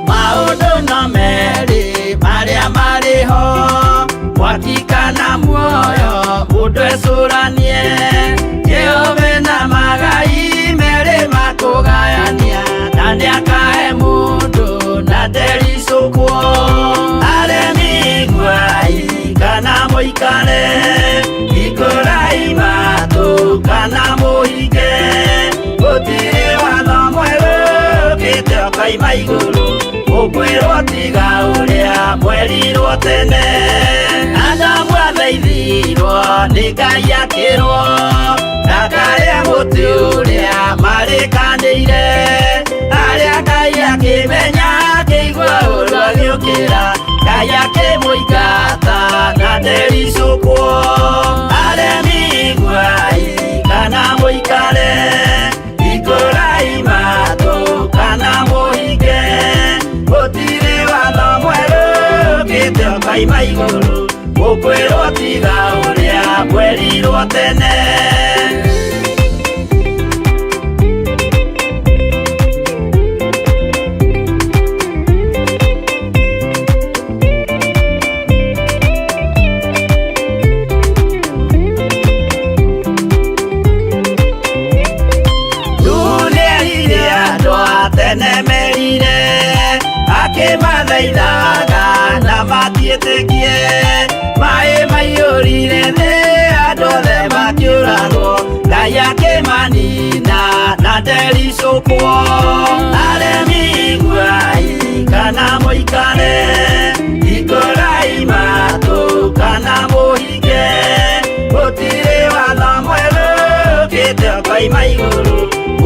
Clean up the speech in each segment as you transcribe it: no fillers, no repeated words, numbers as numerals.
Maũndũ no merĩ marĩa marĩ ho, mwaki kana muoyo, mũndũ ecũranie. Jehova na magai merĩ makũgayania, na nĩakahe mũndũ na ndericũkwo. Aremi iguai kana mũikare, hingũrai matũ kana mũhinge, gũtirĩ watho mwerũ ũkĩte ũkoima igũrũ, ũkwĩrwo tiga ũrĩa mwerirwo tene. Adamu athaithirwo nĩ Ngai akĩrwo ndakarĩa mũtĩ ũrĩa marĩkanĩire, arĩa Ngai akĩmenya akĩigua ũru agĩũkĩra, Ngai akĩmũingata na ndericũkwo. Aremi iguai kana mũikare, hingũrai matũ kana mũhinge, gũtirĩ watho mwerũ ũkĩte ũkoima igũrũ, ũkwĩrwo tiga ũrĩa mwerirwo tene. Nĩerire andũ a tene merire, akĩmathaithaga na matiĩtĩkie, maĩ maiyũrire thĩ andũ othe makĩũragwo, Ngai akĩmanina na ndericũkwo. Aremi iguai kana mũikare, hingũrai matũ kana mũhinge, gũtirĩ watho mwerũ ũkĩte ũkoima igũrũ,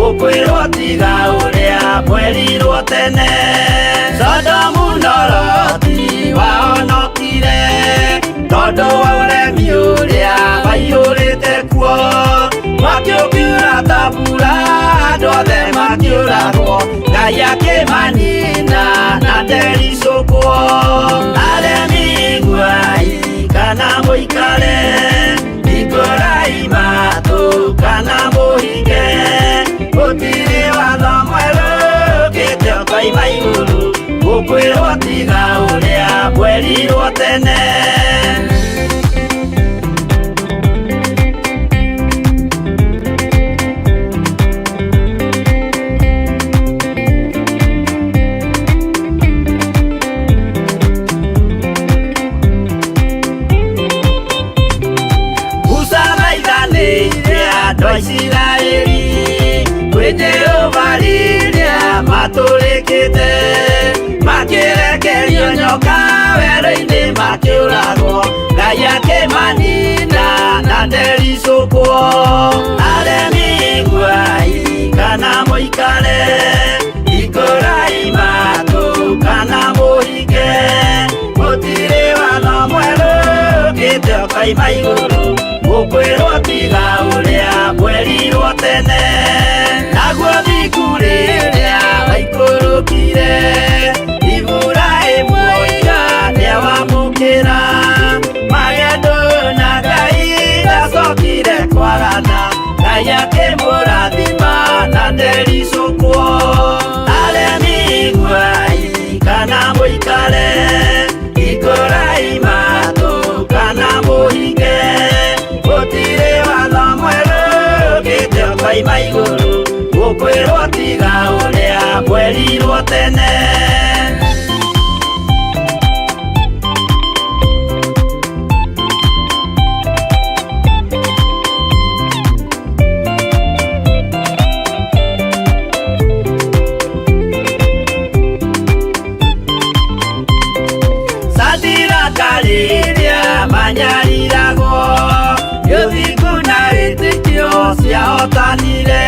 ũkwĩrwo tiga ũrĩa mwerirwo tene. Sodomu na Loti wahonokire tondũ wa ũremi ũrĩa waiyũrĩte kuo, mwaki ũkiura ta mbura andũ othe makĩũragwo, Ngai akĩmanina na ndericũkwo. Aremi iguai kana mũikare, hingũrai matũ kana mũhinge, gũtirĩ watho mwerũ ũkĩte ũkoima igũrũ, ũkwĩrwo tiga ũrĩa mwerirwo tene. Musa thaithanĩire andũ a Isiraeli kwĩ Jehova rĩrĩa matũrĩkĩte, makĩrekerio nyoka werũ-inĩ makĩũragwo, Ngai akĩmanina na ndericũkwo. Aremi iguai kana mũikare, hingũrai matũ kana mũhinge, gũtirĩ watho mwerũ ũkĩte ũkoima igũrũ, ũkwĩrwo tiga ũrĩa mwerirwo tene. Naguo thingu rĩrĩa waikũrũkire, Iburahĩmu oiga nĩawamũkĩra, magendo na Ngai ndacokire kwagana, Ngai akĩmũrathima na ndericũkwo. Aremi iguai kana mũikare, hingũrai matũ kana mũhinge, gũtirĩ watho mwerũ ũkĩte ũkoima igũrũ, ũkwĩrwo tiga ũrĩa mwerirwo tene. Sadiraka rĩrĩa manyariragwo, nĩ ũthingu na wĩtĩkio ciahotanire,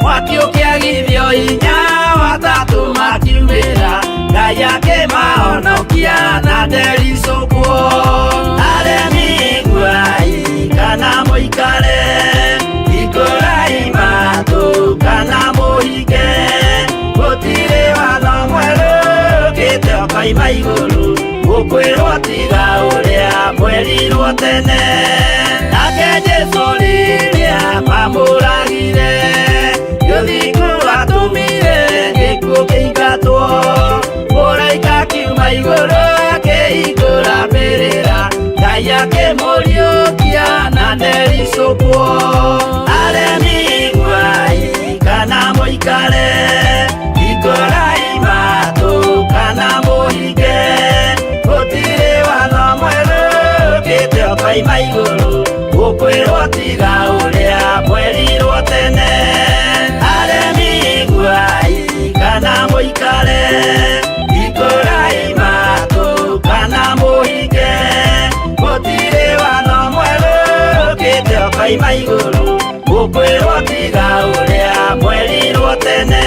mwaki ũkĩagithio hinya watatũ makiumĩra, Ngai akĩmahonokia na ndericũkwo. Aremi iguai kana mũikare, hingũrai matũ kana mũhinge, gũtirĩ watho mwerũ ũkĩte ũkoima igũrũ, gũkwĩrwo tiga ũrĩa mwerirwo tene. Nake Jesũ rĩrĩa mamũragire, gĩthingu atũmire gĩkuũ kĩingatwo, mũraika akiuma igũrũ akĩhingũra mbĩrĩra, Ngai akĩmũriũkia na ndericũkwo. Aremi iguai kana mũikare, hingũrai matũ kana mũhinge, gũtirĩ watho mwerũ ũkĩte ũkoima igũrũ, gũkwĩrwo tiga ũrĩa mwerirwo tene. Aremi iguai kana mũikare, hingũrai matũ kana mũhinge, gũtirĩ watho mwerũ ũkĩte ũkoima igũrũ, gũkwĩrwo tiga ũrĩa mwerirwo tene.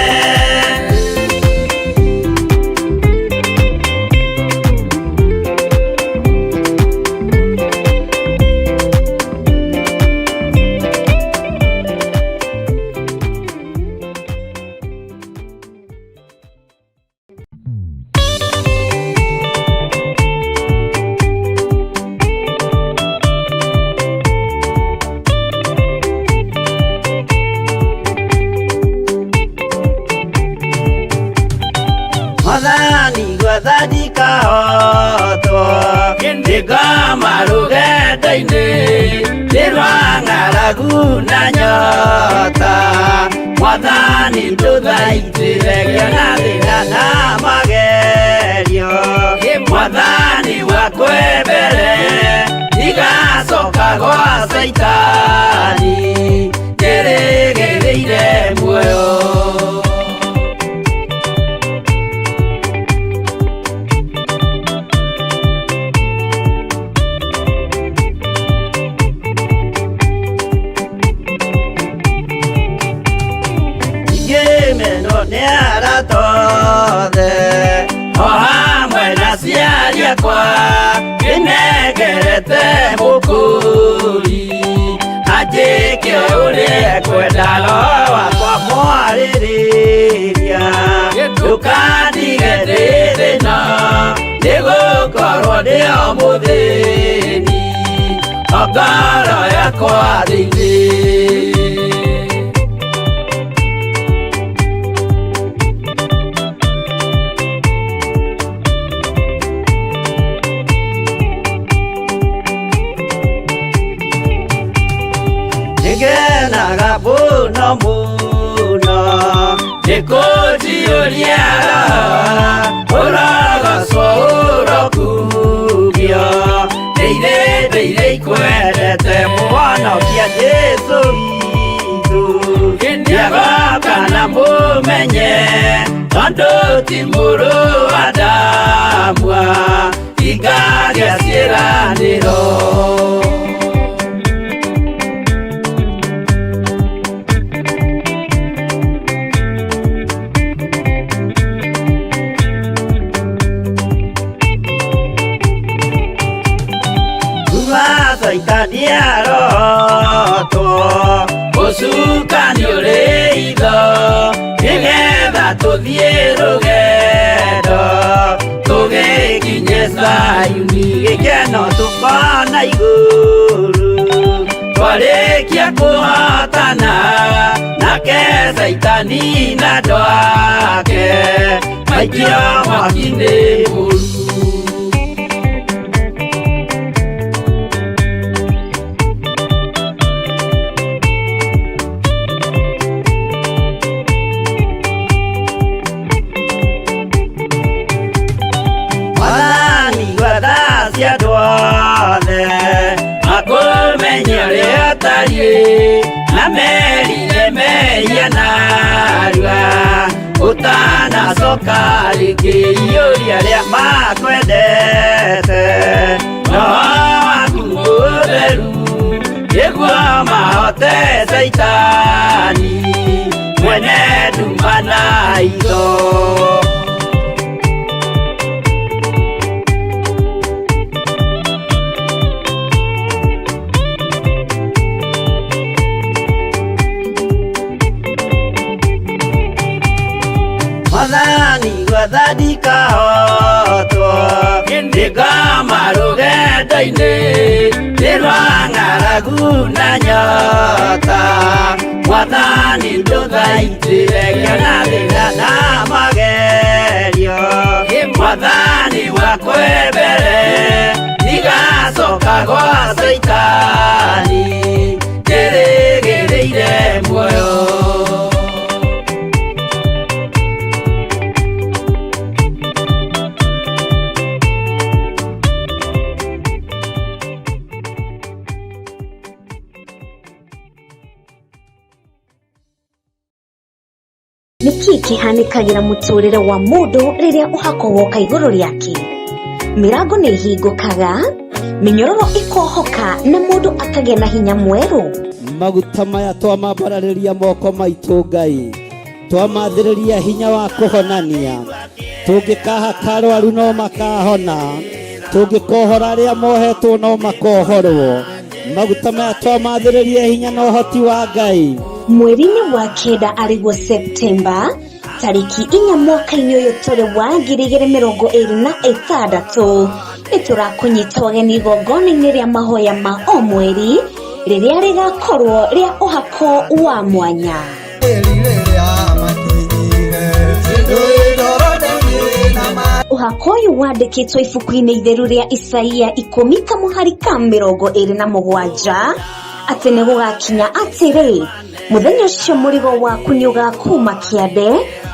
Mwathani gwetha ndikahotwo, ndĩngoma rũgendo-inĩ, nĩ rwa ng'aragu na nyota. Mwathani ndũthaitĩre ngĩona thĩna na magerio, Mwathani wakwe mbere, ndigacoka gwa Caitani, njĩrĩgĩrĩire muoyo. Ingĩmenwo nĩ arata othe, o hamwe na aciari akwa, ndĩnengerete mũkũri, anjĩke ũrĩa ekwenda, roho wakwa mwarĩrĩria, ndũkandige ndĩ thĩna, nĩgũkorwo ndĩ o mũthĩni, o ngoro yakwa thĩinĩ. Nĩngenaga mũno mũno nĩkũnjiyũria roho, ũrogocwo ũrokumio, ndĩire ndĩire ikwendete mũhonokia Jesũ witũ, nĩagoka na mũmenye, tondũ ti mũrũ wa Adamu ingagĩa ciĩranĩro. Kuma Caitani arotwo, ũcukani ũrĩ itho, nĩgetha tũthiĩ rũgendo, tũgĩkinye Zayuni, gĩkeno tũkona igũrũ, twarĩkia kũhotana, nake Caitani na andũ ake maikio mwaki-inĩ mũru. Mwathani gwetha cia andũ othe, makũmenye ũrĩa ũtariĩ, na merire mehia narua, ũtanacoka rĩngĩ, iyũria arĩa makwendete, roho waku mũtheru, nĩguo mahote Caitani, mwene nduma na itho. tha ndikahotwo Nĩngoma rũgendo-inĩ nĩ rwa ng'aragu na nyota Mwathani ndũthaitĩre ngĩona thĩna na magerio Mwathani wakwe mbere ndigacoka gwa Caitani njĩrĩgĩrĩire muoyo. Nĩ kĩĩ kĩhanĩkagĩra mũtũrĩre wa mũndũ rĩrĩa ũhako woka igũrũ rĩake? Mĩrango nĩ ĩhingũkaga, mĩnyororo ĩkohoka na mũndũ akagĩa na hinya mwerũ. Maguta maya twamambararĩria moko maitũ Ngai, twamathĩrĩria hinya wa kũhonania, tũngĩkahaka arwaru no makahona, tũngĩkohora arĩa mohetwo no makohorwo. Maguta maya twamathĩrĩria hinya na ũhoti wa Ngai. Mweri-inĩ wa kenda arĩguo Septemba tarĩki 4 mwaka-inĩ ũyũ tũrĩ wa 2026, nĩ tũrakũnyita ũgeni igongona-inĩ rĩa mahoya ma o mweri rĩrĩa rĩgakorwo rĩa ũhako wa mwanya. Ũhako ũyũ wandĩkĩtwo ibuku-inĩ itheru rĩa Isaia 10 kamũhari ka 27 atĩ nĩ gũgakinya atĩrĩ, mũthenya ũcio mũrigo waku nĩ ũgakuma kĩande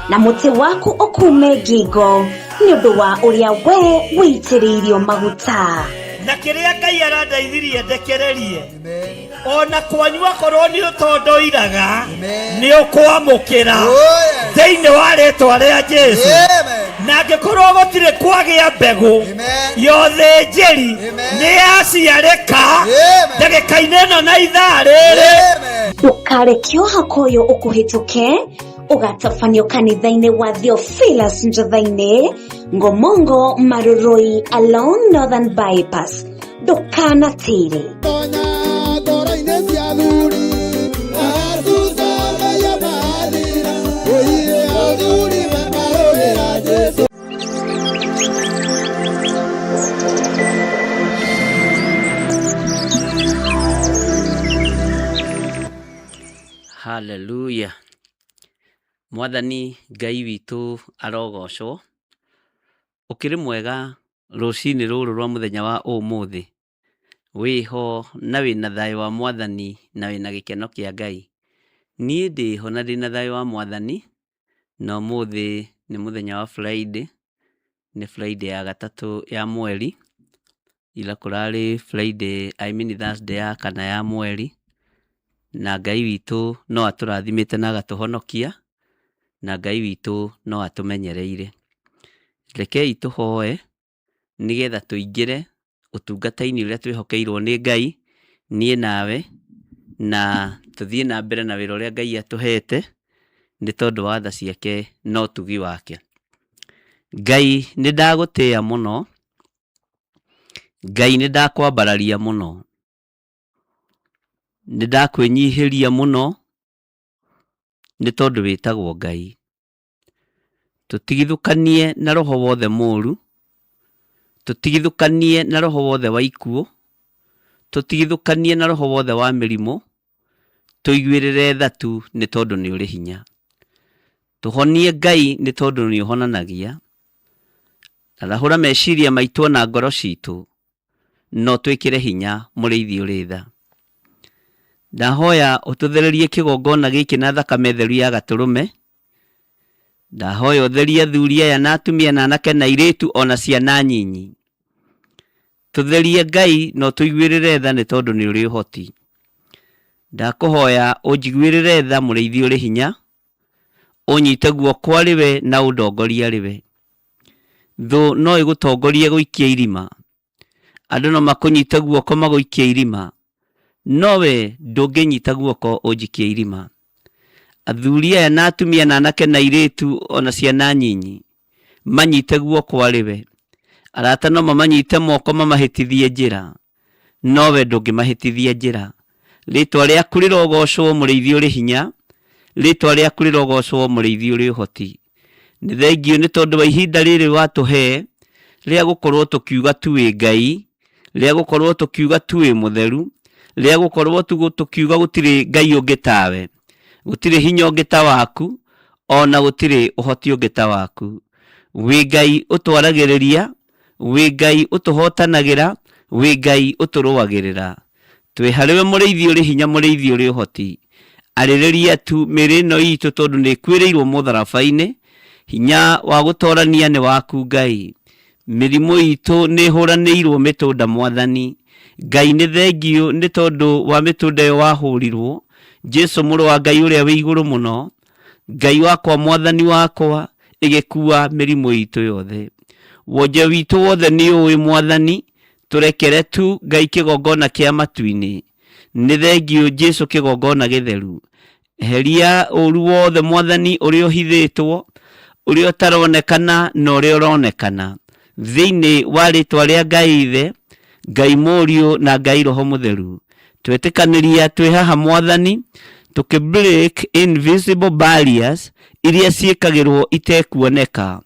na mũtĩ waku ũkume ngingo nĩ ũndũ wa ũrĩa we wĩitĩrĩirio maguta. Na kĩrĩa Ngai arandeithirie ndekererie ona kwanyu akorwo nĩ ũtondoiraga nĩ ũkwamũkĩra thĩinĩ wa rĩtwa rĩa Jesu. Na angĩkorwo gũtirĩ kwagĩa mbegũ ya ũthĩnjĩri nĩ yaciarĩka ndagĩka-inĩ ĩno na ithaa rĩrĩ. Ndũkareke ũhako ũyũ ũkũhĩtũke, ũgatabanio kanitha-inĩ wa Theophilus Njotha-inĩ, Ngomongo Marurui along Northern Bypass. Ndũkanatĩre. Haleluya. Mwathani Ngai witũ arogocwo. Ũkĩrĩ mwega rũcinĩ rũrũ rwa mũthenya wa ũmũthĩ. Wĩho na wĩna thayũ wa Mwathani na wĩna gĩkeno kĩa Ngai. Niĩ ndĩho na ndĩna thayũ wa Mwathani, na ũmũthĩ nĩ mũthenya wa Friday, nĩ Friday ya gatatũ ya mweri, ira kũrarĩ Friday, I mean Thursday ya kana ya mweri, na Ngai witũ no atũrathimĩte na agatũhonokia, na Ngai witũ no atũmenyereire. Rekei tũhoe nĩgetha tũingĩre ũtungata-inĩ ũrĩa twĩhokeirwo nĩ Ngai, niĩ nawe, na tũthiĩ na mbere na wĩra ũrĩa Ngai atũhete, nĩ tondũ wa tha ciake na ũtugi wake. Ngai nĩ ndagũtĩĩa mũno, Ngai nĩ ndakwambararia mũno, nĩ ndakwĩnyihĩria mũno, nĩ tondũ wĩtagwo Ngai. Tũtigithũkanie na roho wothe mũru, tũtigithũkanie na roho wothe wa ikuũ, tũtigithũkanie na roho wothe wa mĩrimũ, tũiguĩrĩre tha tu nĩ tondũ nĩ ũrĩ hinya. Tũhonie Ngai nĩ tondũ nĩ ũhonanagia. Arahũra meciria maitũ ona ngoro citũ, na ũtwĩkĩre hinya mũrĩithi ũrĩ tha. Ndahoya ũtũthererie kĩgongona gĩkĩ na thakame theru ya gatũrũme. Ndahoya ũtherie athuri aya na atumia na anake na airĩtu ona ciana nyinyi. Tũtherie Ngai na ũtũiguĩrĩre tha nĩ tondũ nĩ ũrĩ ũhoti. Ndakũhoya ũnjiguĩrĩre tha mũrĩithi ũrĩ hinya, ũnyite guoko arĩ we na ũndongorie arĩ we. Thũ no ĩgũtongorie gũikia irima, andũ no makũnyite guoko magũikie irima, no we ndũngĩnyita guoko ũnjikie irima. Athuri aya na atumia na anake na airĩtu ona ciana nyinyi manyite guoko arĩ we. Arata no mamanyite moko mamahĩtithie njĩra, no we ndũngĩmahĩtithia njĩra. Rĩtwa rĩaku rĩrogocwo mũrĩithi ũrĩ hinya, rĩtwa rĩaku rĩrogocwo mũrĩithi ũrĩ ũhoti. Nĩ thengiũ nĩ tondũ wa ihinda rĩrĩ watũhe rĩa gũkorwo tũkiuga tu wĩ Ngai, rĩa gũkorwo tũkiuga tu wĩ mũtheru, rĩa gũkorwo tũkiuga gũtirĩ Ngai ũngĩ tawe, gũtirĩ hinya ũngĩ ta waku, ona gũtirĩ ũhoti ũngĩ ta waku. Wĩ Ngai ũtwaragĩrĩria, wĩ Ngai ũtũhotanagĩra, wĩ Ngai ũtũrũagĩrĩra. Twĩ harĩwe mũrĩithi ũrĩ hinya, mũrĩithi ũrĩ ũhoti. Arĩrĩria tu mĩĩrĩ ĩno itũ tondũ nĩ ĩkuĩrĩirwo mũtharaba-inĩ. Hinya wa gũtorania nĩ waku Ngai. Mĩrimũ itũ nĩ ĩhũranĩirwo mĩtũnda Mwathani. Ngai nĩ thengiũ nĩ tondũ wa mĩtũnda ĩyo wahũrirwo. Jesu mũrũ wa Ngai ũrĩa wĩ igũrũ mũno. Ngai wakwa Mwathani wakwa ĩgĩkua mĩrimũ itũ yothe. Wonje witũ wothe nĩ ũĩ Mwathani. Tũrekere tu Ngai kĩgongona kĩa matu-inĩ. Nĩ thengiũ Jesu kĩgongona gĩtheru. Eheria ũru wothe Mwathani ũrĩa ũhithĩtwo, ũrĩa ũtaronekana na ũrĩa ũronekana. Thĩinĩ wa rĩtwa rĩa Ngai Ithe, Ngai Mũriũ na Ngai Roho Mũtheru. Twetĩkanĩria twĩ haha Mwathani, tũkĩ break invisible barriers iria ciĩkagĩrwo itekuoneka.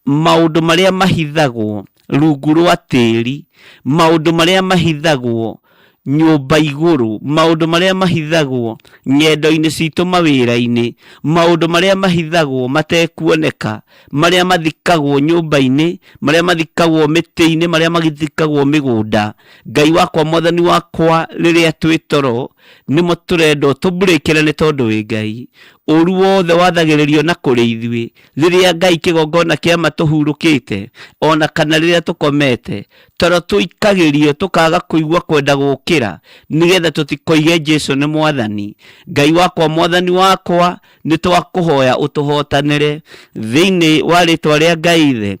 Maũndũ marĩa mahithagwo rungu rwa tĩri, maũndũ marĩa mahithagwo nyũmba igũrũ, maũndũ marĩa mahithagwo ng'endo-inĩ citũ mawĩra-inĩ, maũndũ marĩa mahithagwo matekuoneka, marĩa mathikagwo nyũmba-inĩ, marĩa mathikagwo mĩtĩ-inĩ, marĩa mathikagwo mĩgũnda. Ngai wakwa, Mwathani wakwa, rĩrĩa twĩ toro, nĩmo tũrenda ũtũmburĩkĩre nĩ tondũ wĩ Ngai. Ũru wothe wathagĩrĩrio na kũrĩ ithuĩ, rĩrĩa Ngai kĩgongona kĩa ma tũhurũkĩte, ona kana rĩrĩa tũkomete, toro tũikagĩrio tũkaga kũigua kwenda gũkĩra, nĩgetha tũtikoige Jesu nĩ Mwathani. Ngai wakwa, Mwathani wakwa, nĩ twakũhoya ũtũhotanĩre thĩinĩ wa rĩtwa rĩa Ngai Ithe,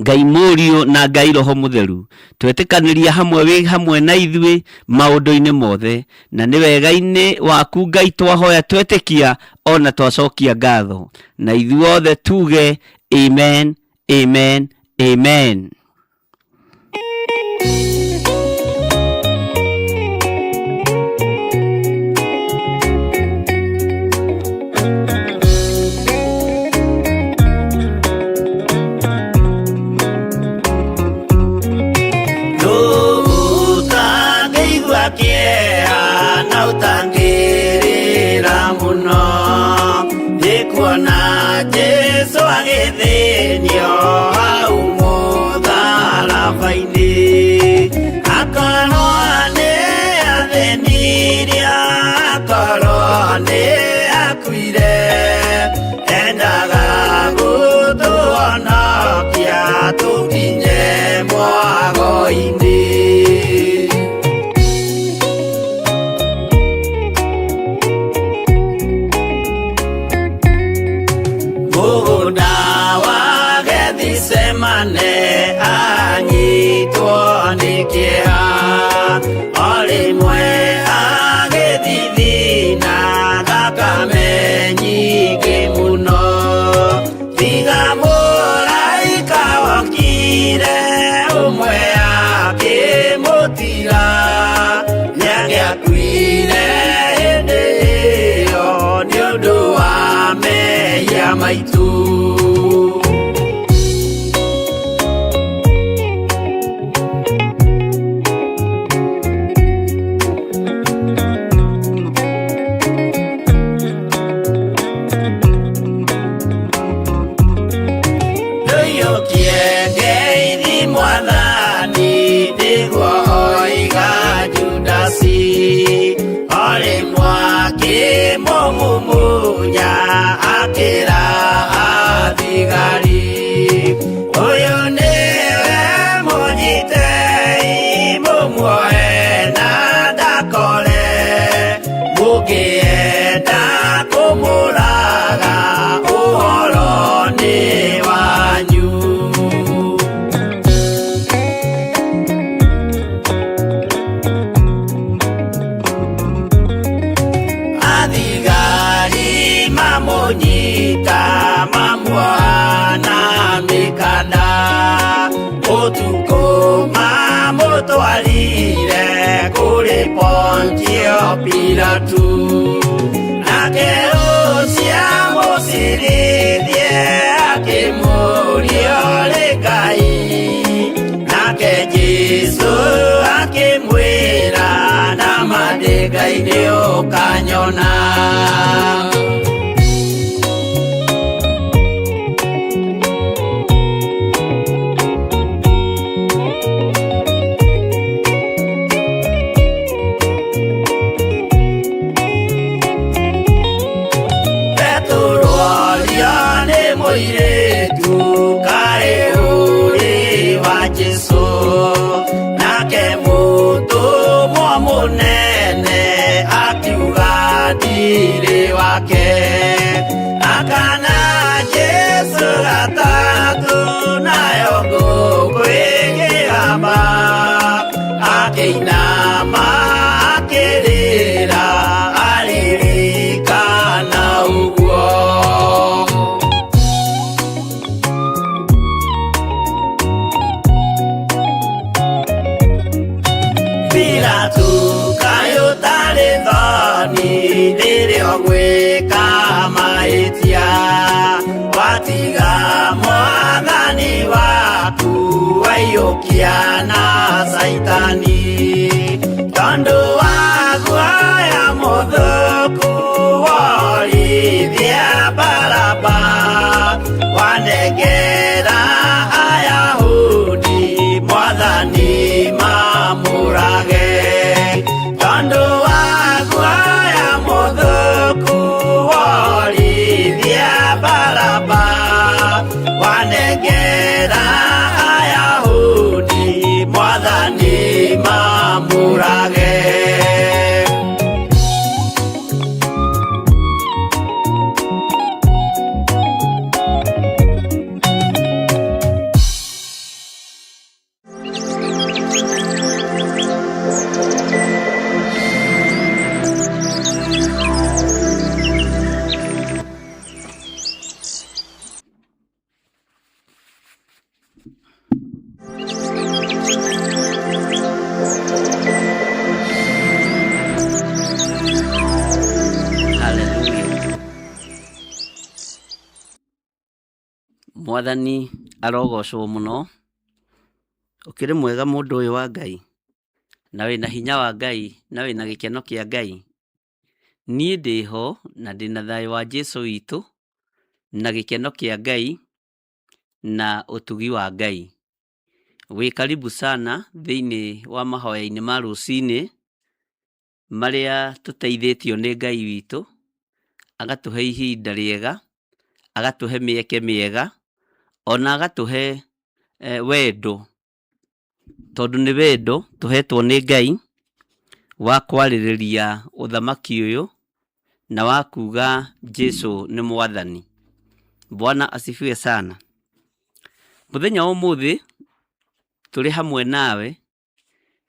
Ngai Mũriũ na Ngai Roho Mũtheru. Twetĩkanĩria hamwe wĩ hamwe na ithuĩ maũndũ-inĩ mothe, na nĩ wega-inĩ waku Ngai twahoya twetĩkia ona twacokia ngatho. Na ithuothe tuge amen, amen, amen. Ũtangĩigua kĩeha na ũtangĩrĩra mũno nĩ kuona Jesu agĩthĩnio hau mũtharaba-inĩ. Thutha-inĩ ũkanyona. Petero orio nĩ mũirĩtu kaĩ ũrĩ wa Jesũ, nake mũtũmwo mũnene akiuga ndirĩ wake. Akana Jesũ gatatũ nayo ngũkũ ĩkĩgamba, akĩinama akĩrĩra aririkana ũguo. Pilato kaĩ ũtarĩ thoni rĩrĩa ũgwĩka mahĩtia, watiga mwathani waku waiyũkia na Caitani, tondũ wa guoya mũthũku worithia Baraba, wanengera Ayahudi mwathani mamũrage, tondũ wa guoya mũthũku worithia Baraba, wanengera Ayahudi mwathani mamũrage. Haleluya. Mwathani arogocwo mũno. Ũkĩrĩ mwega mũndũ ũyũ wa Ngai, na wĩna hinya wa Ngai, na wĩna gĩkeno kĩa Ngai. Niĩ ndĩho na ndĩna thayũ wa Jesũ witũ, na gĩkeno kĩa Ngai, na ũtugi wa Ngai. Wĩ karibu sana thĩinĩ wa mahoya-inĩ ma rũcinĩ, marĩa tũteithĩtio nĩ Ngai witũ, agatũhe ihinda rĩega, agatũhe mĩeke mĩega, ona agatũhe wendo, tondũ nĩ wendo tũhetwo nĩ Ngai wa kwarĩrĩria ũthamaki ũyũ na wa kuga Jesũ nĩ mwathani. Bwana asifiwe sana. Mũthenya wa ũmũthĩ tũrĩ hamwe nawe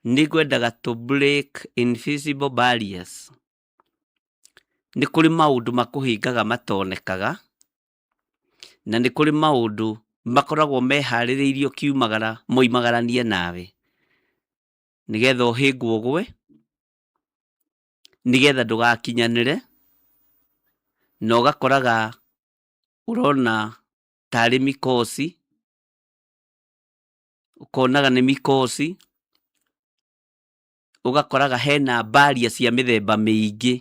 nĩ ngwendaga to break invisible barriers. Nĩ kũrĩ maũndũ makũhingaga matonekaga, na nĩ kũrĩ maũndũ makoragwo meharĩrĩirio kiumagara moimagaranie nawe, nĩgetha ũhĩngwo ũgwe, nĩgetha ndũgakinyanĩre, na ũgakoraga ũrona tarĩ mikosi, ũkonaga nĩ mikosi, ũgakoraga hena barrier cia mĩthemba mĩingĩ.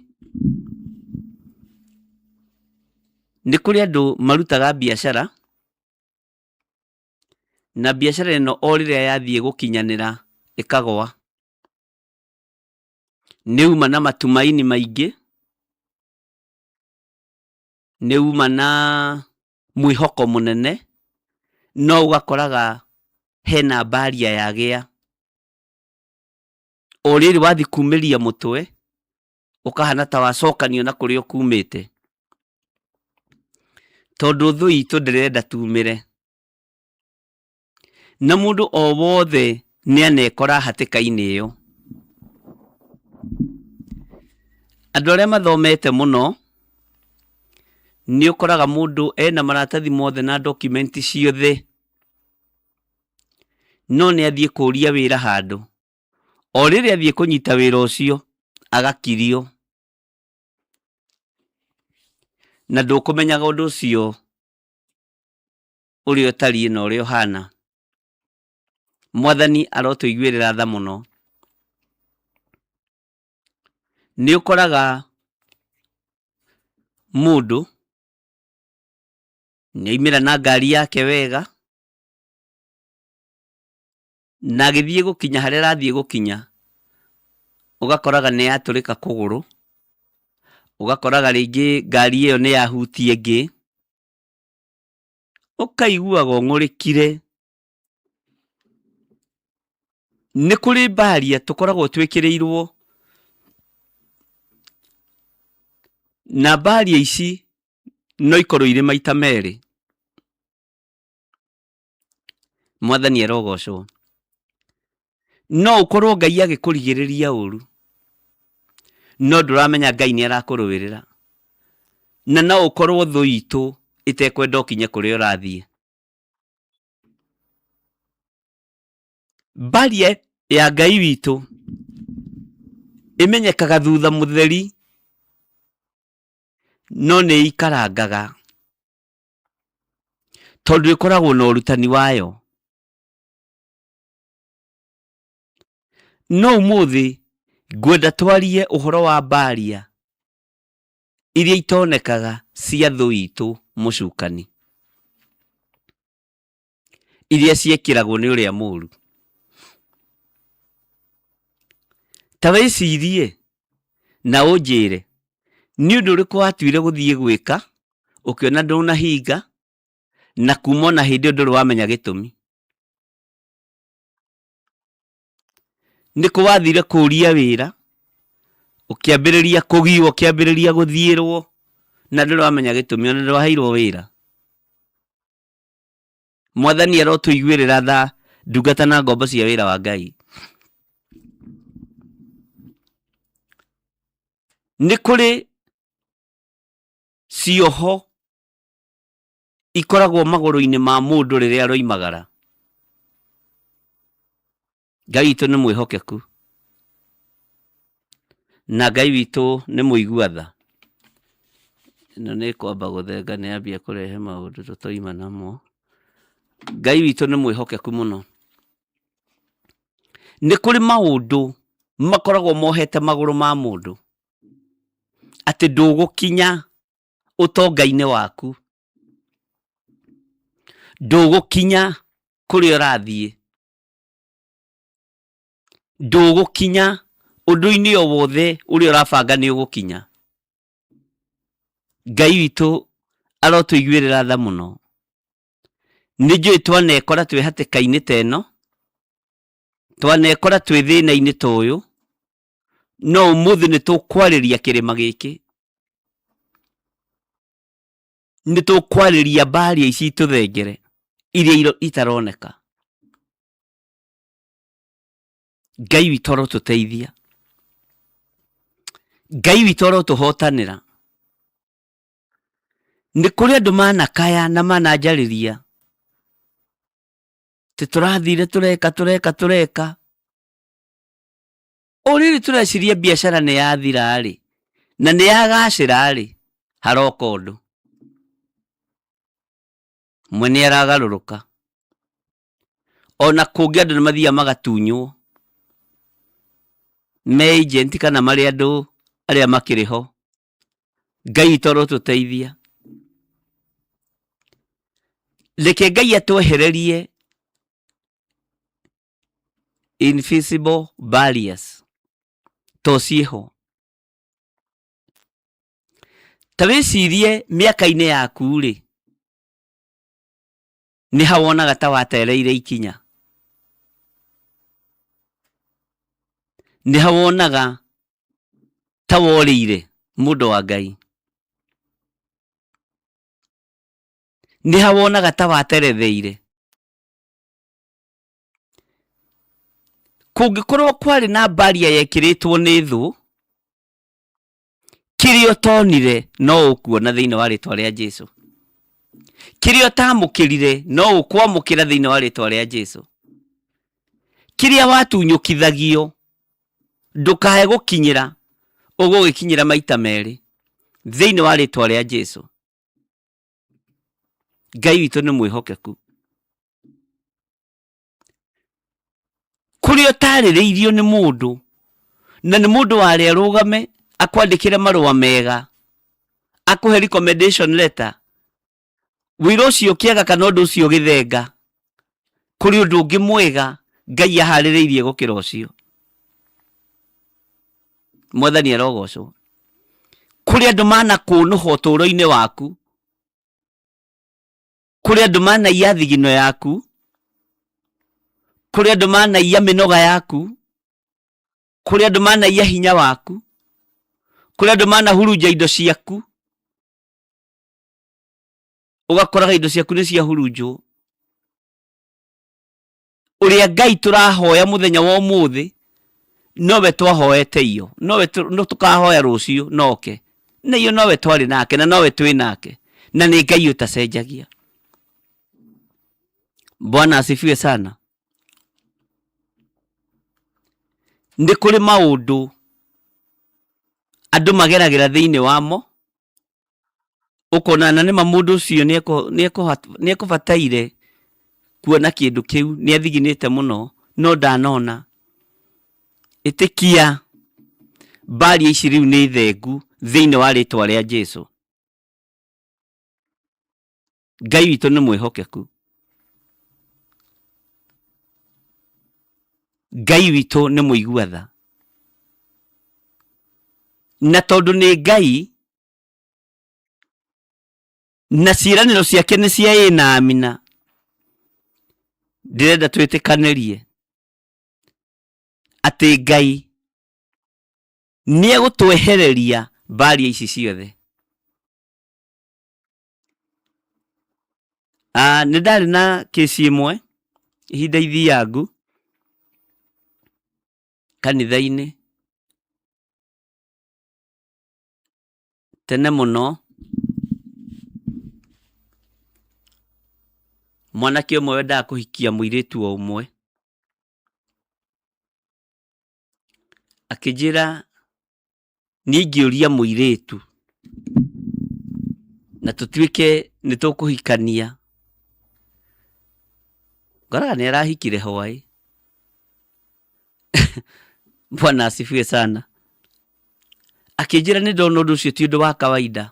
Nĩ kũrĩ andũ marutaga biacara, na biacara ĩno o rĩrĩa yathiĩ gũkinyanĩra ĩkagwa. Nĩ uma na matumaini maingĩ, nĩ uma na mwĩhoko mũnene, no ũgakoraga hena barrier yagĩa. O rĩrĩ wathiĩ kumĩria mũtwe, ũkahana ta wacokanio na kũrĩa ũkumĩte. Tondũ thũ itũ ndĩrenda tumĩre. Na mũndũ o wothe nĩ anekora hatĩka-inĩ ĩyo. Andũ arĩa mathomete mũno, nĩ ũkoraga mũndũ ena maratathi mothe na document ciothe, no nĩ athiĩ kũria wĩra handũ. O rĩrĩa athiĩ kũnyita wĩra ũcio, agakirio. Na ndũkũmenyaga ũndũ ũcio ũrĩa ũtariĩ na ũrĩa ũhana. Mwathani arotũiguĩrĩra tha mũno. Nĩ ũkoraga mũndũ nĩ aimĩra na ngari yake wega, na agĩthiĩ gũkinya harĩa arathiĩ gũkinya, ũgakoraga nĩ yatũrĩka kũgũrũ, ũgakoraga rĩngĩ ngari ĩyo nĩ yahutia ĩngĩ, ũkaiguaga ũng'ũrĩkire. Nĩ kũrĩ mbaria tũkoragwo twĩkĩrĩirwo, na mbaria ici no ikorwo irĩ maita merĩ. Mwathani arogocwo. No ũkorwo Ngai agĩkũrigĩrĩria ũru, no ndũramenya Ngai nĩ arakũrũĩrĩra. Na no ũkorwo thũ itũ ĩtekwenda ũkinye kũrĩa ũrathiĩ. Mbaria ya Ngai witũ ĩmenyekaga thutha mũtheri, no nĩ ĩikarangaga tondũ ĩkoragwo na ũrutani wayo. No ũmũthĩ ngwenda twarie ũhoro wa mbaria iria itonekaga cia thũ itũ mũcukani, iria ciĩkĩragwo nĩ ũrĩa mũru. Ta wĩcirie na ũnjĩre nĩ ũndũ ũrĩkũ watuire gũthiĩ gwĩka ũkĩona ndũnahinga, na kuma ona hĩndĩ ĩyo ndũrĩ wamenya gĩtũmi. Nĩ kũ wathire kũria wĩra, ũkĩambĩrĩria kũgiywo, ũkĩambĩrĩria gũthiĩrwo na ndũrĩ wamenya gĩtũmi, ona ndwaheirwo wĩra. Mwathani arotũiguĩrĩra tha ndungata na ngombo cia wĩra wa Ngai. Nĩ kũrĩ cioho ikoragwo magũrũ-inĩ ma mũndũ rĩrĩa aroimagara. Ngai witũ nĩ mwĩhokeku na Ngai witũ nĩ mũigua tha. Ĩno nĩ ĩkwamba gũthenga nĩ yambia kũrehe maũndũ tũtoima namo. Ngai witũ nĩ mwĩhokeku mũno. Nĩ kũrĩ maũndũ makoragwo mohete magũrũ ma mũndũ atĩ ndũgũkinya ũtonga-inĩ waku, ndũgũkinya kũrĩa ũrathiĩ, ndũgũkinya ũndũ-inĩ o wothe ũrĩa ũrabanga nĩ ũgũkinya. Ngai witũ arotũiguĩrĩra tha mũno. Nĩ njũĩ twanekora twĩ hatĩka-inĩ ta ĩno, twanekora twĩ thĩna-inĩ ta ũyũ, no ũmũthĩ nĩ tũkwarĩria kĩrĩma gĩkĩ, nĩ tũkwarĩria mbaria ici itũthengere iria itaroneka. Ngai witũ arotũteithia, Ngai witũ arotũhotanĩra. Nĩ kũrĩ andũ manakaya na mananjarĩria atĩ tũrathire tũreka tũreka tũreka, o rĩrĩ tũreciria biacara nĩ yathira-rĩ, na nĩ yagacĩra-rĩ, haroka ũndũ. Ũmwe nĩ aragarũrũka. Ona kũngĩ andũ nĩ mathiaga magatunywo me agent kana marĩ andũ arĩa makĩrĩ ho. Ngai witũ arotũteithia. Reke Ngai atwehererie invisible barriers to ciĩho. Ta wĩcirie mĩaka-inĩ yaku rĩ, nĩ ha wonaga ta watereire ikinya? Nĩ ha wonaga ta worĩire mũndũ wa Ngai? Nĩ ha wonaga ta wateretheire? Kũngĩkorwo kwarĩ na mbaria yekĩrĩtwo nĩ thũ, kĩrĩa ũtonire no ũkuona thĩinĩ wa rĩtwa rĩa Jesu. Kĩrĩa ũtamũkĩrire no ũkwamũkĩra thĩinĩ wa rĩtwa rĩa Jesu. Kĩrĩa watunyũkithagio ndũkae gũkinyĩra, ũgũgĩkinyĩra maita merĩ thĩinĩ wa rĩtwa rĩa Jesu. Ngai witũ nĩ mwĩhokeku. Kũrĩa ũtarĩrĩirio nĩ mũndũ, na nĩ mũndũ warĩ arũgame Akwandĩkĩre marũa mega, akũhe recommendation letter. Wĩra ũcio ũkĩaga kana ũndũ ũcio ũgĩthenga, kũrĩ ũndũ ũngĩ mwega Ngai aharĩrĩirie gũkĩra ũcio. Mwathani arogocwo. Kũrĩ andũ manakũnũha ũtũũro-inĩ waku, kũrĩ andũ manaiya thigino yaku, kũrĩ andũ manaiya mĩnoga yaku, kũrĩ andũ manaiya hinya waku, kũrĩ andũ manahurunja indo ciaku, ũgakoraga indo ciaku nĩ ciahurunjwo. Ũrĩa Ngai tũrahoya mũthenya wa ũmũthĩ nowe twahoete iyo, nowe no tũkahoya rũciũ noke, na iyo nowe twarĩ nake na nowe twĩ nake, na nĩ Ngai ũtacenjagia. Bwana asifiwe sana. Nĩ kũrĩ maũndũ andũ mageragĩra thĩinĩ wamo, ũkona na nĩma mũndũ ũcio nĩekũbataire kuona kĩndũ kĩu, nĩathiginĩte mũno no ndanona. Ĩtĩkia mbaria ici rĩu nĩ thengu thĩinĩ wa rĩtwa rĩa Jesu. Ngai witũ nĩ mwĩhokeku. Ngai witũ nĩ mũigua tha. Na tondũ nĩ Ngai na ciĩranĩro ciake nĩ cia ĩ na amina, ndĩrenda twĩtĩkanĩrie atĩ Ngai nĩ egũtwehereria mbaria ici ciothe. Ah, nĩ ndarĩ na kĩci ĩmwe ihinda ithiangu kanitha-inĩ tene mũno, mwanake ũmwe wendaga kũhikia mũirĩtu o ũmwe akĩnjĩra niĩ ingĩũria mũirĩtu na tũtuĩke nĩ tũkũhikania, ngoraga nĩ arahikire hwaĩ. Bwana asifiwe sana. Akĩnjĩra nĩ ndona ũndũ ũcio ti ũndũ wa kawaida.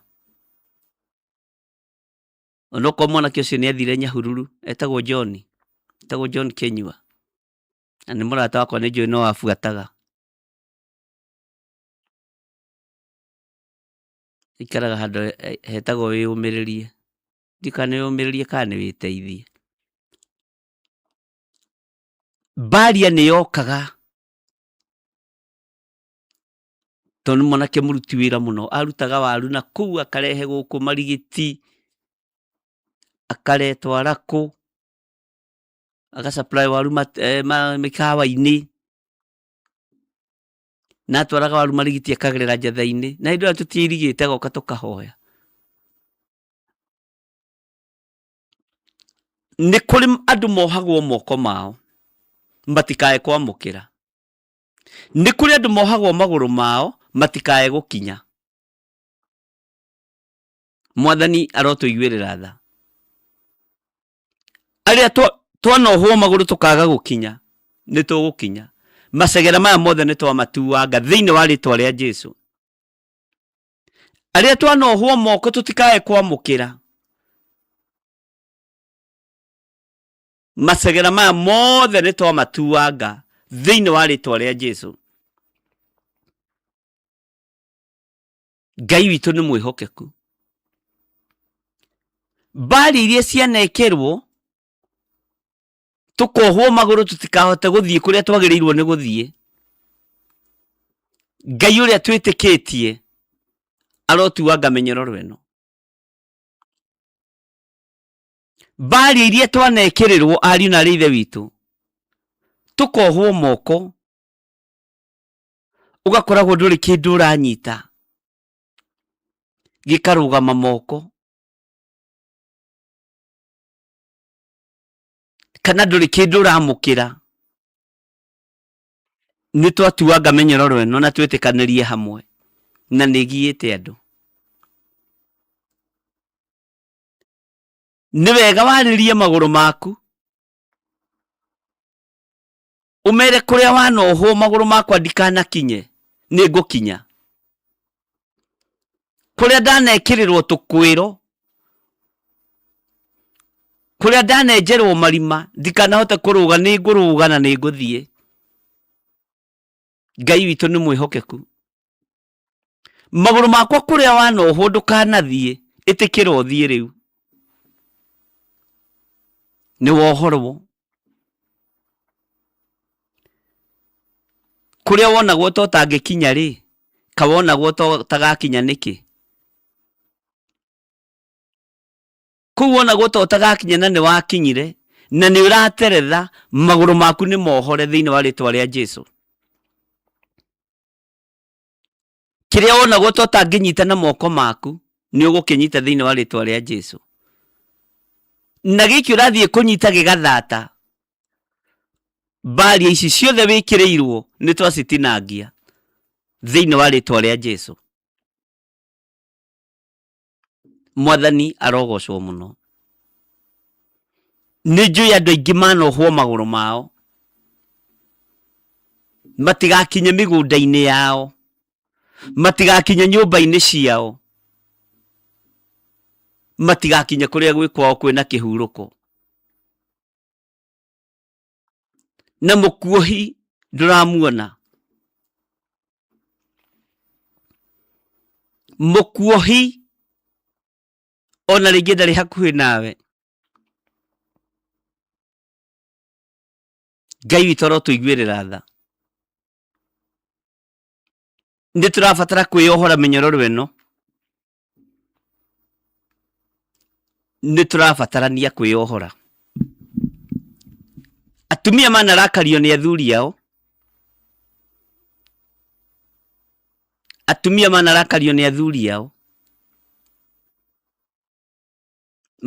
Onokorwo mwanake ũcio nĩ athire Nyahururu, etagwo John, etagwo John Kenyua. Na nĩ mũrata wakwa nĩ njũĩ no abuataga. Aikaraga handũ hetagwo wĩyũmĩrĩrie, ndiũĩ kana nĩ wĩyũmĩrĩrie kana nĩ wĩteithie. Mbaria nĩ yokaga tondũ nĩ mwanake mũruti wĩra mũno, arutaga waru na kũu akarehe gũkũ marigiti, akaretwara kũ, aga supply waru mĩkawa-inĩ. Na atwaraga waru marigiti akagerera njatha-inĩ na hĩndĩ ĩyo tũtiairigĩte agoka tũkahoya. Nĩ kũrĩ andũ mohagwo moko mao matikae kwamũkĩra. Nĩ kũrĩ andũ mohagwo magũrũ mao matikae gũkinya. Mwathani arotũiguĩrĩra tha. Arĩa twanohwo magũrũ tũkaga gũkinya, nĩ tũgũkinya. Macegera maya mothe nĩ twamatuanga thĩinĩ wa rĩtwa rĩa Jesu. Arĩa twanohwo moko tũtikae kwamũkĩra, macegera maya mothe nĩ twamatuanga thĩinĩ wa rĩtwa rĩa Jesu. Ngai witũ nĩ mwĩhokeku. Mbari iria cianekĩrwo tũkohwo magũrũ tũtikahote gũthiĩ kũrĩa twagĩrĩirwo nĩ gũthiĩ, Ngai ũrĩa twĩtĩkĩtie arotuanga mĩnyororo ĩno. Mbari iria twanekĩrĩrwo ariũ na arĩ ithe witũ, tũkohwo moko, ũgakoragwo ndũrĩ kĩndũ ũranyita gĩkarũgama moko, kana ndũrĩ kĩndũ ũramũkĩra. Nĩ twatuanga mĩnyororo ĩno na twĩtĩkanĩrie hamwe, na nĩ ĩgiĩte andũ. Nĩ wega warĩrie magũrũ maku, ũmere kũrĩa wanohwo magũrũ makwa ndikanakinye, nĩ ngũkinya. Kũrĩa ndanekĩrĩrwo tũkwĩro, kũrĩa ndanenjerwo marima ndikanahote kũrũga, nĩ ngũrũga na nĩ ngũthiĩ. Ngai witũ nĩ mwĩhokeku. Magũrũ makwa kũrĩa wanohwo ndũkanathiĩ, ĩtĩkĩra ũthiĩ rĩu. Nĩ wohorwo. Kũrĩa wonagwo ta ũtangĩkinya rĩ, kawonagwo ta ũtagakinya nĩkĩ? Kũu wonagwo ta ũtagakinya na nĩ wakinyire, na nĩ ũrateretha, magũrũ maku nĩ mohore thĩinĩ wa rĩtwa rĩa Jesu. Kĩrĩa wonagwo ta ũtangĩnyita na moko maku, nĩ ũgũkĩnyita thĩinĩ wa rĩtwa rĩa Jesu. Na gĩkĩ ũrathiĩ kũnyita gĩgathata, mbaria ici ciothe wĩkĩrĩirwo nĩ twacitinangia thĩinĩ wa rĩtwa rĩa Jesu. Mwathani arogocwo mũno. Nĩ njũĩ andũ aingĩ manohwo magũrũ mao matigakinye mĩgũnda-inĩ yao, matigakinye nyũmba-inĩ ciao, matigakinye kũrĩa gwĩ kwao kwĩna kĩhurũko. Na mũkuohi ndũramuona, mũkuohi ona rĩngĩ ndarĩ hakuhĩ nawe. Ngai witũ arotũiguĩrĩra tha. Nĩ tũrabatara kwĩyohora mĩnyororo ĩno, nĩ tũrabatarania kwĩyohora. Atumia manarakario nĩ athuri ao, atumia manarakario nĩ athuri ao,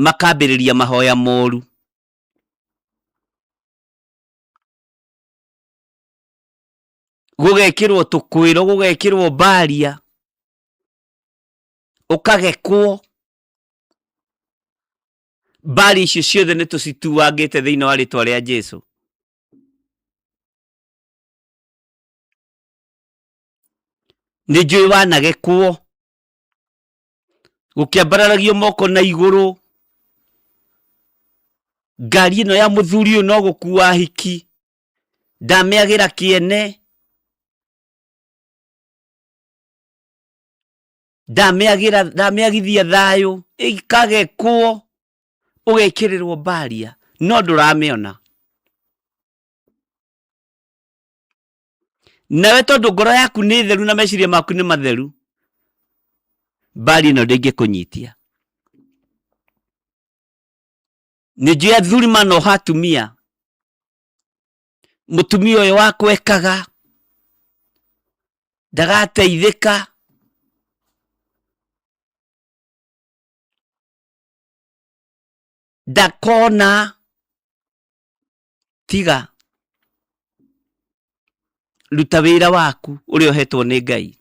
makambĩrĩria mahoya moru. Gũgekĩrwo tũkwĩro, gũgekĩrwo mbaria, ũkagekwo. Mbari icio ciothe nĩ tũcituangĩte thĩinĩ wa rĩtwa rĩa Jesu. Nĩ njũĩ wanagekwo, gũkĩambararagio moko na igũrũ, ngari ĩno ya mũthuri ũyũ no gũkua hiki, ndamĩagĩra kĩene, ndamĩagĩra, ndamĩagithia thayũ, ĩkagekwo, ũgekĩrĩrwo mbaria, no ndũramĩona. Nawe tondũ ngoro yaku nĩ theru na meciria maku nĩ matheru, mbari ĩno ndĩngĩkũnyitia. Nĩ njũĩ athuri manoha atumia, mũtumia ũyũ wakwa ekaga ndagateithĩka, ndakona, tiga, ruta wĩra waku ũrĩa ũhetwo nĩ Ngai.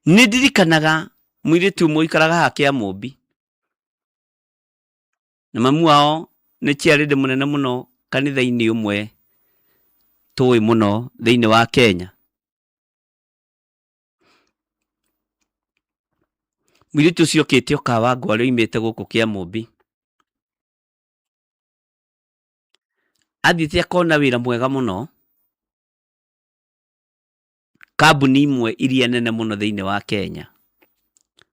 Nĩ ndirikanaga mũirĩtu ũmwe ũikaraga haha Kĩamũmbi, na mamu wao nĩ chairlady mũnene mũno kanitha-inĩ ũmwe tũĩ mũno thĩinĩ wa Kenya. Mũirĩtu ũcio okĩte o Kawangware oimĩte gũkũ Kĩamũmbi. Athiĩte akona wĩra mwega mũno kambuni imwe iria nene mũno thĩinĩ wa Kenya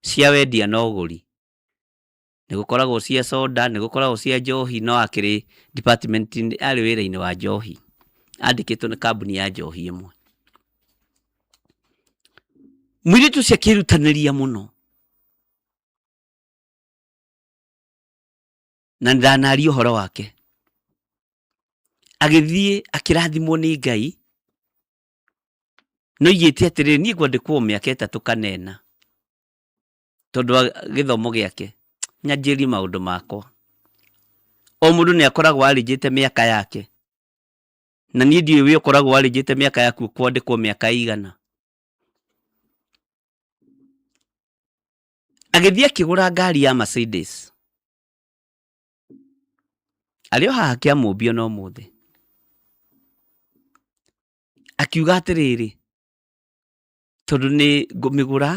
cia wendia na ũgũri. Nĩ gũkoragwo cia soda, nĩ gũkoragwo cia njohi, no akĩrĩ department arĩ wĩra-inĩ wa njohi. Andĩkĩtwo nĩ kambuni ya njohi ĩmwe. Mũirĩtu ũcio akĩĩrutanĩria mũno na ndanaria ũhoro wake. Agĩthiĩ akĩrathimwo nĩ Ngai, no oigĩte atĩrĩrĩ, niĩ ngwandĩkwo mĩaka ĩtatũ kana ĩna. Tondũ wa gĩthomo gĩake, nyanjĩrĩrie maũndũ makwa. O mũndũ nĩ akoragwo arĩnjĩte mĩaka yake, na niĩ ndiũĩ we ũkoragwo warĩnjĩte mĩaka yaku ũkwandĩkwo mĩaka ĩigana. Agĩthiĩ akĩgũra ngari ya Mercedes, arĩ o haha Kĩamũmbi ona ũmũthĩ. Akiuga atĩrĩrĩ, Tondũ nĩ ngũmĩgũra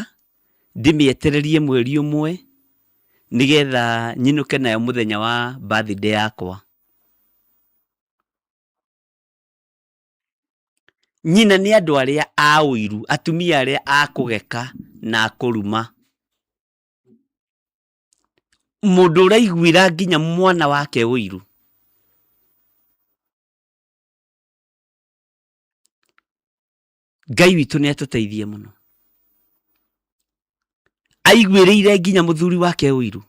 ndĩmĩetererie mweri ũmwe nĩgetha nyinũke nayo mũthenya wa birthday yakwa. Nyina nĩ andũ arĩa a ũiru, atumia arĩa a kũgeka na a kũruma. Mũndũ ũraiguĩra nginya mwana wake ũiru. Ngai witũ nĩ atũteithie mũno. Aiguĩrĩire nginya mũthuri wake ũiru,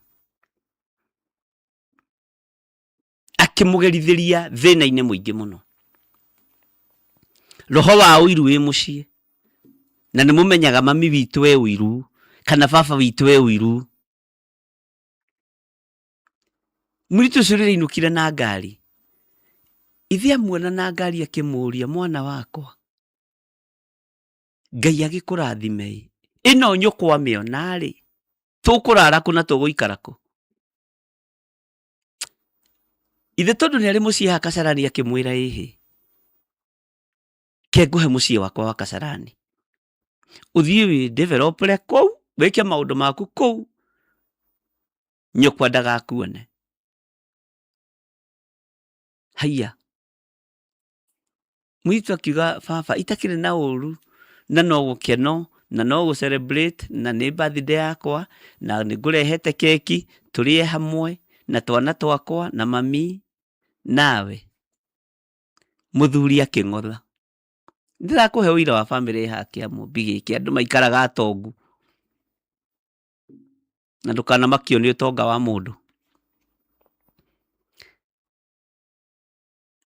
akĩmũgerithĩria thĩna-inĩ mũingĩ mũno. Roho wa ũiru wĩ mũciĩ, na nĩ mũmenyaga mami witũ e ũiru kana baba witũ e ũiru. Mũirĩtu ũcio rĩrĩa ainũkire na ngari, ithe amuona na ngari akĩmũria, mwana wakwa, Ngai agĩkũrathime ĩ, ĩno nyũkwa amĩona rĩ, tũkũrara kũ na tũgũikara kũ? Ithe tondũ nĩ arĩ mũciĩ haha Kasarani akĩmwĩra ĩhĩ, ke ngũhe mũciĩ wakwa wa Kasarani, ũthiĩ wĩ develop kũu, wĩke maũndũ maku kũu, nyũkwa ndagakuone. Haiya, mũirĩtu akiuga baba itakĩrĩ na ũru na no gũkeno na no gũ celebrate na nĩ birthday yakwa na nĩ ngũrehete keki tũrĩe hamwe na twana twakwa na mami nawe. Mũthuri akĩng'otha. Ndĩrakũhe ũira wa bamĩrĩ haha Kĩamũmbi gĩkĩ andũ maikaraga atongu na ndũkanamakio nĩ ũtonga wa mũndũ.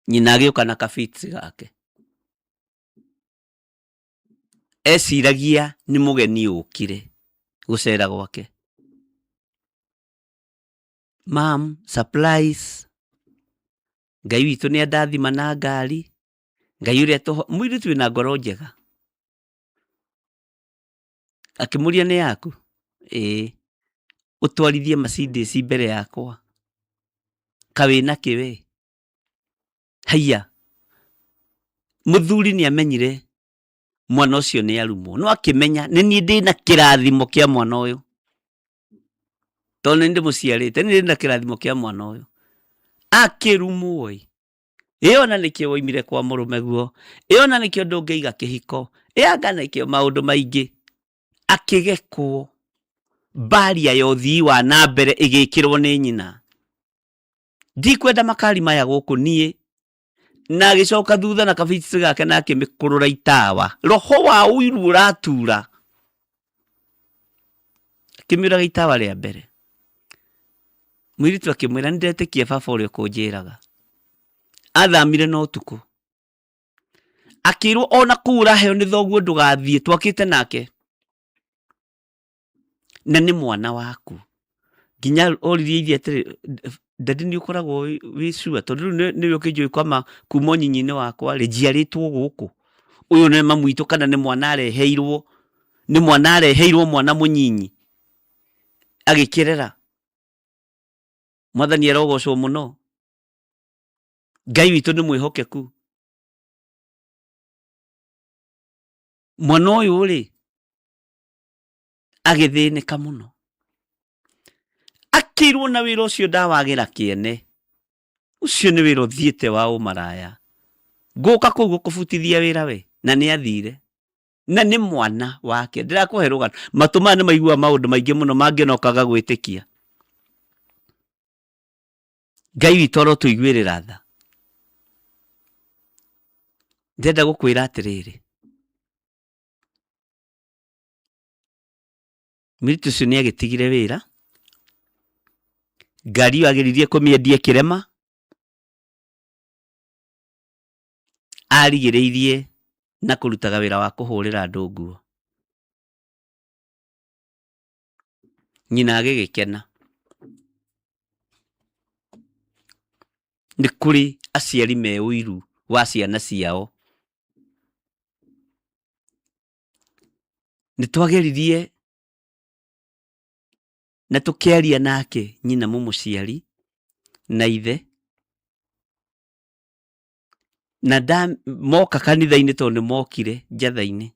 Nyina agĩũka na kabiti gake. Eciragia nĩ mũgeni ũkire gũcera gwake. Mam, surprise. Ngai witũ nĩ andathima na ngari. Ngai ũrĩa tũho, mũirĩtu wĩna ngoro njega. Akĩmũria nĩ yaku? Ĩĩ. Ũtwarithie Mercedes mbere yakwa? Ka wĩna kĩ we? Haiya, mũthuri nĩ amenyire mwana ũcio nĩ arumwo, no akĩmenya nĩ niĩ ndĩna kĩrathimo kĩa mwana ũyũ, tondũ nĩ ndĩmũciarĩte, nĩ ndĩna kĩrathimo kĩa mwana ũyũ. Akĩrumwo ĩ, ĩ ona nĩkĩo waumire kwa mũrũme guo, ĩ ona nĩkĩo ndũngĩiga kĩhiko, ĩ anga nĩkĩo maũndũ maingĩ. Akĩgekwo, mbaria ya ũthii wa na mbere ĩgĩkĩrwo nĩ nyina. Ndikwenda makari maya gũkũ niĩ. Na agĩcoka thutha na kabiti gake na akĩmĩkũrũra itawa. Roho wa ũiru ũratura. Akĩmĩũraga itawa rĩa mbere. Mũirĩtu akĩmwĩra nĩ ndetĩkia baba ũrĩa ũkũnjĩraga. Athamire na ũtukũ. Akĩrwo ona kũu ũraheo nĩ thoguo ndũgathiĩ twakĩte nake. Na nĩ mwana waku. Nginya oririe ithe atĩrĩ, daddy nĩ ũkoragwo wĩ sure tondũ rĩu nĩwe ũkĩnjũĩ kwama kuma ũnyinyi-inĩ wakwa rĩ, njiarĩtwo gũkũ. Ũyũ nĩ mamu witũ kana nĩ mwana areheirwo, nĩ mwana areheirwo mwana mũnyinyi agĩkĩrera. Mwathani arogocwo mũno. Ngai witũ nĩ mwĩhokeku. Mwana ũyũ rĩ, agĩthĩnĩka mũno. Akĩirwo na wĩra ũcio ndawagĩra kĩene. Ũcio nĩ wĩra ũthiĩte wa ũmaraya. Ngũka kũu gũkũbutithia wĩra we. Na nĩ athire. Na nĩ mwana wake. Ndĩrakũhe rũgano. Matũ maya nĩ maiguaga maũndũ maingĩ mũno mangĩona ũkaga gwĩtĩkia. Ngai witũ arotũiguĩrĩra tha. Ndĩrenda gũkwĩra atĩrĩrĩ, Mũirĩtu ũcio nĩ agĩtigire wĩra, ngari ĩyo ageririe kũmĩendia ĩkĩrema, arigĩrĩirie na kũrutaga wĩra wa kũhũrĩra andũ nguo. Nyina agĩgĩkena. Nĩ kũrĩ aciari me ũiru wa ciana ciao. Nĩ twageririe na tũkĩaria nake nyina mũmũciari na ithe na nda moka kanitha-inĩ tondũ nĩ mokire njatha-inĩ.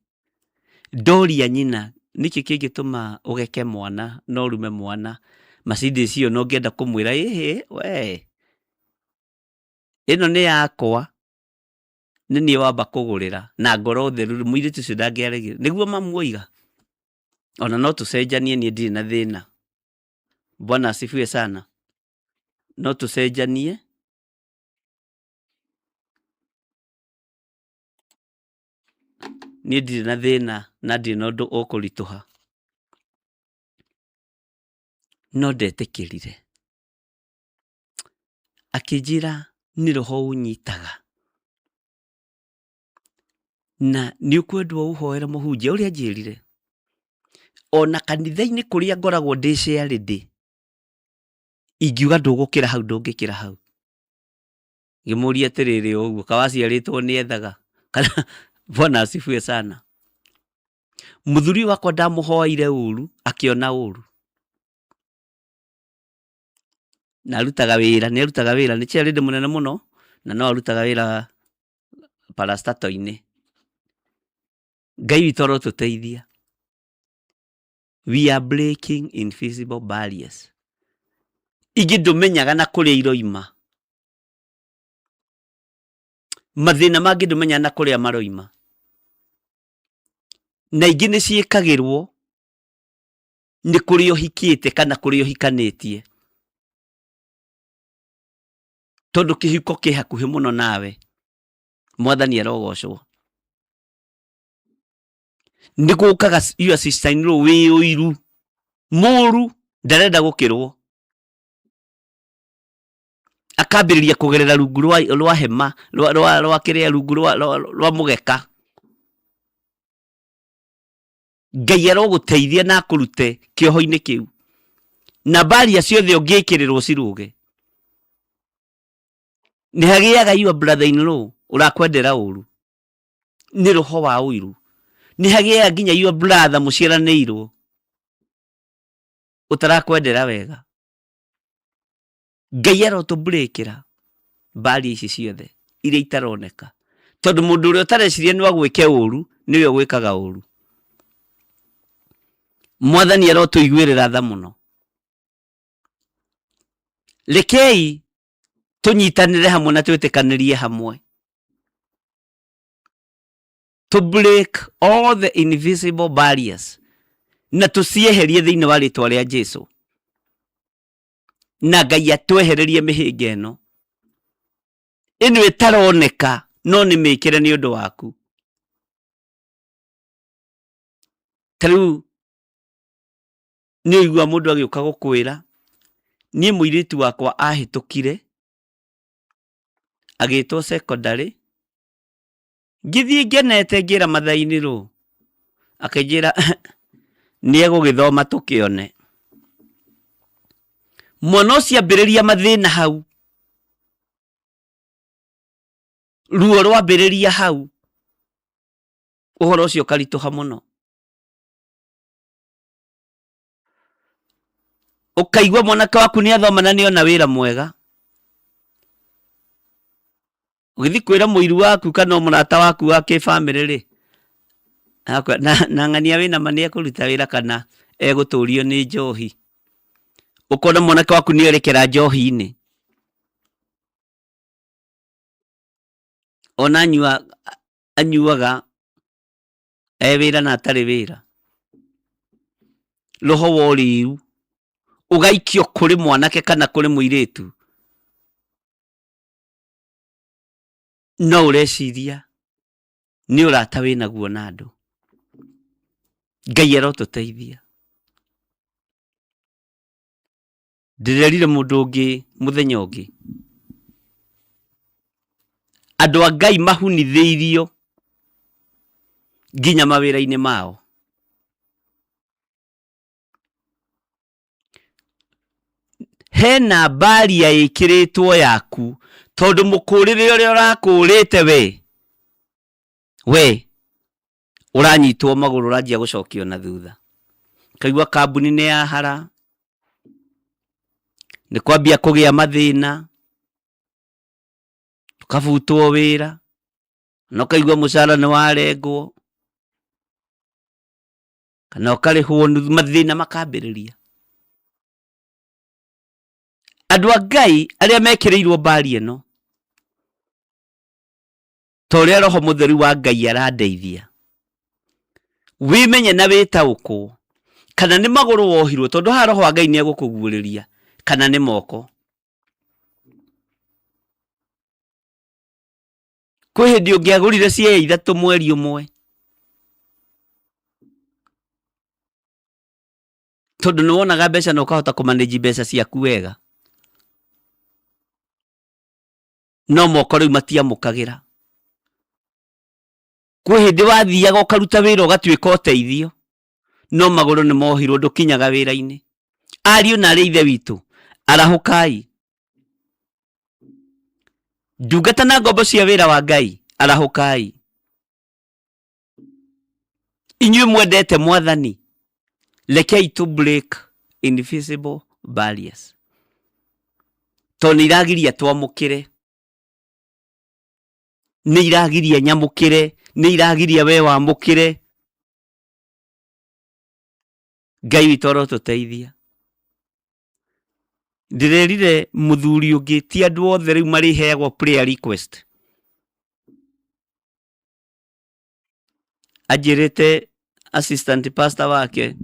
Ndoria nyina nĩkĩ kĩngĩtũma ũgeke mwana na ũrume mwana Mercedes ĩyo, na ũngĩenda kũmwĩra ĩhĩ we ĩno nĩ yakwa, nĩ niĩ wamba kũgũrĩra na ngoro theru, mũirĩtu ũcio ndangĩaregire. Nĩguo mamu oiga ona no tũcenjanie, niĩ ndirĩ na thĩna. Bwana asifiwe sana. No tũcenjanie. Niĩ ndirĩ na thĩna na ndirĩ na ũndũ ũkũritũha. No ndetĩkĩrire. Akĩnjĩra nĩ roho ũnyitaga na nĩ ũkwendwo ũhoere mũhunjia ũrĩa anjĩrire. Ona kanitha-inĩ kũrĩa ngoragwo ndĩ chairlady, ingiuga ndũgũkĩra hau ndũngĩkĩra hau. Ngĩmũria atĩrĩrĩ, ũguo kawaciarĩtwo nĩ ethaga kana? Bwana asifiwe sana. Mũthuri wakwa ndamũhoeire ũru, akĩona ũru na arutaga wĩra, nĩ arutaga wĩra, nĩ chairlady mũnene mũno, na no arutaga wĩra parastato-inĩ. Ngai witũ arotũteithia. We are breaking invisible barriers. Ingĩ ndũmenyaga na kũrĩa iroima, mathĩna mangĩ ndũmenyaga na kũrĩa maroima, na ingĩ nĩ ciĩkagĩrwo nĩ kũrĩa ũhikĩte kana kũrĩa ũhikanĩtie, tondũ kĩhiko kĩ hakuhĩ mũno nawe. Mwathani arogocwo. Nĩ gũkaga your sister in law wĩ ũiru mũru, ndarenda gũkĩrwo, akambĩrĩria kũgerera rungu rwa hema rwa kĩrĩa, rungu rwa mũgeka. Ngai arogũteithia na akũrute kĩoho-inĩ kĩu, na mbaria ciothe ũngĩkĩrĩrwo cirũge. Nĩ hagĩaga your brother in law ũrakwendera ũru, nĩ roho wa ũiru. Nĩ hagĩaga nginya your brother mũciaranĩirwo ũtarakwendera wega. Ngai arotũmburĩkĩra mbaria ici ciothe iria itaroneka, tondũ mũndũ ũrĩa ũtareciria no agwĩke ũru nĩwe ũgwĩkaga ũru. Mwathani arotũiguĩrĩra tha mũno. Rekei tũnyitanĩre hamwe na twĩtĩkanĩrie hamwe to break all the invisible barriers na tũcieherie thĩinĩ wa rĩtwa rĩa Jesu, na Ngai atwehererie mĩhĩnga ĩno ĩno ĩtaroneka no nĩ mĩkĩre nĩ ũndũ waku. Ta rĩu nĩ ũigua mũndũ agĩũka gũkwĩra, niĩ mũirĩtu wakwa ahĩtũkire agĩtwo secondary, ngĩthiĩ ngenete ngĩra mathainĩ rũ, akĩnjĩra nĩ egũgĩthoma tũkĩone. Mwana ũcio ambĩrĩria mathĩna hau, ruo rwambĩrĩria hau, ũhoro ũcio ũkaritũha mũno. Ũkaigua mwanake waku nĩ athoma na nĩ ona wĩra mwega, ũgĩthiĩ kwĩra mũiru waku kana mũrata waku wa kĩbamĩrĩ rĩ, na ng'ania wĩna ma nĩ ekũruta wĩra kana egũtũrio nĩ njohi. Ũkona mwanake waku nĩ erekera njohi-inĩ, ona anyua anyuaga e wĩra na atarĩ wĩra. Roho wa ũrĩu ũgaikio kũrĩ mwanake kana kũrĩ mũirĩtu, no ũreciria nĩ ũrata wĩnaguo na andũ. Ngai arotũteithia. Ndĩrerire mũndũ ũngĩ mũthenya ũngĩ, andũ a Ngai mahunithĩirio nginya mawĩra-inĩ mao. Hena mbaria ĩkĩrĩtwo yaku, tondũ mũkũrĩre ũrĩa ũrakũrĩte we ũranyitwo magũrũ, ũranjia gũcokio na thutha. Kaigua kambuni nĩ yahara, nĩ kwambia kũgĩa mathĩna, ũkabutwo wĩra, na ũkaigua mũcara nĩ warengwo. Kana ũkarĩhwo nuthu, mathĩna makambĩrĩria. Andũ a Ngai arĩa mekĩrĩirwo mbari ĩno, ta ũrĩa Roho Mũtheru wa Ngai arandeithia, wĩmenye na wĩtaũkwo kana nĩ magũrũ wohirwo, tondũ haha Roho wa Ngai nĩ egũkũguũrĩria kana nĩ moko. Kwĩ hĩndĩ ũngĩagũrire ciea ithatũ mweri ũmwe, tondũ nĩ wonaga mbeca na ũkahota kũmanĩji mbeca ciaku wega, no moko rĩu matiamũkagĩra. Kwĩ hĩndĩ wathiaga ũkaruta wĩra ũgatuĩka ũteithio, no magũrũ nĩ mohirwo, ndũkinyaga wĩra-inĩ. Ariũ na arĩ ithe witũ, arahũkai. Ndungata na ngombo cia wĩra wa Ngai, arahũkai. Inyuĩ mwendete Mwathani, rekei to break invisible barriers, tondũ nĩ iragiria twamũkĩre, nĩ iragiria nyamũkĩre, nĩ iragiria we wamũkĩre. Ngai witũ arotũteithia. Ndĩrerire mũthuri ũngĩ ti andũ othe rĩu marĩheagwo prayer request. Anjĩrĩte assistant pastor wake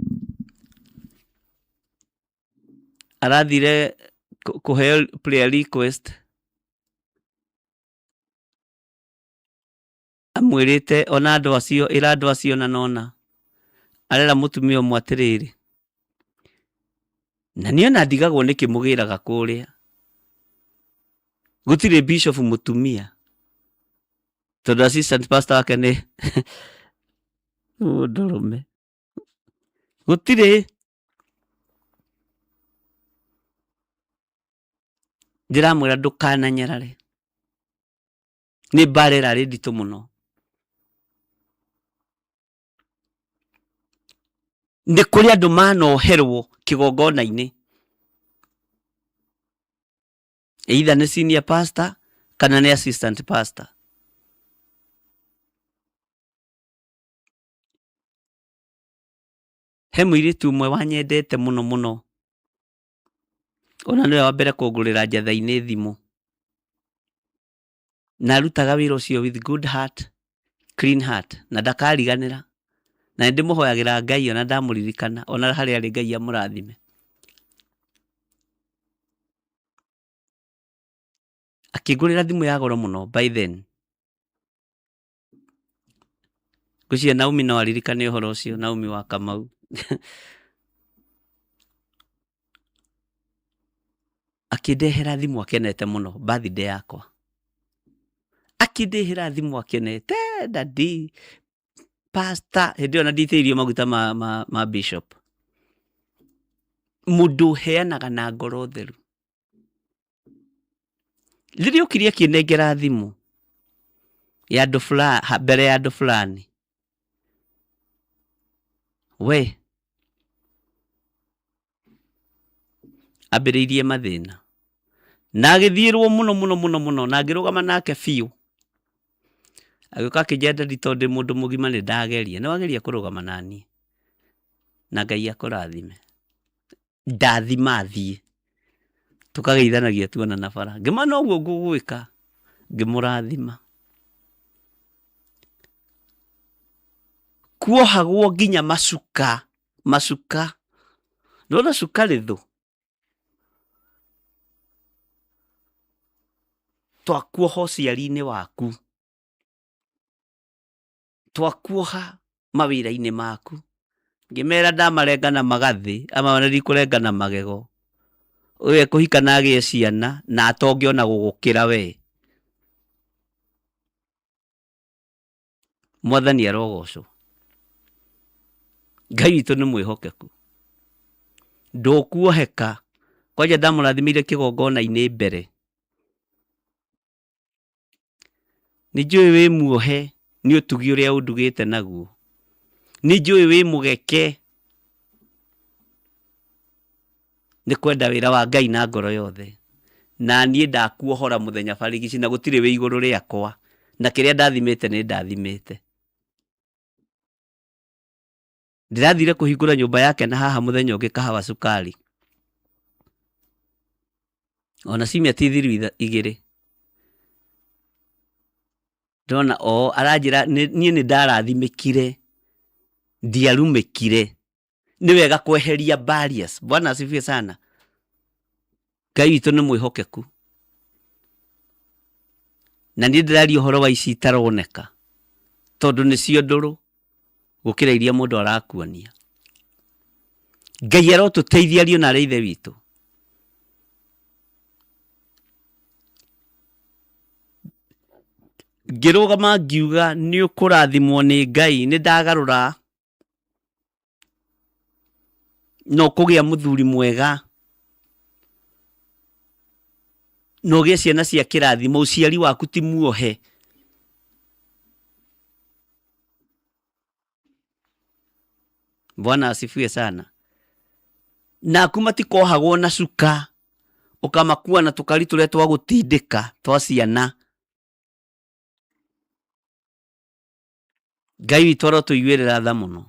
arathire kũheo prayer request, amwĩrĩte ona andũ acio, ĩra andũ acio na nona arera mũtumia ũmwe atĩrĩrĩ, na niĩ ona ndigagwo nĩkĩ mũgĩraga kũrĩa, gũtirĩ bishop mũtumia, tondũ assistant pastor wake nĩ mũndũrũme, gũtirĩ. Ndĩramwĩra ndũkananyarare, nĩ mbara ĩrarĩ nditũ mũno. Nĩ kũrĩ andũ manoherwo kĩgongona-inĩ, either nĩ senior pastor kana nĩ assistant pastor. He mũirĩtu ũmwe wanyendete mũno mũno, ona nĩwe wa mbere kũngũrĩra njatha-inĩ thimũ, na arutaga wĩra ũcio with good heart, clean heart, na ndakariganĩra, na nĩ ndĩmũhoyagĩra Ngai ona ndamũririkana, ona harĩa arĩ Ngai amũrathime. Akĩngũrĩra thimũ ya goro mũno by then. Ngwĩciria Naomi no aririkane ũhoro ũcio, Naomi wa Kamau. Akĩndehera thimũ akenete mũno birthday yakwa. Akĩndehera thimũ akenete, daddy, pastor, hĩndĩ ĩyo na nditĩrĩirio maguta ma bishop. Mũndũ ũheanaga na ngoro theru. Rĩrĩa okire akĩnengera thimũ ya andũ fulani, mbere ya andũ fulani, we ambĩrĩirie mathĩna na agĩthiĩrwo mũno mũno mũno mũno, na ngĩrũgama nake biũ. Agĩũka akĩnjĩra daddy, tondũ ndĩ mũndũ mũgima nĩ ndageria. Nĩ wageria kũrũgama naniĩ, na Ngai akũrathime. Ndathima thiĩ, tũkageithanagia tuonana bara. Ngĩmwĩra noguo ngũgwĩka, ngĩmũrathima. Kuohagwo nginya macuka, macuka. Ndũrona cuka rĩthũ? Twakuoha ũciari-inĩ waku. Twakuoha mawĩra-inĩ maku. Ngĩmera ndamarenga na magathĩ, ama na ndikũrenga na magego. Ũyũ ekũhika na agĩe ciana na atonge ona gũgũkĩra we. Mwathani arogocwo. Ngai witũ nĩ mwĩhokeku. Ndũkuoheka. Kwanja ndamũrathimĩire kĩgongona-inĩ mbere. Nĩ njũĩ wĩ muohe nĩ ũtugi ũrĩa ũndugĩte naguo. Nĩ njũĩ wĩ mũgeke nĩ kwenda wĩra wa Ngai na ngoro yothe. Na niĩ ndakuohora mũthenya barigici na gũtirĩ wĩ igũrũ rĩakwa. Na kĩrĩa ndathimĩte nĩ ndathimĩte. Ndĩrathire kũhingũra nyũmba yake na haha mũthenya ũngĩ kahawa cukari. Ona ciumia ti thiru igĩrĩ. Ndona o aranjĩra niĩ nĩ ndarathimĩkire, ndiarumĩkire. Nĩ wega kweheria barriers. Bwana asifiwe sana. Ngai witũ nĩ mwĩhokeku. Na niĩ ndĩraria ũhoro wa ici itaroneka tondũ nĩcio ndũrũ gũkĩra iria mũndũ arakuonia. Ngai arotũteithia ariũ na arĩ ithe witũ. Ngĩrũgama ngiuga nĩ ũkũrathimwo nĩ Ngai, nĩ ndagarũra na ũkũgĩa mũthuri mwega na ũgĩe ciana cia kĩrathimo, ũciari waku ti muohe. Bwana asifiwe sana. Naku matikohagwo na cuka ũkamakua na tũkari tũrĩa twa gũtindĩka twa ciana. Ngai witũ arotũiguĩrĩra tha mũno.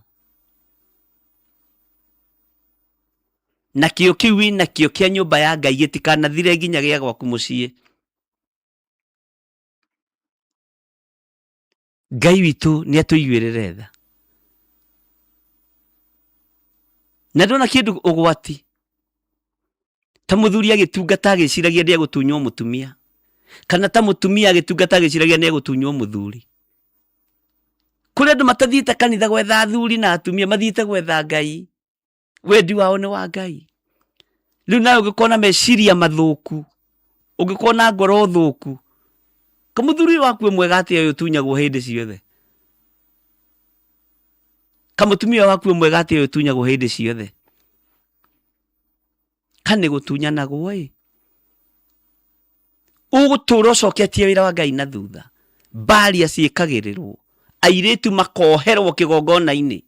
Na kĩo kĩu wĩ nakĩo kĩa nyũmba ya Ngai gĩtikanathire nginya gĩa gwaku mũciĩ. Ngai witũ nĩ atũiguĩrĩre tha. Na ndona kĩndũ ũgwati ta mũthuri agĩtungata agĩciragia nĩ egũtunywo mũtumia, kana ta mũtumia agĩtungata agĩciragia nĩ egũtunywo mũthuri. Kũrĩ andũ matathiĩte kanitha gwetha athuri na atumia, mathiĩte gwetha Ngai. Wendi wao nĩ wa Ngai. Rĩu nawe ũngĩkorwo na meciria mathũku, ũngĩkorwo na ngoro thũku, kamũthuri ũyũ waku wĩ mwega atĩa ũyũ ũtunyagwo hĩndĩ ciothe? Kamũtumia ũyũ waku wĩ mwega atĩa ũyũ ũtunyagwo hĩndĩ ciothe? Kana nĩ gũtunyanagwo ĩ? Ũgũtũra ũcoketie wĩra wa Ngai na thutha. Mbaria ciĩkagĩrĩrwo, airĩtu makoherwo kĩgongona-inĩ.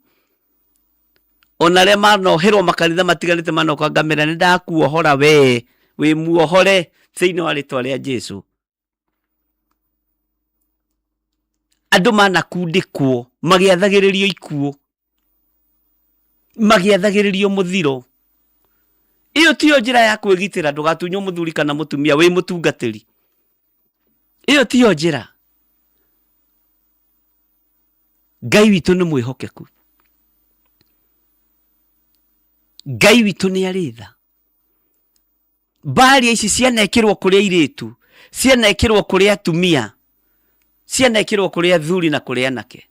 Ona arĩa manoherwo makanitha matiganĩte manoka ngamera nĩ ndakuohora we, wĩ muohore thĩinĩ wa rĩtwa rĩa Jesu. Andũ manakundĩkwo magĩathagĩrĩrio ikuũ, magĩathagĩrĩrio mũthiro. Ĩyo tiyo njĩra ya kwĩgitĩra ndũgatunywo mũthuri kana mũtumia wĩ mũtungatĩri. Ĩyo tiyo njĩra. Ngai witũ nĩ mwĩhokeku. Ngai witũ nĩ arĩ tha. Mbaria ici cianekĩrwo kũrĩ airĩtu, cianekĩrwo kũrĩ atumia, cianekĩrwo kũrĩ athuri na kũrĩ anake.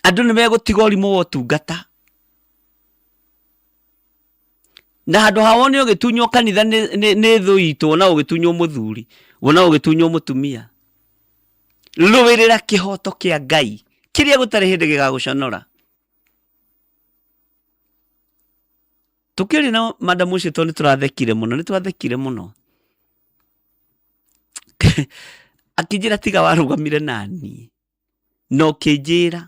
Andũ nĩ megũtiga ũrimũ wa ũtungata. Na handũ ha wone ũgĩtunywo kanitha nĩ thũ itũ, wona ũgĩtunywo mũthuri, wona ũgĩtunywo mũtumia. Rũĩrĩra kĩhoto kĩa Ngai kĩrĩa gũtarĩ hĩndĩ gĩgagũconora. Tũkĩaria na madam ũcio tondũ nĩ tũrathekire mũno, nĩ twathekire mũno. Akĩnjĩra tiga warũgamire naniĩ na ũkĩnjĩra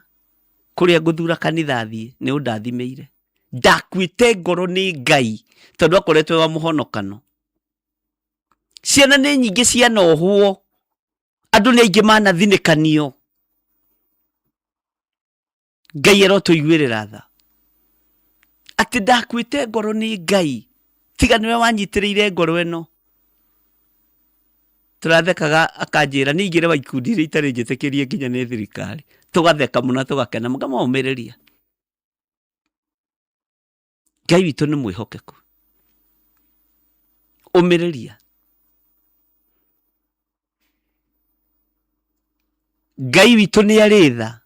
kũrĩa ngũthura kanitha thiĩ nĩ ũndathimĩire. Ndakuĩte ngoro nĩ Ngai tondũ akoretwo e wa mũhonokano. Ciana nĩ nyingĩ cianohwo, andũ nĩ aingĩ manathinĩkanio. Ngai arotũiguĩrĩra tha atĩ ndakuĩte ngoro nĩ Ngai tiga nĩwe wanyitĩrĩire ngoro ĩno. Tũrathekaga akanjĩra niĩ ingĩre wa ikundi iria itarĩ njĩtĩkĩrie nginya nĩ thirikari. Tũgatheka mũno tũgakena ngamomĩrĩria. Ngai witũ nĩ mwĩhokeku. Ũmĩrĩria. Ngai witũ nĩ arĩ tha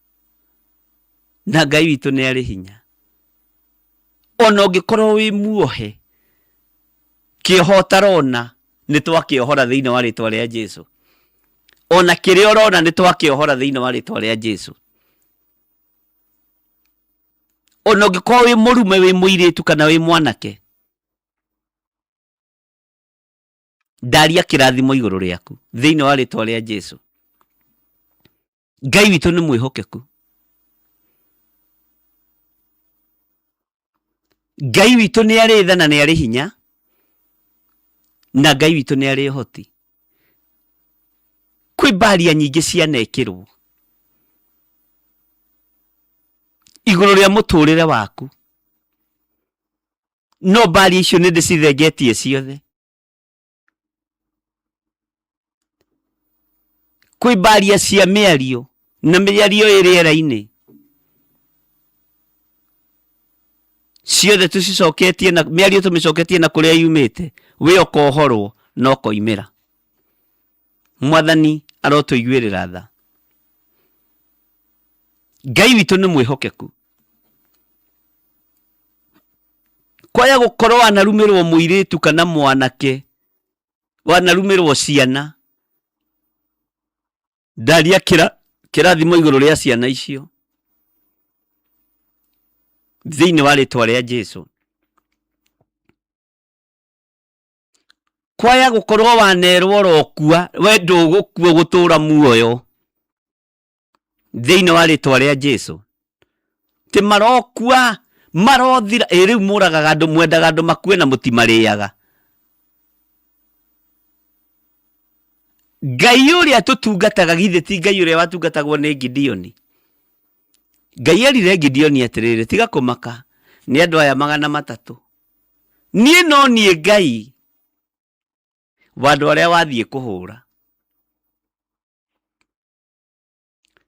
na Ngai witũ nĩ arĩ hinya. Ona ũngĩkorwo wĩ muohe kĩoho ũtarona nĩ twakĩohora thĩinĩ wa rĩtwa rĩa Jesu. Ona kĩrĩa ũrona nĩ twakĩohora thĩinĩ wa rĩtwa rĩa Jesu. Ona ũngĩkorwo wĩ mũrume, wĩ mũirĩtu kana wĩ mwanake, ndaria kĩrathimo igũrũ rĩaku thĩinĩ wa rĩtwa rĩa Jesu. Ngai witũ nĩ mwĩhokeku. Ngai witũ nĩ arĩ tha na nĩ arĩ hinya, na Ngai witũ nĩ arĩ ũhoti. Kwĩ mbaria nyingĩ cianekĩrwo. Igũrũ rĩa mũtũrĩre waku. No mbari icio nĩ ndĩcithengetie ciothe. Kwĩ mbaria cia mĩario na mĩario ĩ rĩera-inĩ. Ciothe tũcicoketie na mĩario tũmĩcoketie na kũrĩa yumĩte. We ũkohorwo na ũkoimĩra. Mwathani arotũiguĩrĩra tha. Ngai witũ nĩ mwĩhokeku. Kwaya gũkorwo wanarumĩrwo mũirĩtu kana mwanake, wanarumĩrwo ciana, ndaria kĩrathimo igũrũ rĩa ciana icio thĩinĩ wa rĩtwa rĩa Jesu. Kwaya gũkorwo wanerwo ũrokua, we ndũgũkua gũtũra muoyo thĩinĩ wa rĩtwa rĩa Jesu. Ti marokua, marothira, ĩ rĩu mũragaga andũ, mwendaga andũ makue na mũtimarĩaga. Ngai ũrĩa tũtungataga githĩ ti Ngai ũrĩa watungatagwo nĩ Gideoni? Ngai erire Gideoni atĩrĩrĩ, tiga kũmaka nĩ andũ aya 300. Niĩ no niĩ Ngai wa andũ arĩa wathiĩ kũhũra.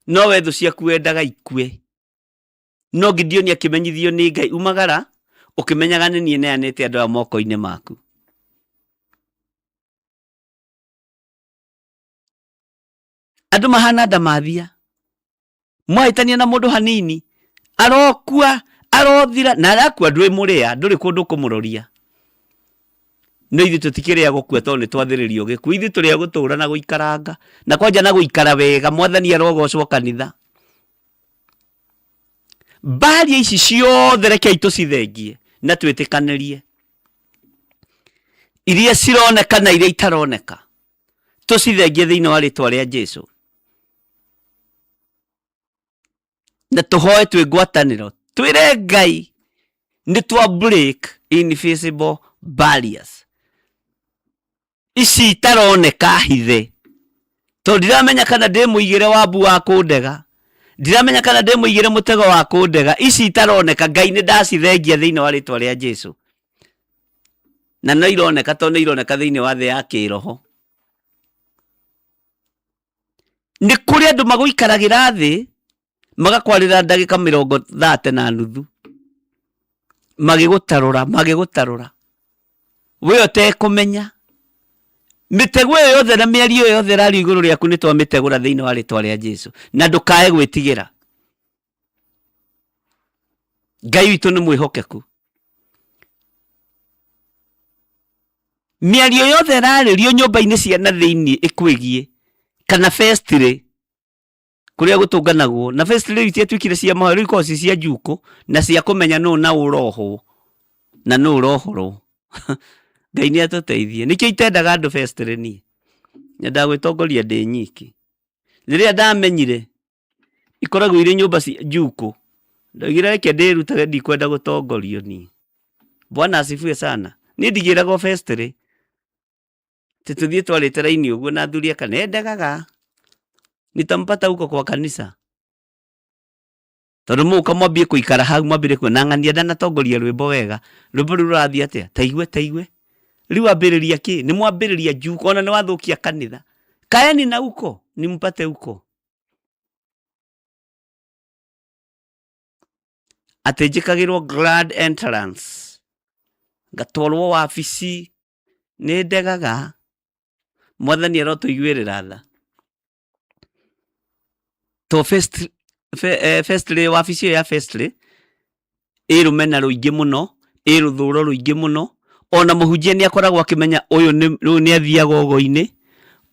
No we thũ ciaku wendaga ikue. No Gideoni akĩmenyithio nĩ Ngai, umagara ũkĩmenyaga nĩ niĩ neanĩte andũ aya moko-inĩ maku. Andũ mahana ndamathia. Mwahĩtania na mũndũ hanini, arokua, arothira, na arakua ndwĩ mũrĩa, ndũrĩ kũndũ kũmũroria. No ithuĩ tũtikĩrĩ a gũkua tondũ nĩ twathĩrĩrio gĩkuũ. Ithuĩ tũrĩ a gũtũra na gũikaranga. Na kwanja na gũikara wega, Mwathani arogocwo kanitha. Mbaria ici ciothe rekei tũcithengie na twĩtĩkanĩrie. Iria cironeka na iria itaroneka. Tũcithengie thĩinĩ wa rĩtwa rĩa Jesu. Na tũhoe twĩ ngwatanĩro. Twĩre Ngai nĩ twa break invisible barriers. Ici itaroneka hithe. Tondũ ndiramenya kana ndĩmũigĩre wabu wa kũndega. Ndiramenya kana ndĩmũigĩre mũtego wa kũndega. Ici itaroneka Ngai nĩ ndacithengia thĩinĩ wa rĩtwa rĩa Jesu. Na no ironeka tondũ nĩ ironeka thĩinĩ wa thĩ ya kĩroho. Nĩ kũrĩ andũ magũikaragĩra thĩ magakwarĩra ndagĩka mĩrongo thate na nuthu magĩgũtarũra, magĩgũtarũra we ũtekũmenya. Mĩtego ĩyo yothe na mĩario ĩyo yothe ĩrario igũrũ rĩaku nĩ twamĩtegũra thĩinĩ wa rĩtwa rĩa Jesu, na ndũkae gwĩtigĩra. Ngai witũ nĩ mwĩhokeku. Mĩario yothe ĩrarĩrio nyũmba-inĩ cia na thĩinĩ ĩkwĩgiĩ kana festry kũrĩa gũtũnganagwo, na festry rĩu itiatuĩkire cia mahoya, rĩu ikoragwo ci cia njukũ na cia kũmenya nũ na ũrohwo na nũ ũrohorwo. Ngai nĩ atũteithie. Nĩkĩo itendaga andũ festry niĩ. Nyendaga gwĩtongoria ndĩ nyiki. Rĩrĩa ndamenyire ikoragwo irĩ nyũmba cia njukũ, ndoigire reke ndĩrutage, ndikwenda gũtongorio niĩ. Bwana asifiwe sana. Niĩ ndigĩragwo festry. Atĩ tũthiĩ twarĩte raini ũguo na athuri aka nendegaga. Nitampata huko kwa kanisa. Tondũ mũka mwambie kũikara hau, mwambire kuona ng'ania ndanatongoria rwĩmbo wega. Rwĩmbo rũu rũrathiĩ atĩa? Ta igue, ta igue. Rĩu ambĩrĩria kĩ? Nĩ mwambĩrĩria njuko, ona nĩ wathũkia kanitha. Kaeni na huko, nimpate huko. Atĩ njĩkagĩrwo grand entrance. Ngatwarwo wabici, nĩ ndegaga. Mwathani arotũiguĩrĩra tha. To firstly, wabici ĩyo ya firstly, ĩ rũmena rũingĩ mũno, ĩ rũthũro rũingĩ mũno. Ona mũhunjia nĩ akoragwo akĩmenya ũyũ nĩ athiaga ũgo-inĩ,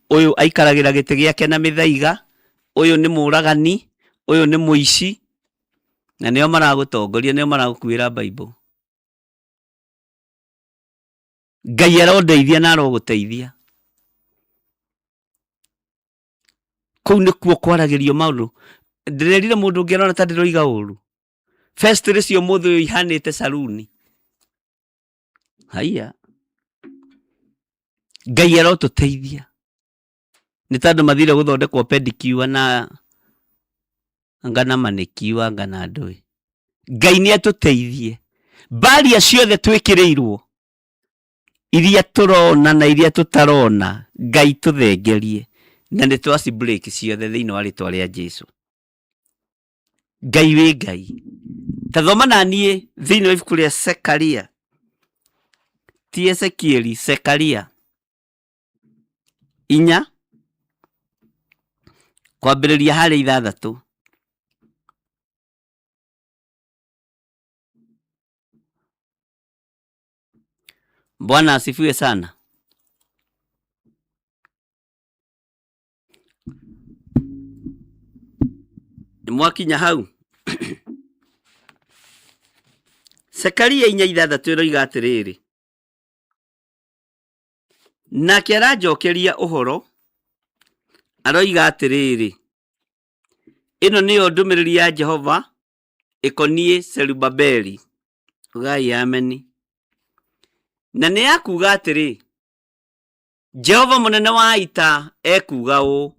ũyũ aikaragĩra gĩtĩ gĩake na mĩthaiga, ũyũ nĩ mũragani, ũyũ nĩ mũici, na nĩo maragũtongoria, nĩo maragũkuĩra Bible. Ngai arondeithia na arogũteithia. Kũu nĩkuo kwaragĩrio maũndũ. Ndĩrerire mũndũ ũngĩ arona ta ndĩroiga ũru. Festry cio ũmũthĩ ũyũ ihanĩte saruni. Haiya. Ngai arotũteithia. Nĩ ta andũ mathire gũthondekwo pedicure na anga na manicure anga na ndũĩ. Ngai nĩ atũteithie. Mbaria ciothe twĩkĩrĩirwo iria tũrona na iria tũtarona, Ngai tũthengerie na nĩ twaci break ciothe thĩinĩ wa rĩtwa rĩa Jesu. Ngai wĩ Ngai. Ta thoma na niĩ thĩinĩ wa ibuku rĩa Sekaria, ti Ezekieli, Sekaria 4 kwambĩrĩria harĩa 6. Bwana asifiwe sana. Nĩ mwakinya hau? Sekaria 4:6 ĩroiga atĩrĩrĩ, nake aranjokeria ũhoro aroiga atĩrĩrĩ, ĩno nĩyo ndũmĩrĩri ya Jehova ĩkoniĩ Zerubabeli. Ugai ameni. Na nĩ ya kuuga atĩrĩ, Jehova mũnene wa ita ekuuga ũũ,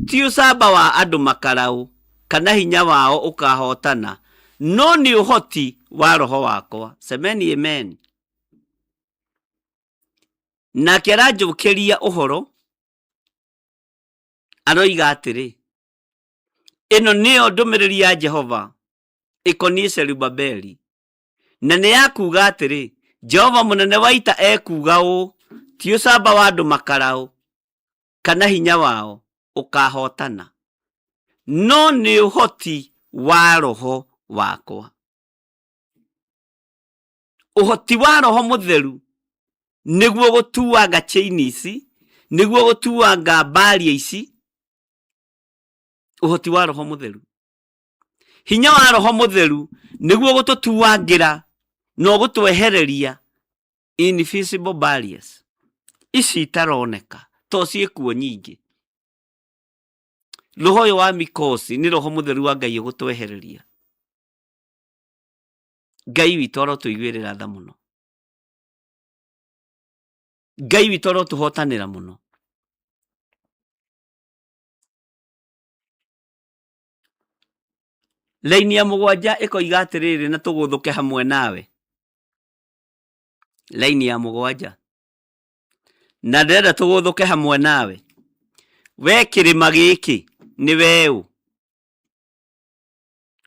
ti ũcamba wa andũ makaraũ kana hinya wao ũkahootana, no nĩ ũhoti wa roho wakwa. Semeni amen. Nake aranjũkĩria ũhoro aroiga atĩrĩ, ĩno nĩyo ndũmĩrĩri ya Jehova ĩkoniĩ Zerubabeli, na nĩ ya kuuga atĩrĩ, Jehova mũnene wa ita ekuuga ũũ, ti ũcamba wa andũ makaraũ kana hinya wao ũkahootana, no nĩ ũhoti wa roho wakwa. Ũhoti wa roho mũtheru nĩguo gũtuanga chain ici, nĩguo gũtuanga mbaria ici, ũhoti wa roho mũtheru. Hinya wa roho mũtheru nĩguo gũtũtuangĩra na ũgũtwehereria invisible barriers ici itaroneka to ciĩkuo nyingĩ. Roho ũyũ wa mikosi nĩ roho mũtheru wa Ngai ũgũtwehereria. Ngai witũ arotũiguĩrĩra tha mũno. Ngai witũ arotũhotanĩra mũno. Raini ya 7 ĩkoiga atĩrĩrĩ, na tũgũthũke hamwe nawe. Raini ya 7, na ndĩrenda tũgũthũke hamwe nawe. We kĩrĩma gĩkĩ nĩ weũ,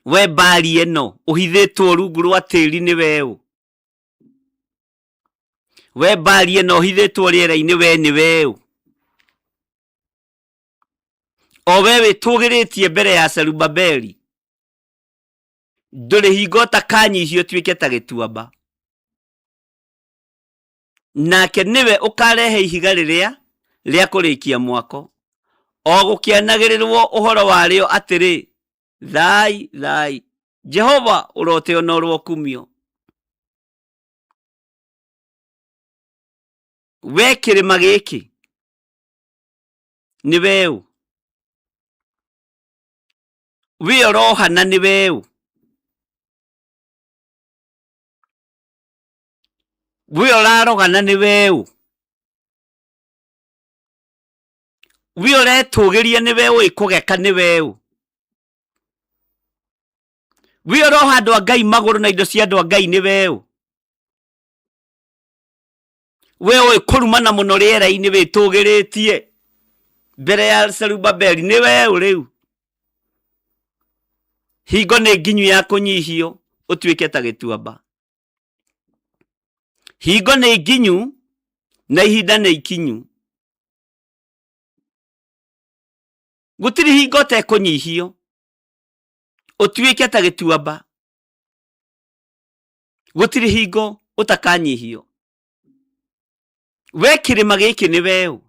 we mbari ĩno ũhithĩtwo rungu rwa tĩri nĩ weũ, we mbari ĩno ũhithĩtwo rĩera-inĩ we nĩ weũ, o we wĩtũgĩrĩtie mbere ya Zerubabeli, ndũrĩ hingo ũtakanyihio ũtuĩke ta gĩtuamba. Nake nĩwe ũkarehe ihiga rĩrĩa rĩa kũrĩkia mwako, o gũkĩanagĩrĩrwo ũhoro warĩo atĩrĩ, Thai, thai, Jehova ũroteo na ũrokumio. We kĩrĩma gĩkĩ nĩ weũ, we ũrohana nĩ weũ, we ũrarogana nĩ weũ, we ũretũgĩria nĩ weũ, ĩkũgeka nĩ weũ, we ũroha andũ a Ngai magũrũ na indo cia andũ a Ngai nĩ weũ, we ũĩ kũrumana mũno rĩera-inĩ wĩtũgĩrĩtie mbere ya Zerubabeli nĩ weũ. Rĩu hingo nĩ nginyu ya kũnyihio ũtuĩke ta gĩtuamba. Hingo nĩ nginyu na ihinda nĩ ikinyu. Gũtirĩ hingo ũtekũnyihio ũtuĩke ta gĩtuamba. Gũtirĩ hingo ũtakanyihio. We kĩrĩma gĩkĩ nĩ weũ,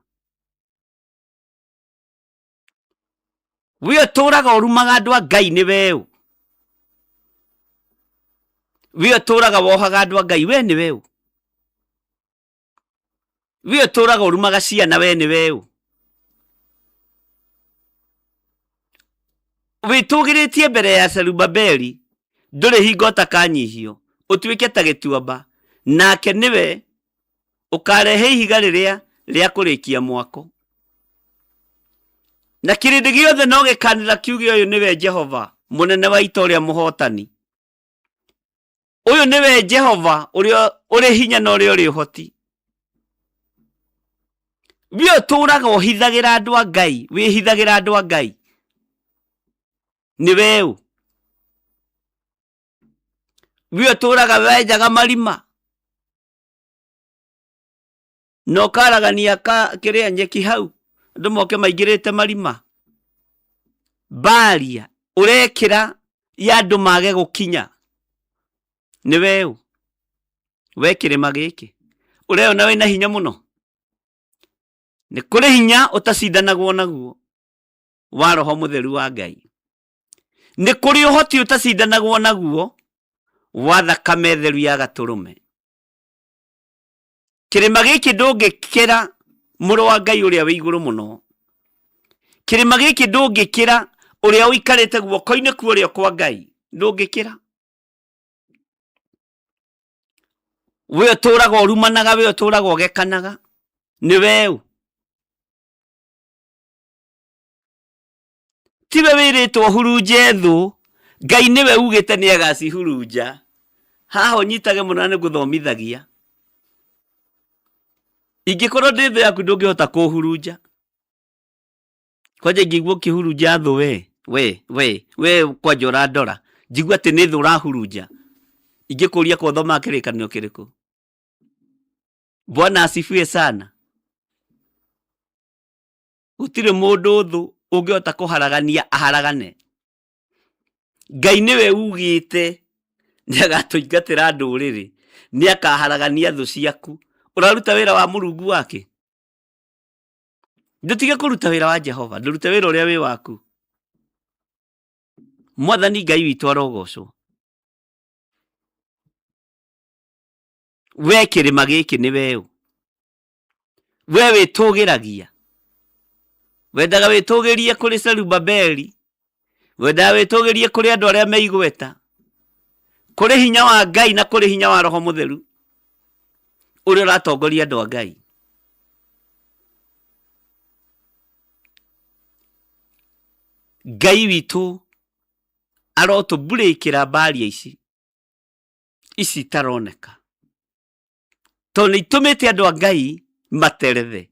we ũtũraga ũrumaga andũ a Ngai nĩ weũ, we ũtũraga wohaga andũ a Ngai we nĩ weũ, we ũtũraga ũrumaga ciana we nĩ weũ, wĩtũgĩrĩtie mbere ya Zerubabeli ndũrĩ hingo ũtakanyihio ũtuĩke ta gĩtuamba, nake nĩwe ũkarehe ihiga rĩrĩa rĩa kũrĩkia mwako. Na kĩrĩndĩ gĩothe no gĩkanĩra kiuge, ũyũ nĩwe Jehova mũnene wa ita ũrĩa mũhotani. Ũyũ nĩwe Jehova ũrĩa ũrĩ hinya na ũrĩa ũrĩ ũhoti. We ũtũraga ũhithagĩra andũ a Ngai, wĩhithagĩra andũ a Ngai. Nĩ we ũ? We ũtũraga wenjaga marima na ũkaragania ka kĩrĩa nyeki hau andũ moke maingĩrĩte marima. Mbaria ũrekĩra ya andũ mage gũkinya. Nĩ we ũ? We kĩrĩma gĩkĩ ũreyona wĩna hinya mũno? Nĩ kũrĩ hinya ũtacindanagwo naguo wa Roho Mũtheru wa Ngai. Nĩ kũrĩ ũhoti ũtacindanagwo naguo wa thakame theru ya gatũrũme. Kĩrĩma gĩkĩ ndũngĩkĩra mũrũ wa Ngai ũrĩa wĩ igũrũ mũno. Kĩrĩma gĩkĩ ndũngĩkĩra ũrĩa ũikarĩte guoko-inĩ kwa ũrĩo kwa Ngai, ndũngĩkĩra. We ũtũraga ũrumanaga, we ũtũraga ũgekanaga, nĩ we ũ? Tiwe wĩrĩtwo ũhurunje thũ, Ngai nĩwe ugĩte nĩ agacihurunja. Haha ũnyitage mũno na nĩ ngũthomithagia. Ingĩkorwo ndĩ thũ yaku ndũngĩhota kũhurunja. Kwanja ingĩigua ũkĩhurunja thũ we, we, we, we kwanja ũrandora, njigue atĩ nĩ thũ ũrahurunja. Ingĩkũria kwa ũthomaga kĩrĩkanĩro kĩrĩkũ? Bwana asifiwe sana. Gũtirĩ mũndũ thũ ũngĩhota kũharagania aharagane. Ngai nĩwe ugĩte nĩ agatũingatĩra ndũrĩrĩ, nĩ akaharagania thũ ciaku. Ũraruta wĩra wa Mũrungu wake? Ndũtige kũruta wĩra wa Jehova, ndũrute wĩra ũrĩa wĩ waku. Mwathani Ngai witũ arogocwo. We kĩrĩma gĩkĩ nĩ we ũ? We wĩtũgĩragia, wendaga wĩtũgĩrie kũrĩ Zerubabeli, wendaga wĩtũgĩrie kũrĩ andũ arĩa me igweta, kũrĩ hinya wa Ngai na kũrĩ hinya wa Roho Mũtheru ũrĩa ũratongoria andũ a Ngai. Ngai witũ arotũmburĩkĩra mbaria ici, ici itaroneka, tondũ nĩ itũmĩte andũ a Ngai materethe.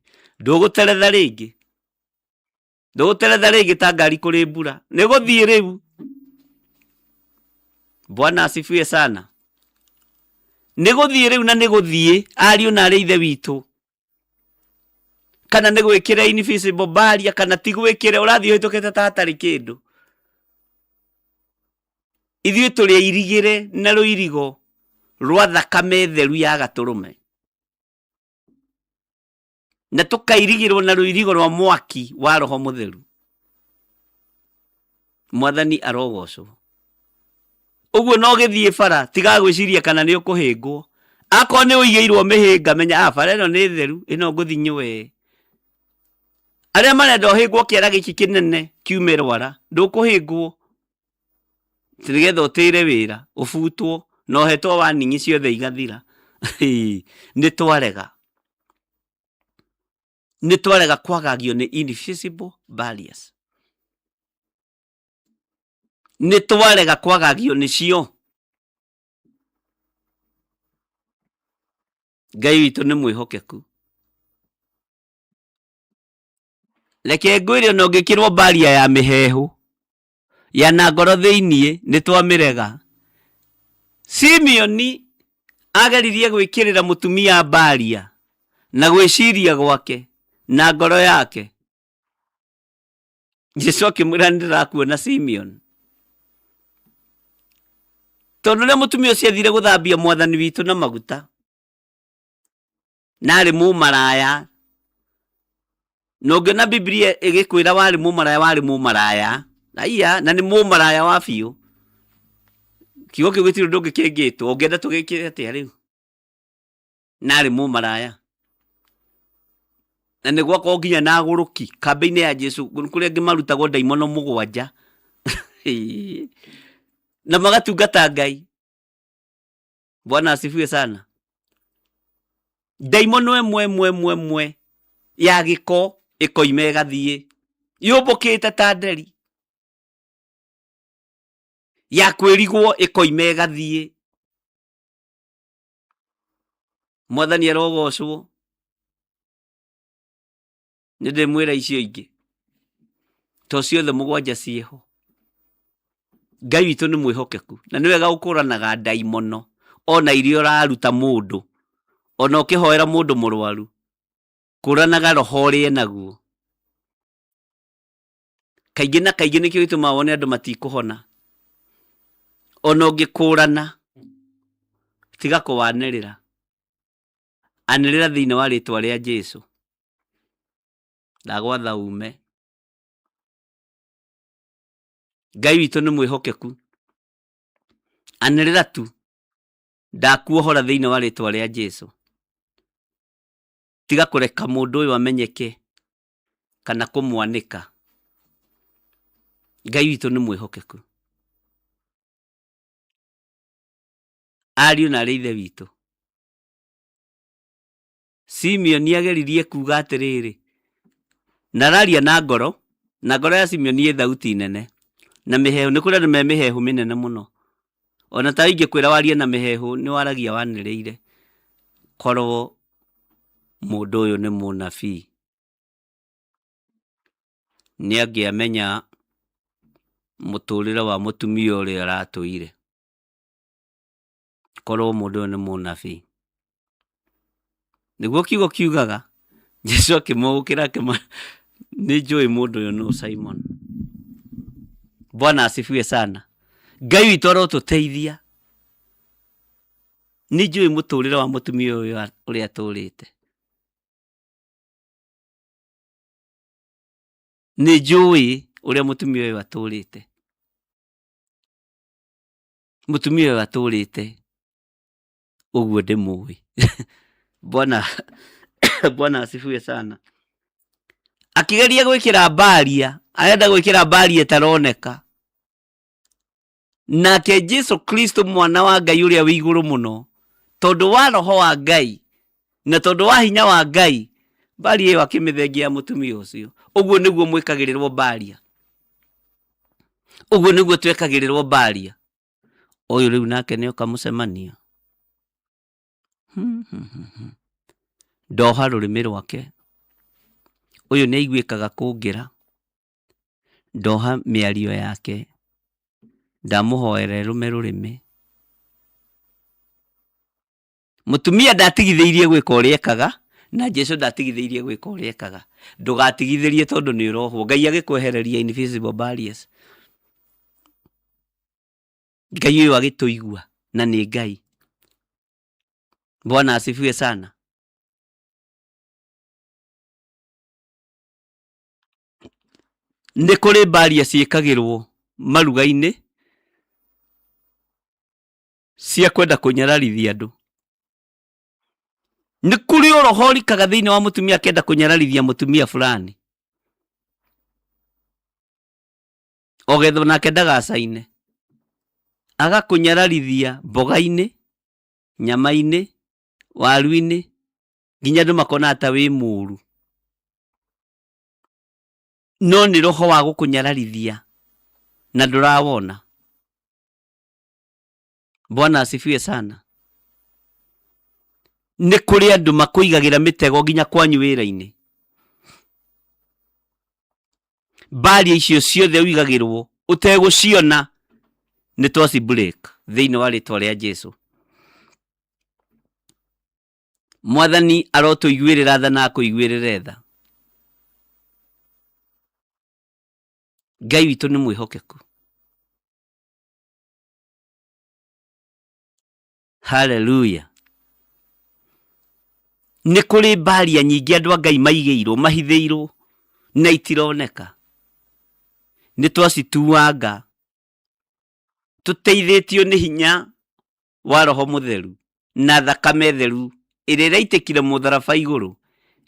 Ndũgũteretha rĩngĩ, ndũgũteretha rĩngĩ ta ngari kũrĩ mbura, nĩ gũthiĩ rĩu. Bwana asifiwe sana. Nĩ gũthiĩ rĩu na nĩ gũthiĩ ariũ na arĩ ithe witũ, kana nĩ gwĩkĩre invisible barrier kana ti gwĩkĩre, ũrathiĩ ũhĩtũkĩte ta hatarĩ kĩndũ. Ithuĩ tũrĩ airigĩre na rũirigo rwa thakame theru ya gatũrũme, na tũkairigĩrwo na rũirigo rwa mwaki wa Roho Mũtheru. Mwathani arogocwo. Ũguo no gĩthiĩ bara, tiga gwĩciria kana nĩ ũkũhĩngwo. Akorwo nĩ ũigĩirwo mĩhĩnga, menya ah, bara ĩno nĩ theru, ĩno ngũthiĩ nyũe. Arĩa marenda ũhĩngwo kĩara gĩkĩ kĩnene kiume rwara, ndũkũhĩngwo. Nĩgetha ũtĩre wĩra, ũbutwo, na ũhetwo warning ciothe igathira. Nĩ twarega. Nĩ twarega kwagagio nĩ invisible barriers. Nĩ twarega kwagagio nĩcio. Ngai witũ nĩ mwĩhokeku. Reke ngwĩre ona ũngĩkĩrwo barrier ya mĩheehũ ya na ngoro thĩiniĩ nĩ twamĩrega. Simeoni ageririe gwĩkĩrĩra mũtumia barrier na gwĩciria gwake na ngoro yake. Jesu akĩmwĩra nĩ ndĩrakuona Simeon. Tondũ rĩrĩa mũtumia ũcio athire gũthambia mwathani witũ na maguta, na arĩ mũmaraya, na ũngĩona Biblia ĩgĩkwĩra warĩ mũmaraya, warĩ mũmaraya, aiya, na nĩ mũmaraya wa biũ. Kiugo kĩu gĩtirĩ ũndũ ũngĩ kĩngĩtwo, ũngĩenda tũgĩkĩre atĩa rĩu? Na arĩ mũmaraya. Na nĩ gwakorwo nginya na agũrũki kambĩ-inĩ ya Jesu, kũrĩa angĩ marutagwo ndaimono mũgwanja na magatungata Ngai. Bwana asifiwe sana. Ndaimono ĩmwe ĩmwe ĩmwe ĩmwe ya gĩko ĩkoima ĩgathiĩ yũmbũkĩte ta nderi, ya kwĩrigwo ĩkoima ĩgathiĩ. Mwathani arogocwo. Nĩ ndĩmwĩra icio ingĩ to ciothe 7 ciĩho. Ngai witũ nĩ mwĩhokeku na nĩ wega gũkũranaga ndaimono ona iria ũraruta mũndũ, ona ũkĩhoera mũndũ mũrwaru, kũranaga roho ũrĩa enaguo. Kaingĩ na kaingĩ nĩkĩo gĩtũmaga wone andũ matikũhona. Ona ũngĩkũrana, tiga kũwanĩrĩra. Anĩrĩra thĩinĩ wa rĩtwa rĩa Jesu. Ndagwatha ume. Ngai witũ nĩ mwĩhokeku. Anĩrĩra tu, ndakuohora thĩinĩ wa rĩtwa rĩa Jesu. Tiga kũreka mũndũ ũyũ amenyeke kana kũmwanĩka. Ngai witũ nĩ mwĩhokeku. Ariũ na arĩ ithe witũ, Simeoni ageririe kuga atĩrĩrĩ, na araria na ngoro, na ngoro ya Simeoni ĩ thauti nene na mĩheehũ. Nĩ kũrĩ andũ me mĩheehũ mĩnene mũno, ona ta ingĩkwĩra warie na mĩheehũ nĩ waragia wanĩrĩire. Korwo mũndũ ũyũ nĩ mũnabii, nĩ angĩamenya mũtũrĩre wa mũtumia ũrĩa aratũire. Korwo mũndũ ũyũ nĩ mũnabii, nĩguo kiugo kiugaga. Jesu akĩmũgũkĩra akĩmwĩra, nĩ njũĩ mũndũ ũyũ nũ Simon. Bwana asifiwe sana. Ngai witũ arotũteithia. Nĩ njũĩ mũtũrĩre wa mũtumia ũyũ ũrĩa atũrĩte. Nĩ njũĩ ũrĩa mũtumia ũyũ atũrĩte. Mũtumia ũyũ atũrĩte ũguo ndĩmũĩ. Bwana asifiwe sana. Akĩgeria gwĩkĩra mbaria, arenda gwĩkĩra mbaria ĩtaroneka. Nake Jesu Kristo mwana wa Ngai ũrĩa wĩ igũrũ mũno, tondũ wa roho wa Ngai na tondũ wa hinya wa Ngai, mbaria ĩyo akĩmĩthengia ya mũtumia ũcio. Ũguo nĩguo mwĩkagĩrĩrwo mbaria, ũguo nĩguo twekagĩrĩrwo mbaria. Ũyũ rĩu nake nĩoka mũcemanio. Ndoha rũrĩmĩ rwake. Ũyũ nĩaiguĩkaga kũngĩra. Ndoha mĩario yake. Ndamũhoera ĩrũme rũrĩmĩ. Mũtumia ndatigithĩirie gwĩka ũrĩa ekaga, na Jesu ndatigithĩirie gwĩka ũrĩa ekaga. Ndũgatigithĩrie tondũ nĩ ũrohwo. Ngai agĩkwehereria invisible barriers. Ngai ũyũ agĩtũigua na nĩ Ngai. Bwana asifiwe sana. Nĩ kũrĩ mbaria ciĩkagĩrwo maruga-inĩ cia kwenda kũnyararithia andũ. Nĩ kũrĩ ũroho ũrikaga thĩinĩ wa mũtumia akenda kũnyararithia mũtumia fulani, ogethwo nake ndagacaine, agakũnyararithia mboga-inĩ, nyama-inĩ, waru-inĩ, nginya andũ makona ta wĩ mũru. No nĩ roho wa gũkũnyararithia na ndũrawona. Bwana asifiwe sana. Nĩ kũrĩ andũ makũigagĩra mĩtego nginya kwanyu wĩra-inĩ. Mbaria icio ciothe ũigagĩrwo ũtegũciona nĩ twaci break thĩinĩ wa rĩtwa rĩa Jesu. Mwathani arotũiguĩrĩra tha na akũiguĩrĩre tha. Ngai witũ nĩ mwĩhokeku. Haleluya. Nĩ kũrĩ mbaria nyingĩ andũ a Ngai maigĩirwo, mahithĩirwo na itironeka. Nĩ twacituanga tũteithĩtio nĩ hinya wa Roho Mũtheru na thakame theru ĩrĩa ĩraitĩkire mũtharaba igũrũ,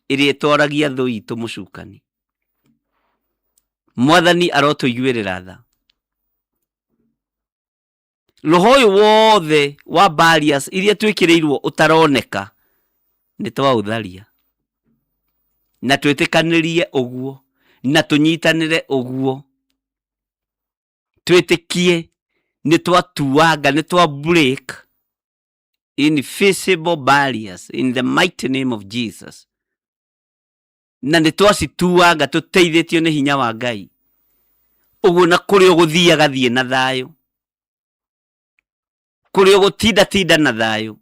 ĩrĩa ĩtoragia thũ itũ mũcukani. Mwathani arotũiguĩrĩra tha. Roho ũyũ wothe wa barriers iria twĩkĩrĩirwo ũtaroneka nĩ twaũtharia, na twĩtĩkanĩrie ũguo na tũnyitanĩre ũguo, twĩtĩkie nĩ twatuanga, nĩ twa break. Invisible barriers in the mighty name of Jesus. Na nĩ twacituanga tũteithĩtio nĩ hinya wa Ngai. Ũguo na kũrĩa ũgũthiaga thiĩ na thayũ, kũrĩa ũgũtindatinda na thayũ,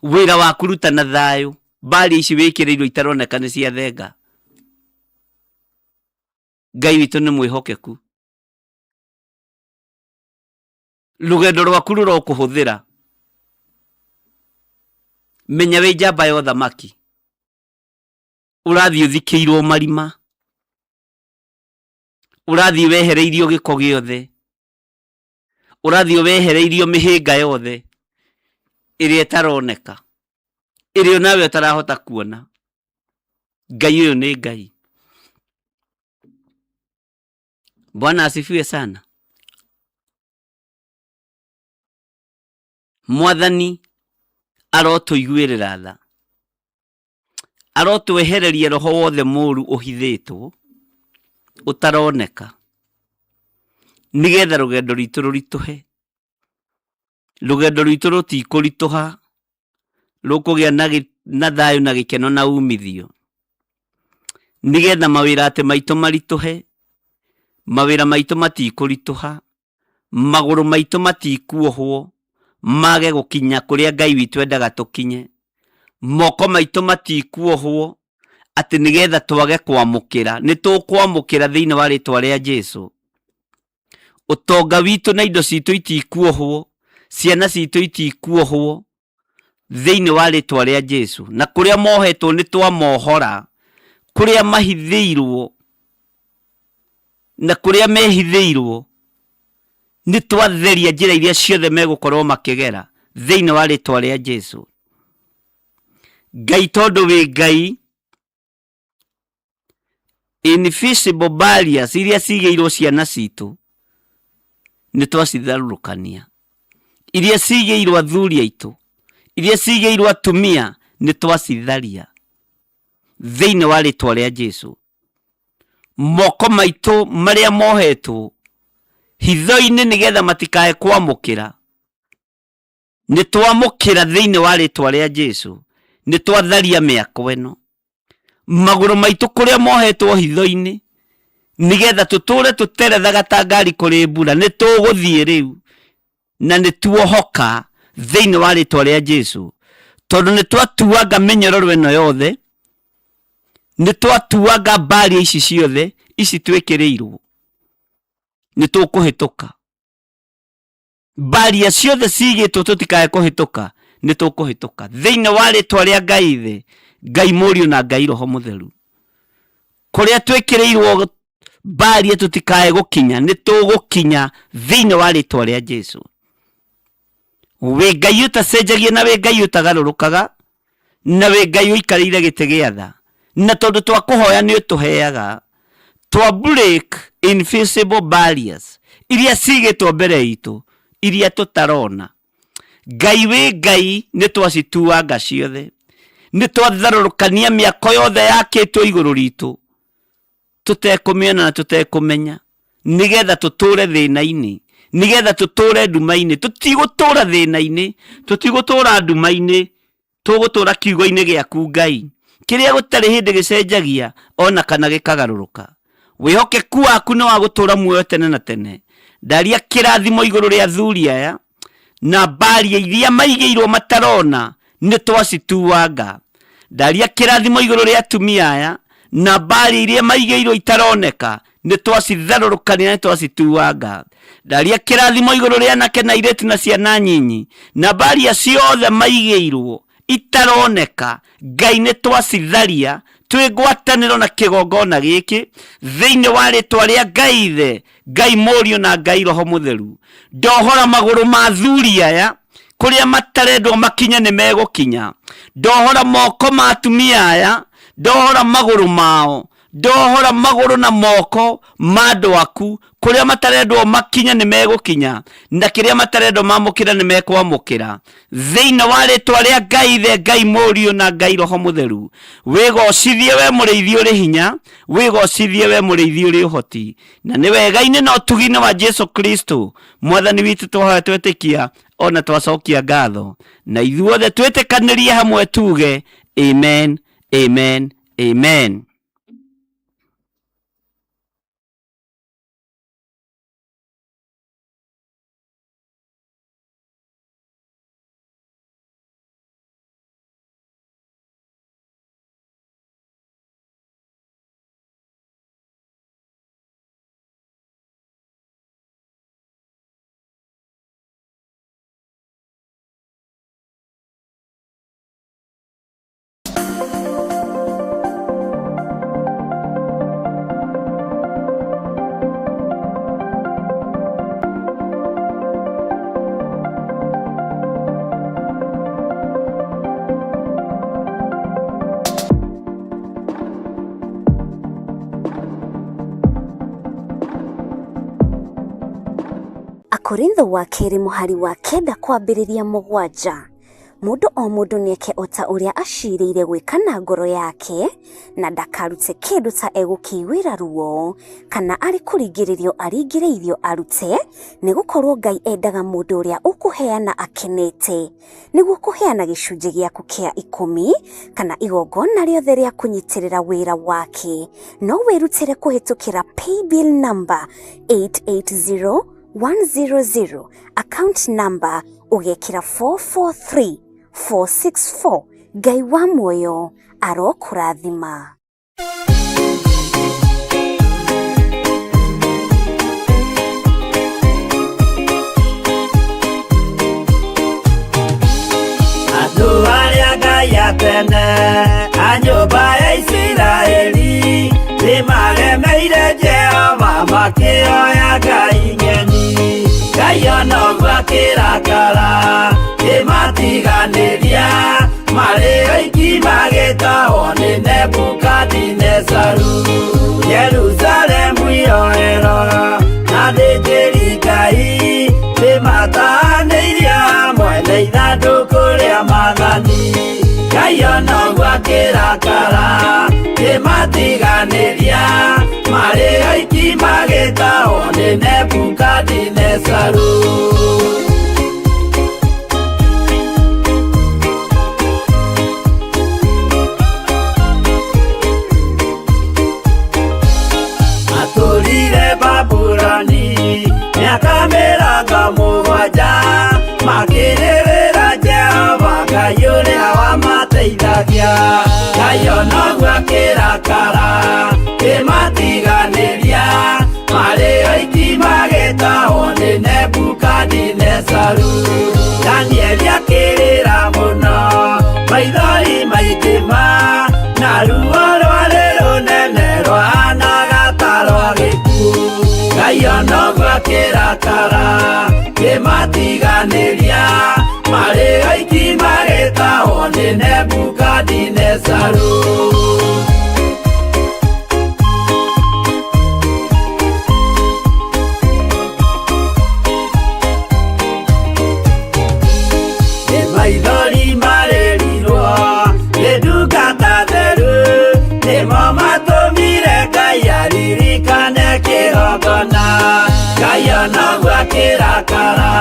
wĩra waku ruta na thayũ. Mbari ici wĩkĩrĩirwo itaroneka nĩ cia thenga. Ngai witũ nĩ mwĩhokeku. Rũgendo rwaku rũrokũhũthĩra. Menya wĩ njamba ya ũthamaki, ũrathiĩ ũthikĩirwo marima, ũrathiĩ wehereirio gĩko gĩothe, ũrathiĩ wehereirio mĩhĩnga yothe ĩrĩa ĩtaroneka, ĩrĩa onawe ũtarahota kuona. Ngai ũyũ nĩ Ngai. Bwana asifiwe sana. Mwathani arotũiguĩrĩra tha, arotwehereria roho wothe mũru ũhithĩtwo ũtaroneka, nĩgetha rũgendo rwitũ rũritũhe. Rũgendo rwitũ rũtikũritũha, rũkũgĩa na thayũ na gĩkeno na umithio, nĩgetha mawĩra atĩ maitũ maritũhe, mawĩra maitũ matikũritũha, magũrũ maitũ matikuohwo mage gũkinya kũrĩa Ngai witũ endaga tũkinye, moko maitũ matikuohwo atĩ nĩgetha twage kwamũkĩra. Nĩ tũkwamũkĩra thĩinĩ wa rĩtwa rĩa Jesu. Ũtonga witũ na indo citũ itikuohwo, ciana citũ itikuohwo thĩinĩ wa rĩtwa rĩa Jesu. Na kũrĩa mohetwo nĩ twamohora, kũrĩa mahithĩirwo na kũrĩa mehithĩirwo nĩ twatheria njĩra iria ciothe megũkorwo makĩgera thĩinĩ wa rĩtwa rĩa Jesu. Ngai tondũ wĩ Ngai, invisible barriers iria cigĩirwo ciana citũ nĩ twacitharũrũkania, iria cigĩirwo athuri aitũ, iria cigĩirwo atumia nĩ twacitharia thĩinĩ wa rĩtwa rĩa Jesu. Moko maitũ marĩa mohetwo hitho-inĩ nĩgetha matikae kwamũkĩra, nĩ twamũkĩra thĩinĩ wa rĩtwa rĩa Jesu. Nĩ twatharia mĩako ĩno, magũrũ maitũ kũrĩa mohetwo hitho-inĩ nĩgetha tũtũre tũterethaga ta ngari kũrĩ mbura, nĩ tũgũthiĩ rĩu na nĩ tuohoka thĩinĩ wa rĩtwa rĩa Jesu, tondũ nĩ twatuanga mĩnyororo ĩno yothe, nĩ twatuanga mbaria ici ciothe ici twĩkĩrĩirwo, nĩ tũkũhĩtũka mbaria ciothe cigĩtwo tũtikae kũhĩtũka, nĩ tũkũhĩtũka thĩinĩ wa rĩtwa rĩa Ngai Ithe, Ngai Mũriũ na Ngai Roho Mũtheru. Kũrĩa twĩkĩrĩirwo mbaria tũtikae gũkinya, nĩ tũgũkinya thĩinĩ wa rĩtwa rĩa Jesu. Wĩ Ngai ũtacenjagia na wĩ Ngai ũtagarũrũkaga na wĩ Ngai ũikarĩire gĩtĩ gĩa tha, na tondũ twakũhoya nĩ ũtũheaga, twa break invisible barriers iria cigĩtwo mbere itũ iria tũtarona. Ngai wĩ Ngai, nĩ twacituanga ciothe, nĩ twatharũrũkania mĩako yothe yakĩtwo igũrũ ritũ tũtekũmĩona na tũtekũmenya, nĩgetha tũtũre thĩna-inĩ, nĩgetha tũtũre nduma-inĩ. Tũtigũtũra thĩna-inĩ, tũtigũtũra nduma-inĩ, tũgũtũra kiugo-inĩ gĩaku Ngai, kĩrĩa gũtarĩ hĩndĩ gĩcenjagia ona kana gĩkagarũrũka. Wĩhokeku waku nĩ wa gũtũra muoyo tene na tene. Ndaria kĩrathimo igũrũ rĩa athuri aya na mbaria iria maigĩirwo matarona, nĩ twacituanga. Ndaria kĩrathimo igũrũ rĩa atumia aya na mbaria iria maigĩirwo itaroneka, nĩ twacitharũrũkania, nĩ twacituanga. Ndaria kĩrathimo igũrũ rĩa anake na airĩtu na ciana nyinyi na mbaria ciothe maigĩirwo itaroneka, Ngai nĩ twacitharia twĩ ngwatanĩro na kĩgongona gĩkĩ thĩinĩ wa rĩtwa rĩa Ngai Ithe, Ngai Mũriũ na Ngai Roho Mũtheru. Ndohora magũrũ ma athuri aya kũrĩa matarendwo makinye nĩ megũkinya. Ndohora moko ma atumia aya, ndohora magũrũ mao, ndohora magũrũ na moko ma andũ aku. Kũrĩa matarendwo makinye nĩ megũkinya, na kĩrĩa matarendwo mamũkĩre nĩ mekwamũkĩra. Thĩinĩ wa rĩtwa rĩa Ngai Ithe, Ngai Mũriũ na Ngai Roho Mũtheru, wĩgocithie we mũrĩithi ũrĩ hinya, wĩgocithie we mũrĩithi ũrĩ ũhoti. Na nĩ wega-inĩ na ũtugi-inĩ wa Jesu Kristo Mwathani witũ twahoya twetĩkia ona twacokia ngatho, na ithuothe twĩtĩkanĩrie hamwe tuge amen, amen, amen. Akorintho wa kerĩ mũhari wa 9 kwambĩrĩria 7. Mũndũ o mũndũ nĩeke o ta ũrĩa acirĩire gwĩka na ngoro yake, na ndakarute kĩndũ ta egũkĩiguĩra ruo, kana arĩ kũringĩrĩrio aringĩrĩirio arute, nĩgũkorwo Ngai endaga mũndũ ũrĩa ũkũheana akenete. Nĩguo kũheana gĩcunjĩ gĩaku kĩa 10 kana igongona rĩothe rĩa kũnyitĩrĩra wĩra wake, no wĩrutĩre kũhĩtũkĩra paybill number 880100, account number ũgekĩra 443464. Ngai wa muoyo arokũrathima. Andũ arĩa Ngai atene a nyũmba ya Isiraeli nĩmaremeire Jehova makĩoya Ngai ng'eni. Ngai ona ũguo akĩrakara kĩmatiganĩria, marĩ oiki magĩtahwo nĩ Nebukadinezaru. Jerusalemu yoerwo na athĩnjĩri Ngai nĩmatahanĩirio hamwe na ithandũkũ rĩa maathani. Ngai ona ũguo akĩrakara kĩmatiganĩria, marĩ oiki magĩtahwo nĩ Nebukadinezaru. Matũrire Babuloni mĩaka 70, makĩrĩrĩra Jehova Ngai ũrĩa wamateithagia. Ngai ona ũguo akĩrakara kĩmatiganĩria, marĩ oiki magĩtahwo nĩ Nebukadinezaru. Danieli akĩrĩra mũno, maithori maingĩ ma, na ruo rwarĩ rũnene rwahanaga ta rwa gĩkuũ. Ngai ona ũguo akĩrakara kĩmatiganĩria, marĩ oiki magĩtahwo nĩ Nebukadinezaru. Maithori marĩrirwo nĩ ndungata theru, nĩmo matũmire Ngai aririkane kĩgongona. Ngai ona ũguo akĩrakara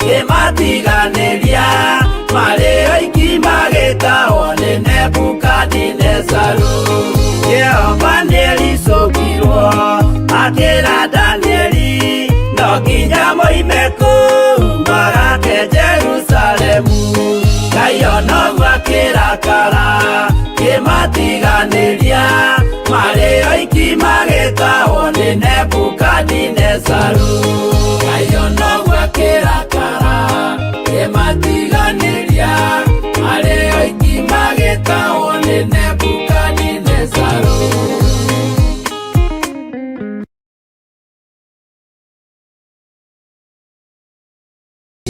kĩmatiganĩria, marĩ oiki magĩtahwo nĩ Nebukadinezaru. Jehova nĩericũkirwo akĩra Danieli, no nginya moime kũu magake Jerusalemu. Ngai ona ũguo akĩrakara kĩmatiganĩria, marĩ oiki magĩtahwo nĩ Nebukadinezaru. Ngai ona ũguo akĩrakara kĩmatiganĩria, marĩ oiki magĩtahwo nĩ Nebukadinezaru.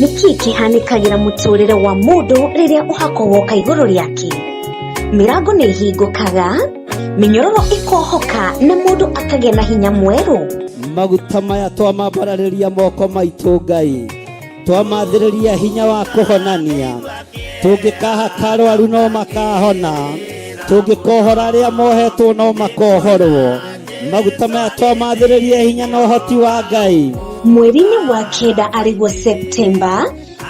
Nĩkĩ kĩhanĩkagĩra mũtũrĩre wa mũndũ rĩrĩa ũhako woka igũrũ rĩake? Mĩrango nĩ ĩhingũkaga, Mĩnyororo ĩkohoka na mũndũ akagĩa na hinya mwerũ. Maguta maya twamambararĩria moko maitũ Ngai, twamathĩrĩria hinya wa kũhonania, tũngĩkahaka arwaru no makahona, tũngĩkohora arĩa mohetwo no makohorwo. Maguta maya twamathĩrĩria hinya na ũhoti wa Ngai. Mweri-inĩ wa kenda arĩguo Septemba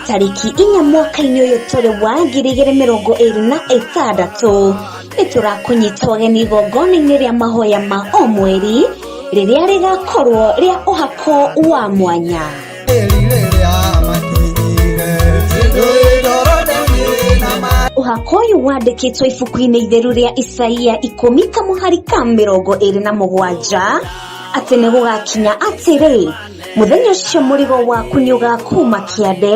tarĩki 4 mwaka-inĩ ũyũ tũrĩ wa 2026, nĩ tũrakũnyita ũgeni igongona-inĩ rĩa mahoya ma o mweri rĩrĩa rĩgakorwo rĩa ũhako wa mwanya. Ũhako ũyũ wandĩkĩtwo ibuku-inĩ itheru rĩa Isaia 10 kamũhari ka 27 atĩ nĩ gũgakinya atĩrĩ, mũthenya ũcio mũrigo waku nĩ ũgakuma kĩande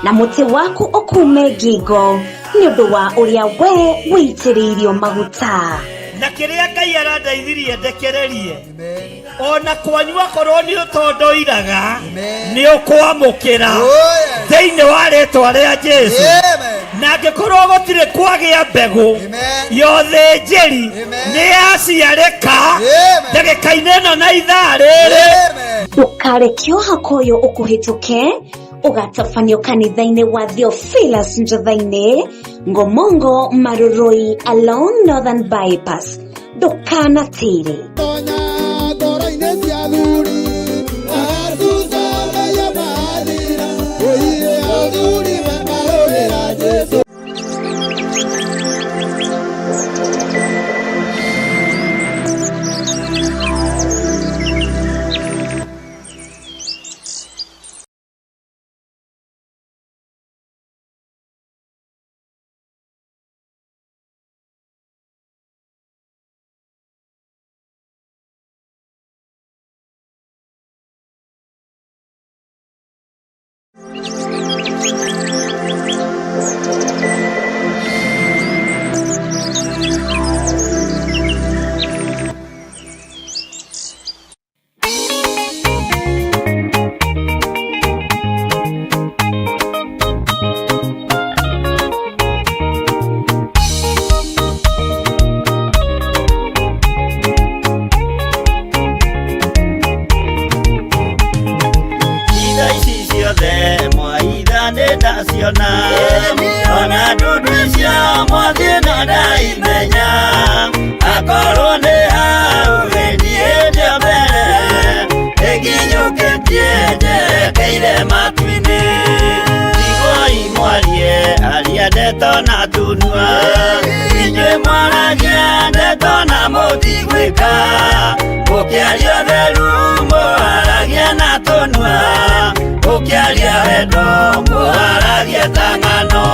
na mũtĩ waku ũkume ngingo nĩ ũndũ wa ũrĩa we wĩitĩrĩirio maguta. Na kĩrĩa Ngai arandeithirie ndekererie, ona kwanyu akorwo nĩ ũtondoiraga nĩ ũkwamũkĩra thĩinĩ wa rĩtwa rĩa Jesu. Na angĩkorwo gũtirĩ kwagĩa mbegũ ya ũthĩnjĩri nĩ yaciarĩka ndagĩka-inĩ ĩno na ithaa rĩrĩ. Ndũkareke ũhako ũyũ ũkũhĩtũke, ũgatabanio kanitha-inĩ wa Theophilus Njotha-inĩ, Ngomongo Marurui along Northern Bypass. Ndũkanatĩre. Itha ici ciothe mwaitha nĩ ndaciona, ona ndundu icio mwathiĩ no ndaimenya, akorwo nĩ hau gĩthiĩ ndĩ mbere, ĩnginyũkĩtie njerekeire matu-inĩ. Tigwoi mwarie aria ndeto na tunua, inyuĩ mwaragia ndeto na mũtigwĩka, mũkĩaria ũtheru mũharagia na tũnua, mũkĩaria wendo mũharagia ta ng'ano.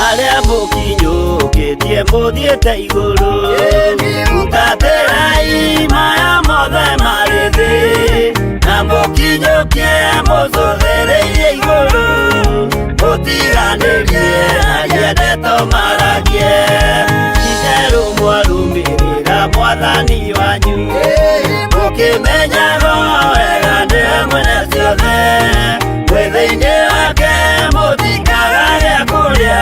Arĩa mũkinyũkĩtie mũthiĩte igũrũ, hutatĩrai maya mothe marĩ thĩ, na mũkinyũkie mũcũthĩrĩirie igũrũ, mũtiganĩrie aria ndeto maragie, itherũ mwarũmĩrĩra mwathani wanyu, mũkĩmenyaga wega nĩwe mwene ciothe, mwĩ thĩinĩ wake mũtikaga gĩa kũrĩa,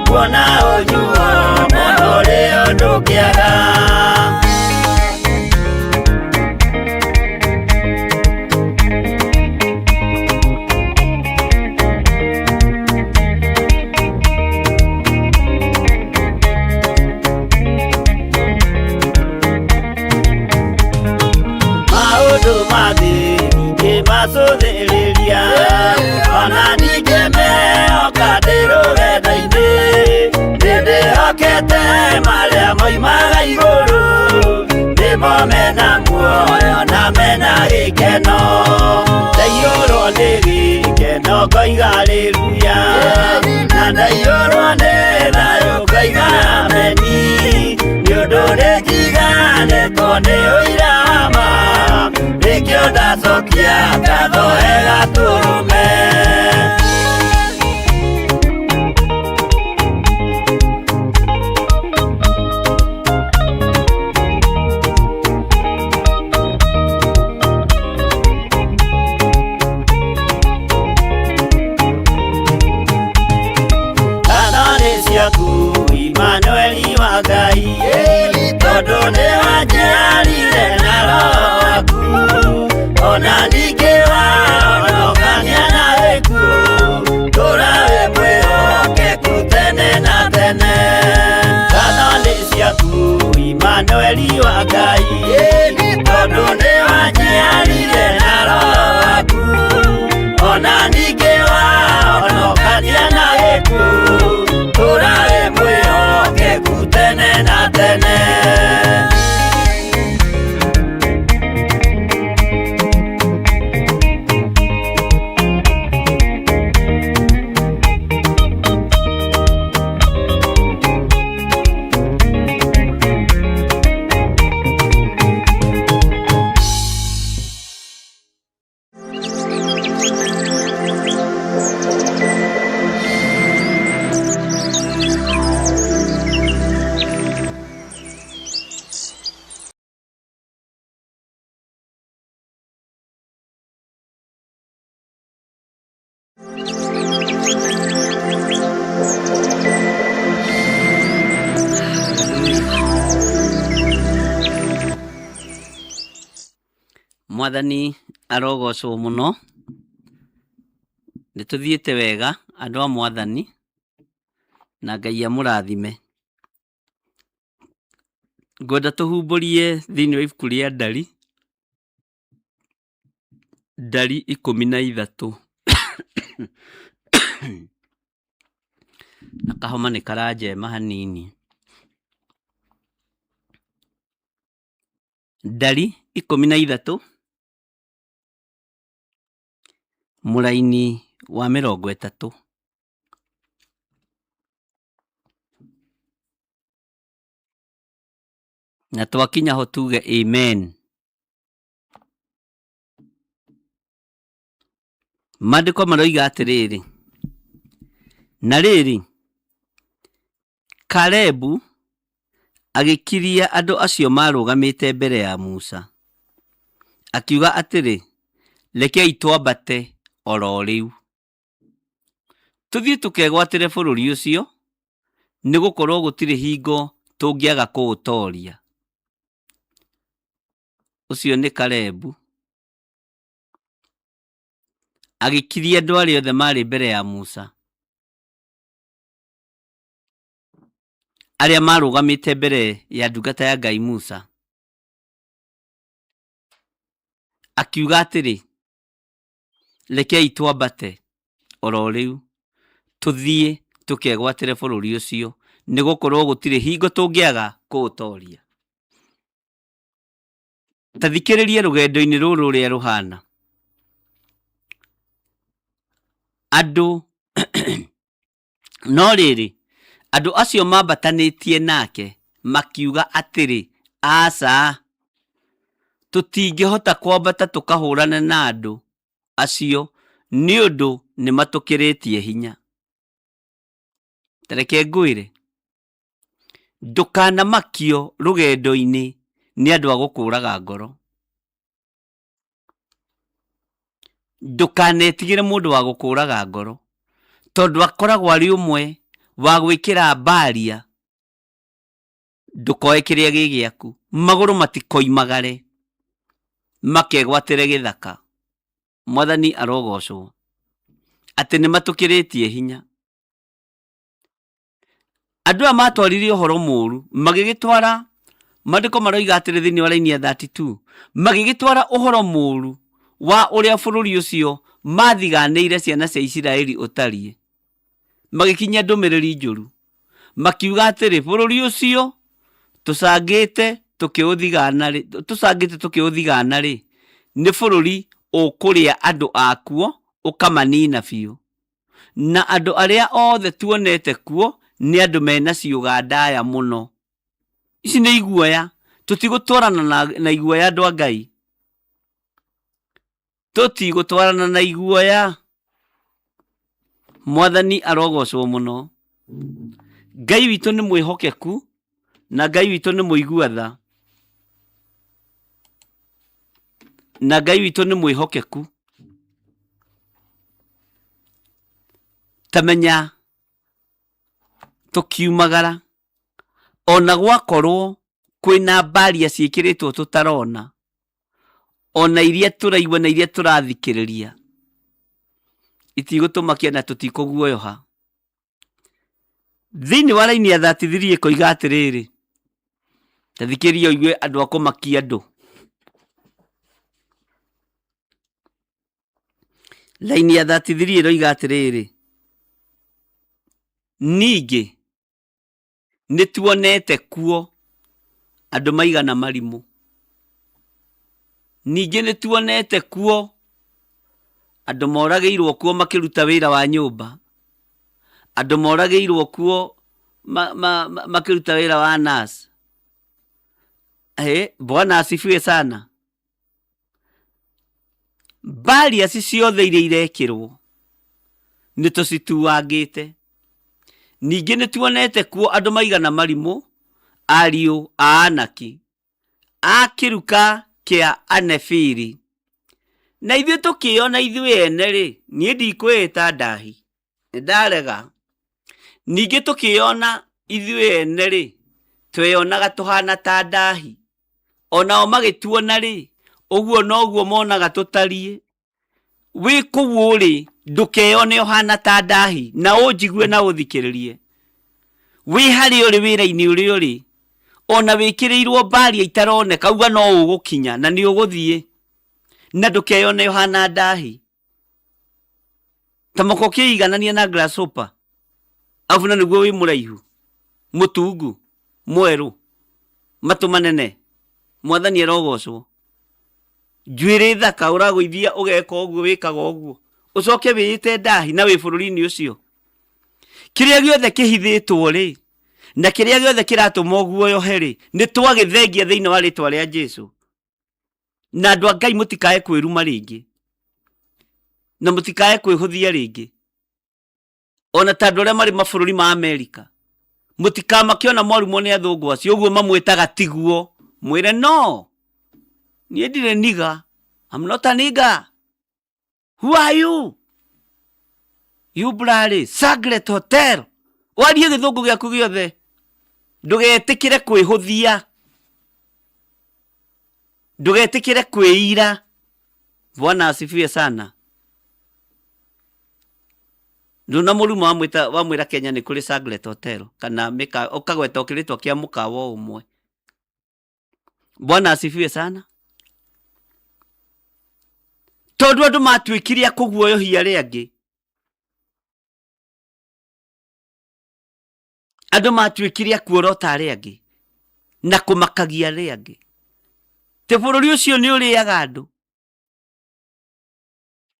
kuona ũnyuo mũno ũrĩ ũndũ kĩaga. Maũndũ ma thĩ ningĩ macũthĩrĩria, ona ningĩ mehoka ndĩ rũgendo-inĩ, nĩndĩhokete marĩa moimaga igũrũ, nĩmo mena muoyo na mena gĩkeno, ndaiyũrwo nĩ gĩkeno ngoiga haleluya, na ndaiyũrwo nĩ thayũ ngoiga ameni, nĩ ũndũ nĩnjiganĩtwo nĩ ũira wa ma, nĩkĩo ndacokia ngatho he Gatũrũme. ciaku Imanueli wa Ngai, tondũ nĩ wanjiarire na roho waku, ona ningĩ wahonokania na gĩkuũ, tũra wĩ mwĩhokeku tene na tene. Ngatho nĩ ciaku Imanueli wa Ngai, tondũ nĩ wanjiarire na roho waku, ona ningĩ wahonokania na gĩkuũ, tũra wĩ mwĩhokeku tene na tene. Mwathani arogocwo mũno. Nĩ tũthiĩte wega andũ a Mwathani, na Ngai amũrathime. Ngwenda tũhumbũrie thĩinĩ wa ibuku rĩa Ndari, Ndari 13. Na kahoma nĩ karanjema hanini. Ndari 13 mũraini wa 30. Na twakinya ho tuge amen. Maandĩko maroiga atĩrĩrĩ, na rĩrĩ, Kalebu agĩkiria andũ acio maarũgamĩte mbere ya Musa, akiuga atĩrĩ, rekei twambate o ro rĩu, tũthiĩ tũkegwatĩre bũrũri ũcio, nĩ gũkorwo gũtirĩ hingo tũngĩaga kũũtooria. Ũcio nĩ Kalebu. Agĩkiria andũ arĩa othe maarĩ mbere ya Musa, arĩa maarũgamĩte mbere ya ndungata ya Ngai Musa, akiuga atĩrĩ, rekei twambate o ro rĩu, tũthiĩ tũkegwatĩre bũrũri ũcio, nĩ gũkorwo gũtirĩ hingo tũngĩaga kũũtooria. Ta thikĩrĩria rũgendo-inĩ rũrũ ũrĩa rũhana. Andũ no rĩrĩ, andũ acio mambatanĩtie nake makiuga atĩrĩ, aca, tũtingĩhota kwambata tũkahũrane na andũ acio, nĩ ũndũ nĩ matũkĩrĩtie hinya. Ta reke ngwĩre, ndũkanamakio rũgendo-inĩ nĩ andũ a gũkũraga ngoro. Ndũkanetigĩre mũndũ wa gũkũraga ngoro, tondũ akoragwo arĩ ũmwe wa gwĩkĩra mbaria ndũkoe kĩrĩa gĩ gĩaku. Magũrũ matikoimagare makegwatĩre gĩthaka. Mwathani arogocwo atĩ nĩ matũkĩrĩtie hinya. Andũ aya matwarire ũhoro mũru magĩgĩtwara, maandĩko maroiga atĩrĩ thĩinĩ wa raini ya 32, magĩgĩtwara ũhoro mũru wa ũrĩa bũrũri ũcio mathiganĩire ciana cia Isiraeli ũtariĩ. Magĩkinyia ndũmĩrĩri njũru, makiuga atĩrĩ, bũrũri ũcio tũcangĩte tũkĩũthigana-rĩ, tũcangĩte tũkĩũthigana-rĩ, nĩ bũrũri ũkũrĩa andũ akuo ũkamanina biũ. Na andũ arĩa othe tuonete kuo nĩ andũ mena ciũga ndaya mũno. Ici nĩ iguoya, tũtigũtwarana na iguoya andũ a Ngai. Tũtigũtwarana na iguoya. Mwathani arogocwo mũno. Ngai witũ nĩ mwĩhokeku na Ngai witũ nĩ mũigua tha. Na Ngai witũ nĩ mwĩhokeku. Ta menya Tũkiumagara ona gwakorwo kwĩna mbaria ciĩkĩrĩtwo tũtarona, ona iria tũraigua na iria tũrathikĩrĩria itigũtũmakia na tũtikũguoyoha. Thĩinĩ wa raini ya 33 ĩkoiga atĩrĩrĩ, ta thikĩrĩria ũigue andũ a kũmakia andũ. Raini ya 33 ĩroiga atĩrĩrĩ, ningĩ nĩ tuonete kuo andũ maigana marimũ. Ningĩ nĩ tuonete kuo andũ moragĩirwo kuo makĩruta wĩra wa nyũmba, andũ moragĩirwo kuo makĩruta wĩra wa nurse. Bwana asifiwe sana. Barriers ciothe iria irekĩrwo nĩ tũcituangĩte. Ningĩ nĩ tuonete kuo andũ maigana marimũ, ariũ a Anaki, a kĩruka kĩa Anefili. Na ithuĩ tũkĩyona ithuĩ ene-rĩ, niĩ ndikwĩĩta ndahi, nĩ ndarega. Ningĩ tũkĩyona ithuĩ ene-rĩ, tweyonaga tũhana ta ndahi. Onao magĩtuona-rĩ, ũguo noguo monaga tũtariĩ. Wĩ kũu ũrĩ, ndũkeyone ũhana ta ndahi, na ũnjigue na ũthikĩrĩrie. Wĩ harĩa ũrĩ wĩra-inĩ ũrĩa ũrĩ, ona wĩkĩrĩirwo mbaria itaroneka, uga no ũgũkinya na nĩ ũgũthiĩ, na ndũkeyone ũhana ndahi. Ta mũka ũkĩiganania na grasshopper, arabu na nĩguo wĩ mũraihu, mũtungu, mwerũ, matũ manene, Mwathani arogocwo. Njuĩrĩ thaka ũragũithia ũgeka ũguo wĩkaga ũguo, ũcoke wĩĩte ndahi na wĩ bũrũri-inĩ ũcio. Kĩrĩa gĩothe kĩhithĩtwo rĩ, na kĩrĩa gĩothe kĩratũma ũguoyohe rĩ, nĩ twagĩthengia thĩinĩ wa rĩtwa rĩa Jesu. Na andũ a Ngai mũtikae kwĩruma rĩngĩ, na mũtikae kwĩhũthia rĩngĩ. Ona ta andũ arĩa marĩ mabũrũri ma Amerika, mũtikamake ona mwarumwo nĩ athũngũ acio ũguo mamwĩtaga tiguo, mwĩre no, niĩ ndirĩ niga, I'm not a nigga. Who are you? You bloody Sangret Hotel. Warie gĩthũngũ gĩaku gĩothe, ndũgetĩkĩre kwĩhũthia, ndũgetĩkĩre kwĩira. Bwana asifiwe sana. Ndũnamũruma wamwĩta wamwĩra Kenya nĩ kũrĩ Sangret Hotel kana mĩka ũkagweta o kĩrĩtwa kĩa mũkawa o ũmwe. Bwana asifiwe sana. Tondũ andũ matuĩkire a kũguoyohia arĩa angĩ, andũ matuĩkire a kuorota arĩa angĩ na kũmakagia arĩa angĩ. Tĩ bũrũri ũcio nĩ ũrĩaga andũ.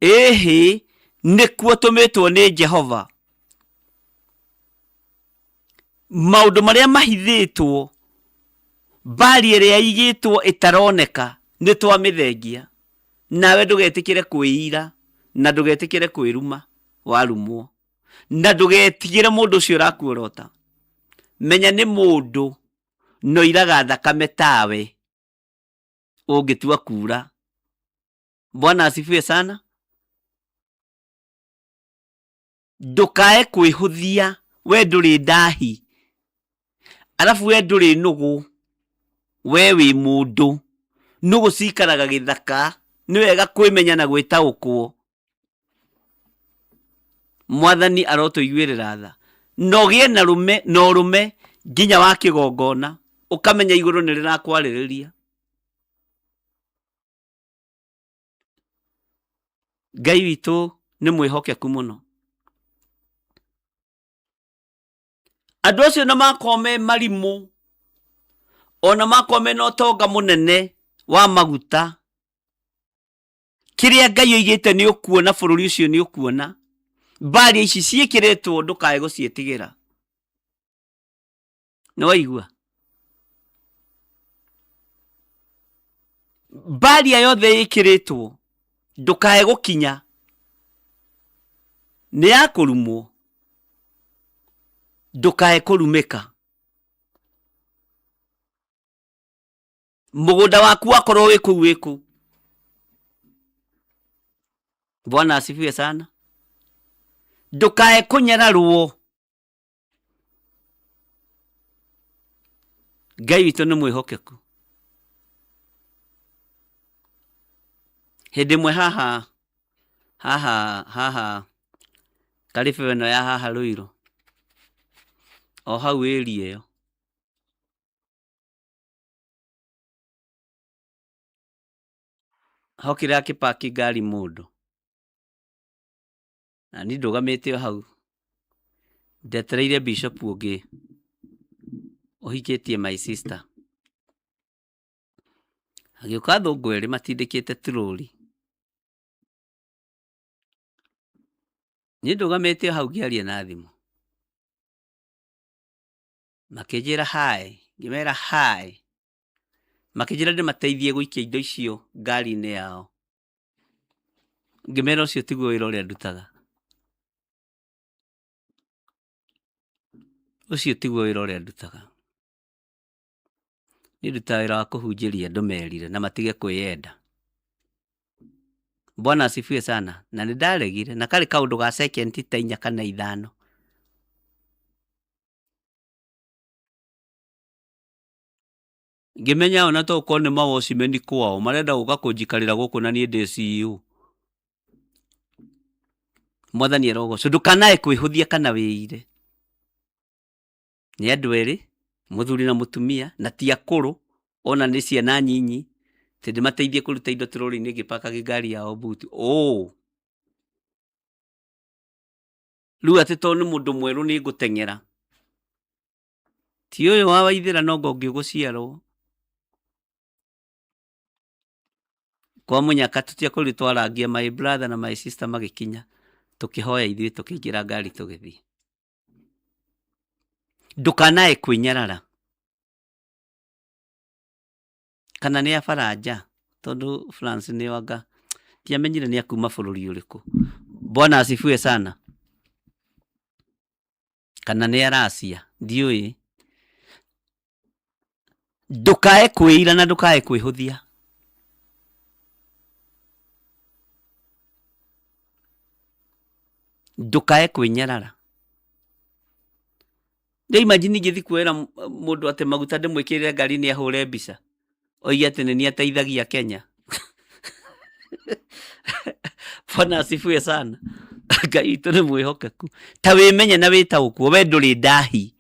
Ĩhĩ, nĩkuo tũmĩtwo nĩ Jehova. Maũndũ marĩa mahithĩtwo, mbari ĩrĩa ĩigĩtwo ĩtaroneka, nĩ twamĩthengia. Nawe ndũgetĩkĩre kwĩira na ndũgetĩkĩre kwĩruma warumwo. Na ndũgetigĩre mũndũ ũcio ũrakuorota. Menya nĩ mũndũ na oiraga thakame tawe ũngĩtua kura. Bwana asifiwe sana. Ndũkae kwĩhũthia, we ndũrĩ ndahi, arabu we ndũrĩ nũgũ, we wĩ mũndũ. Nũgũ cikaraga gĩthaka, nĩ wega kwĩmenya na gwĩtaũkwo. Mwathani arotũiguĩrĩra tha. Na ũgĩe na rũme na ũrũme nginya wa kĩgongona, ũkamenya igũrũ nĩ rĩrakwarĩrĩria. Ngai witũ nĩ mwĩhokeku mũno. Andũ acio na makorwo me marimũ, ona makorwo mena ũtonga mũnene wa maguta, kĩrĩa Ngai oigĩte nĩ ũkuona bũrũri ũcio nĩ ũkuona. Mbaria ici ciĩkĩrĩtwo ndũkae gũciĩtigĩra. Nĩ waigua? Mbaria yothe ĩkĩrĩtwo ndũkae gũkinya nĩ ya kũrumwo, ndũkae kũrumĩka. Mũgũnda waku wakorwo wĩ kũu wĩ kũu. Bwana asifiwe sana. Ndũkae kũnyararwo. Ngai witũ nĩ mwĩhokeku. Hĩndĩ ĩmwe haha haha haha karĩbũ ĩno ya haha Rũirũ, o hau area ĩyo, hokire akĩpaki ngari mũndũ, na niĩ ndũgamĩte o hau ndetereire bishop ũngĩ ũhikĩtie my sister. Hagĩũka athũngũ erĩ matindĩkĩte turori. Niĩ ndũgamĩte o hau ngĩaria na thimũ. Makĩnjĩra hi, ngĩmera hi. Makĩnjĩra ndĩmateithie gũikia indo icio ngari-inĩ yao. Ngĩmera ũcio tiguo wĩra ũrĩa ndutaga. Ũcio tiguo wĩra ũrĩa ndutaga. Niĩ ndutaga wĩra wa kũhunjĩria andũ merire na matige kwĩyenda. Bwana asifiwe sana. Na nĩ ndaregire na karĩ kaũndũ ga second ta inya kana ithano. Ngĩmenya ona to gũkorwo nĩ mawocimeni kwao marenda gũka kũnjikarĩra gũkũ na niĩ ndĩ CEO. Mwathani arogocwo. Ndũkanae kwĩhũthia kana wĩire. Nĩ andũ erĩ, mũthuri na mũtumia, na ti akũrũ, ona nĩ ciana nyinyi, atĩ ndĩmateithie kũruta indo troli-inĩ ngĩpakagia ngari yao mbuti. Ũũ! Rĩu atĩ tondũ nĩ mũndũ mwerũ nĩ ngũteng'era. Ti ũyũ wa Waithĩra no anga ũngĩ ũgũciarwo. Kwa mũnyaka tũtiakorirwo twarangia my brother na my sister magĩkinya, tũkĩhoya ithuĩ tũkĩingĩra ngari tũgĩthiĩ. Ndũkanae kwĩnyarara. Kana nĩ a Faranja tondũ France nĩo anga ndiamenyire nĩ a kuma bũrũri ũrĩkũ. Bwana asifiwe sana. Kana nĩ a Russia ndiũĩ. Ndũkae kwĩira na ndũkae kwĩhũthia. Ndũkae kwĩnyarara. Rĩu imagine ingĩthiĩ kuoera mũndũ atĩ maguta ndĩmwĩkĩrĩre ngari-inĩ ahũre mbica, oige atĩ nĩ niĩ ateithagia Kenya. Bwana asifiwe sana. Ngai witũ nĩ mwĩhokeku. Ta wĩmenye na wĩtaũkwo, we ndũrĩ ndahi.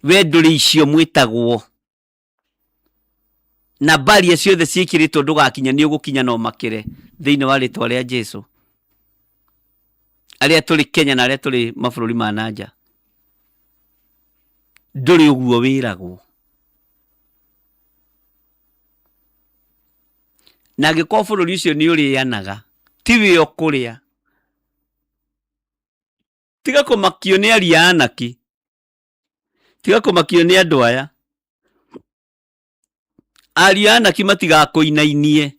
We ndũrĩ icio mwĩtagwo. Na mbaria ciothe ciĩkĩrĩtwo ndũgakinya nĩ ũgũkinya na ũmakĩre thĩinĩ wa rĩtwa rĩa Jesu. Arĩa tũrĩ Kenya na arĩa tũrĩ mabũrũri ma na nja, ndũrĩ ũguo wĩragwo. Na angĩkorwo bũrũri ũcio nĩ ũrĩanaga, tiwe ũkũrĩa. Tiga kũmakio nĩ aria anaki. Tiga kũmakio nĩ andũ aya. Ariũ a Anaki matigakũinainie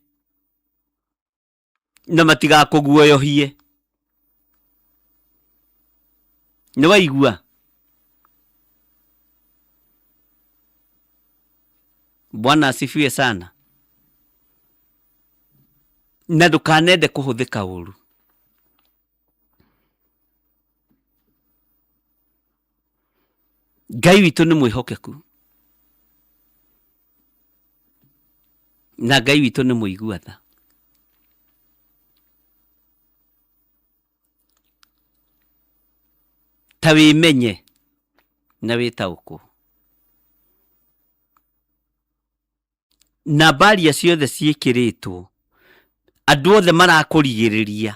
na matigakũguoyohie. Nĩ waigua? Bwana asifiwe sana. Na ndũkanende kũhũthĩka ũru. Ngai witũ nĩ mwĩhokeku na Ngai witũ nĩ mũigua tha. Ta wĩmenye na wĩtaũkwo. Na mbaria ciothe ciĩkĩrĩtwo, andũ othe marakũrigĩrĩria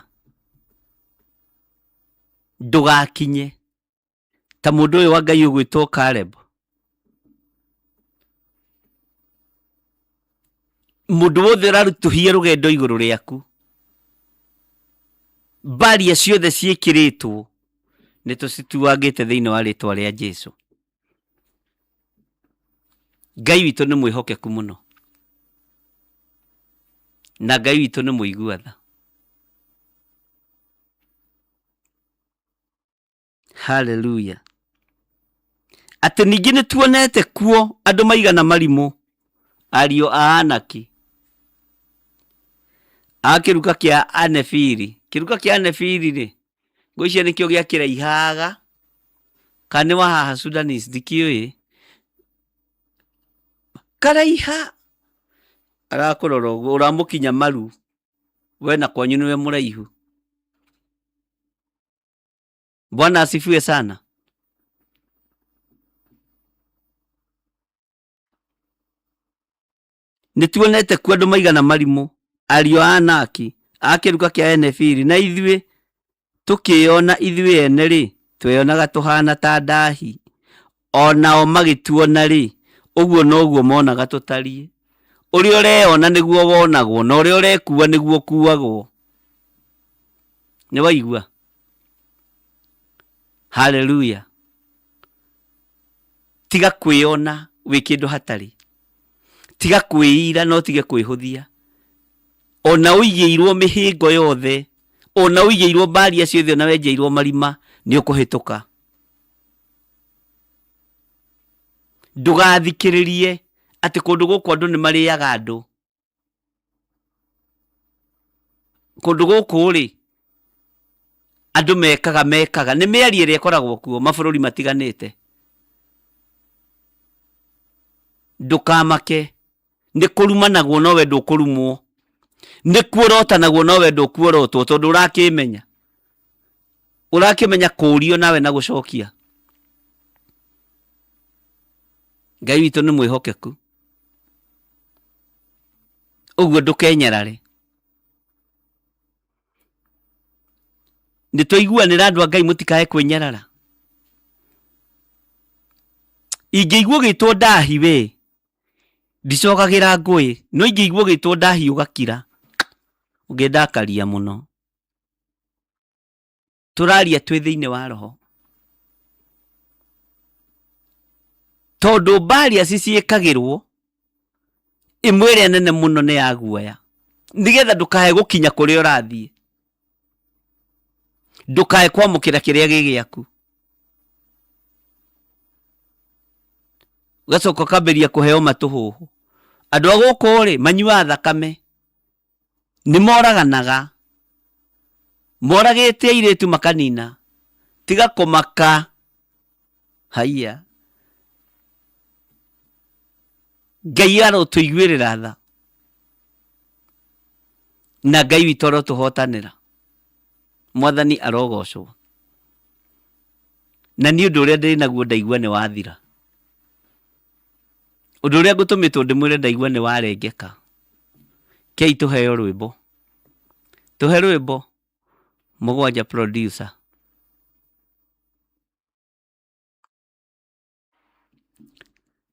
ndũgakinye ta mũndũ ũyũ wa Ngai ũgwĩtwo Caleb. Mũndũ wothe ũrarutũhia rũgendo igũrũ rĩaku, mbaria ciothe ciĩkĩrĩtwo nĩ tũcituangĩte thĩinĩ wa rĩtwa rĩa Jesu. Ngai witũ nĩ mwĩhokeku mũno na Ngai witũ nĩ mũigua tha. Haleluya. Atĩ ningĩ nĩ tuonete kuo andũ maigana marimũ, ariũ a Anaki, a kĩruka kĩa Anefiri. Kĩruka kĩa Anefiri rĩ, ngwĩciria nĩkĩo gĩa kĩraihaga, kana nĩ wa haha Sudanese ndikĩũĩ. Karaiha arakũrora ũguo ũramũkinya maru, we na kwanyu nĩwe mũraihu. Bwana asifiwe sana. Nĩ tuonete kuo andũ maigana marimũ, ariũ a Anaki, a kĩruka kĩa Enefili, na ithuĩ tũkĩĩona ithuĩ ene-rĩ, tweyonaga tũhaana ta ndaahi, o nao magĩtuona-rĩ, ũguo noguo monaga tũtariĩ. Ũrĩa ũreyona nĩguo wonagwo, na ũrĩa ũrekua nĩguo ũkuagwo. Nĩ waigua? Haleluya! Tiga kwĩyona wĩ kĩndũ hatarĩ. Tiga kwĩira na ũtige kwĩhũthia. Ona ũigĩirwo mĩhĩngo yothe, ona ũigĩirwo mbaria ciothe, ona wenjeirwo marima, nĩ ũkũhĩtũka. Ndũgathikĩrĩrie atĩ kũndũ gũkũ andũ nĩ marĩaga andũ. Kũndũ gũkũ rĩ, andũ mekaga mekaga, nĩ mĩario ĩrĩa ĩkoragwo kuo mabũrũri matiganĩte. Ndũkamake, nĩ kũrumanagwo no we ndũkũrumwo, nĩ kuorotanagwo no we ndũkuorotwo, tondũ ũrakĩmenya, ũrakĩmenya kũũrio nawe na gũcokia. Ngai witũ nĩ mwĩhokeku. Ũguo ndũkenyarare. Nĩ twaiguanĩra andũ a Ngai mũtikae kwĩnyarara. Ingĩigua ũgĩtwo ndahi we, ndicokagĩra ngũĩ, no ingĩigua ũgĩtwo ndahi ũgakira, ũngĩndakaria mũno. Tũraria twĩ thĩinĩ wa roho. Tondũ mbaria ciĩkagĩrwo ĩmwe ĩrĩa nene mũno nĩ ya guoya, nĩgetha ndũkae gũkinya kũrĩa ũrathiĩ, ndũkae kwamũkĩra kĩrĩa gĩ gĩaku. Ũgacoka ũkambĩrĩria kũheo matũhũhũ. Andũ a gũkũ rĩ, manyuaga thakame, nĩ moraganaga, moragĩte airĩtu makanina. Tiga kũmaka. Haiya. Ngai arotũiguĩrĩra tha na Ngai witũ arotũhotanĩra. Mwathani arogocwo. Na niĩ ũndũ ũrĩa ndĩ naguo ndaigua nĩ wathira. Ũndũ ũrĩa ngũtũmĩtwo ndĩmwĩre ndaigua nĩ warengeka. Kei tũheo rwĩmbo. Tũhe rwĩmbo mũgwanja producer.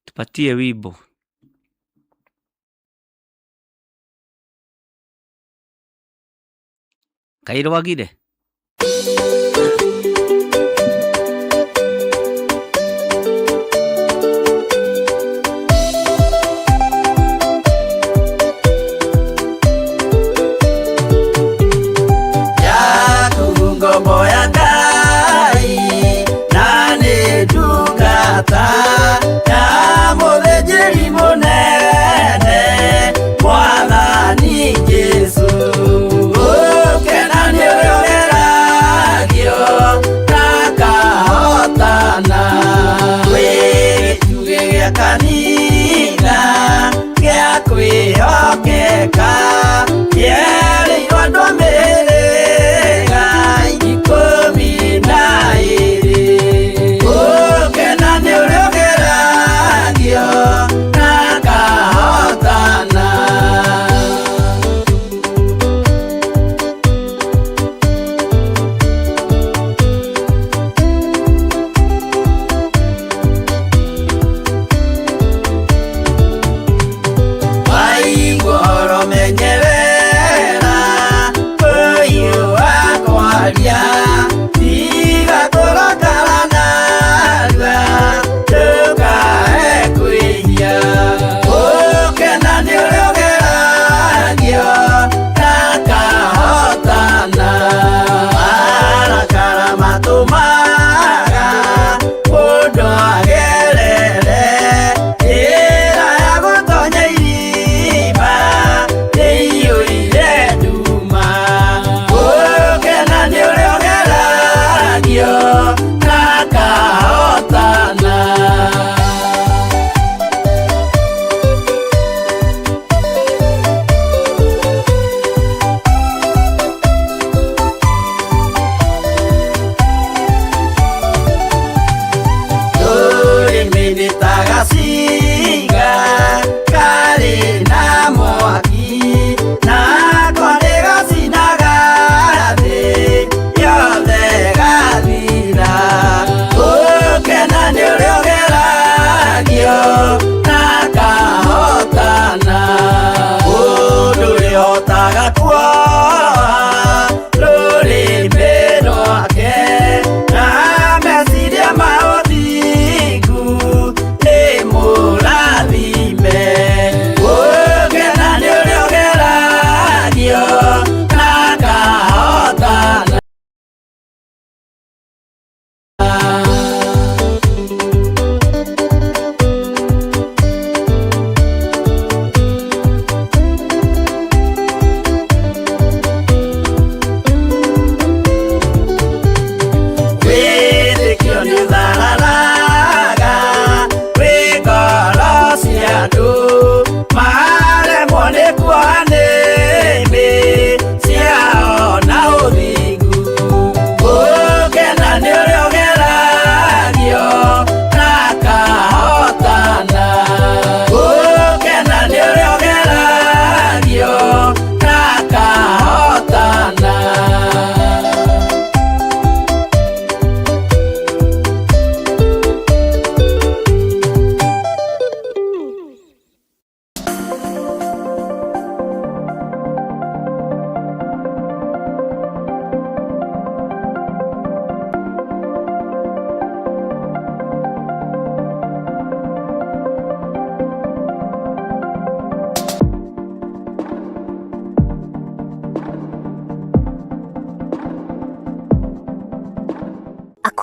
Tupatie wimbo. Kaĩ rwagire? Yaku ngombo ya Ngai na nĩ ndungata ya mũthĩnjĩri mũnene Mwathani Jesũ. Ũkena nĩ ũrĩa ũgeragia.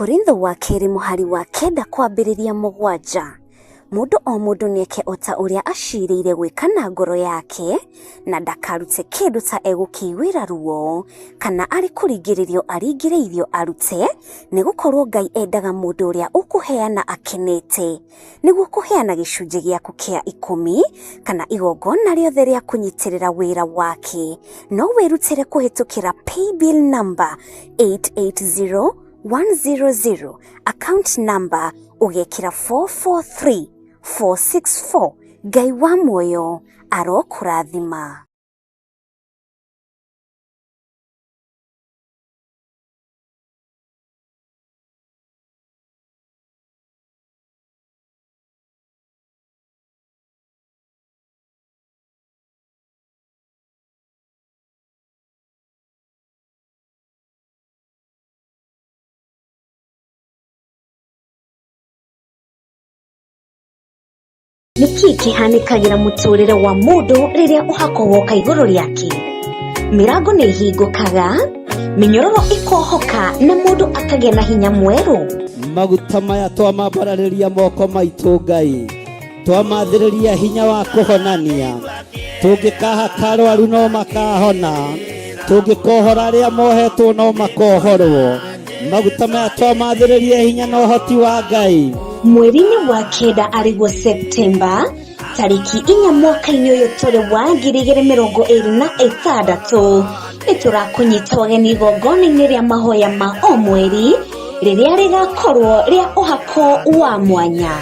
Akorintho wa kerĩ mũhari wa 9 kwambĩrĩria 7. Mũndũ o mũndũ nĩeke o ta ũrĩa acirĩire gwĩka na ngoro yake, na ndakarute kĩndũ ta egũkĩiguĩra ruo, kana arĩ kũringĩrĩrio aringĩrĩirio arute, nĩgũkorwo Ngai endaga mũndũ ũrĩa ũkũheana akenete. Nĩguo kũheana gĩcunjĩ gĩaku kĩa 10 kana igongona rĩothe rĩa kũnyitĩrĩra wĩra wake, no wĩrutĩre kũhĩtũkĩra paybill number 880100, account number ũgekĩra 443464. Ngai wa muoyo arokũrathima. Nĩkĩ kĩhanĩkagĩra mũtũrĩre wa mũndũ rĩrĩa ũhako woka igũrũ rĩake? Mĩrango nĩ ĩhingũkaga, mĩnyororo ĩkohoka, na mũndũ akagĩa na hinya mwerũ. Maguta maya twamambararĩria moko maitũ Ngai, twamathĩrĩria hinya wa kũhonania, tũngĩkahaka arwaru no makahona, tũngĩkohora arĩa mohetwo no makohorwo. Maguta maya twamathĩrĩria hinya na ũhoti wa Ngai. Mweri-inĩ wa 9 arĩguo Septemba tarĩki 4 mwaka-inĩ ũyũ tũrĩ wa 2026, nĩtũrakũnyita ũgeni igongona-inĩ rĩa mahoya ma o mweri rĩrĩa rĩgakorwo rĩa ũhako wa mwanya.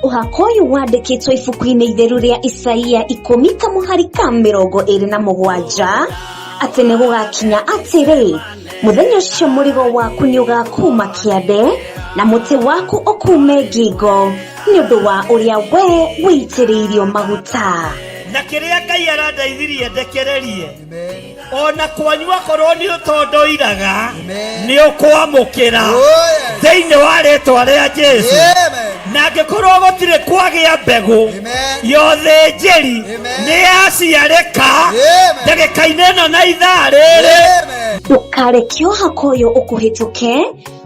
Ũhako ũyũ wandĩkĩtwo ibuku-inĩ itheru rĩa Isaia 10 kamũhari ka 27, atĩ nĩ gũgakinya atĩrĩ, mũthenya ũcio mũrigo waku nĩ ũgakuma kĩande na mũtĩ waku ũkume ngingo, nĩ ũndũ wa ũrĩa we wĩitĩrĩirio maguta. Na kĩrĩa Ngai arandeithirie ndekererie, ona kwanyu akorwo nĩ ũtondoiraga, nĩ ũkwamũkĩra thĩinĩ wa rĩtwa rĩa Jesu. Na angĩkorwo gũtirĩ kwagĩa mbegũ ya ũthĩnjĩri nĩ yaciarĩka ndagĩka-inĩ ĩno na ithaa rĩrĩ. Ndũkareke ũhako ũyũ ũkũhĩtũke,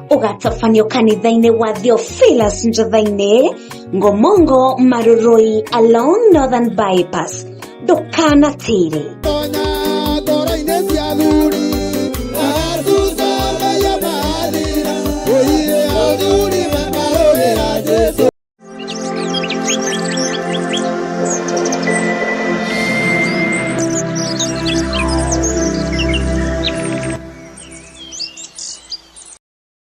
ũgatabanio kanitha-inĩ wa Theophilus Njotha-inĩ, Ngomongo, Marurui, along Northern Bypass. Ndũkanatĩre.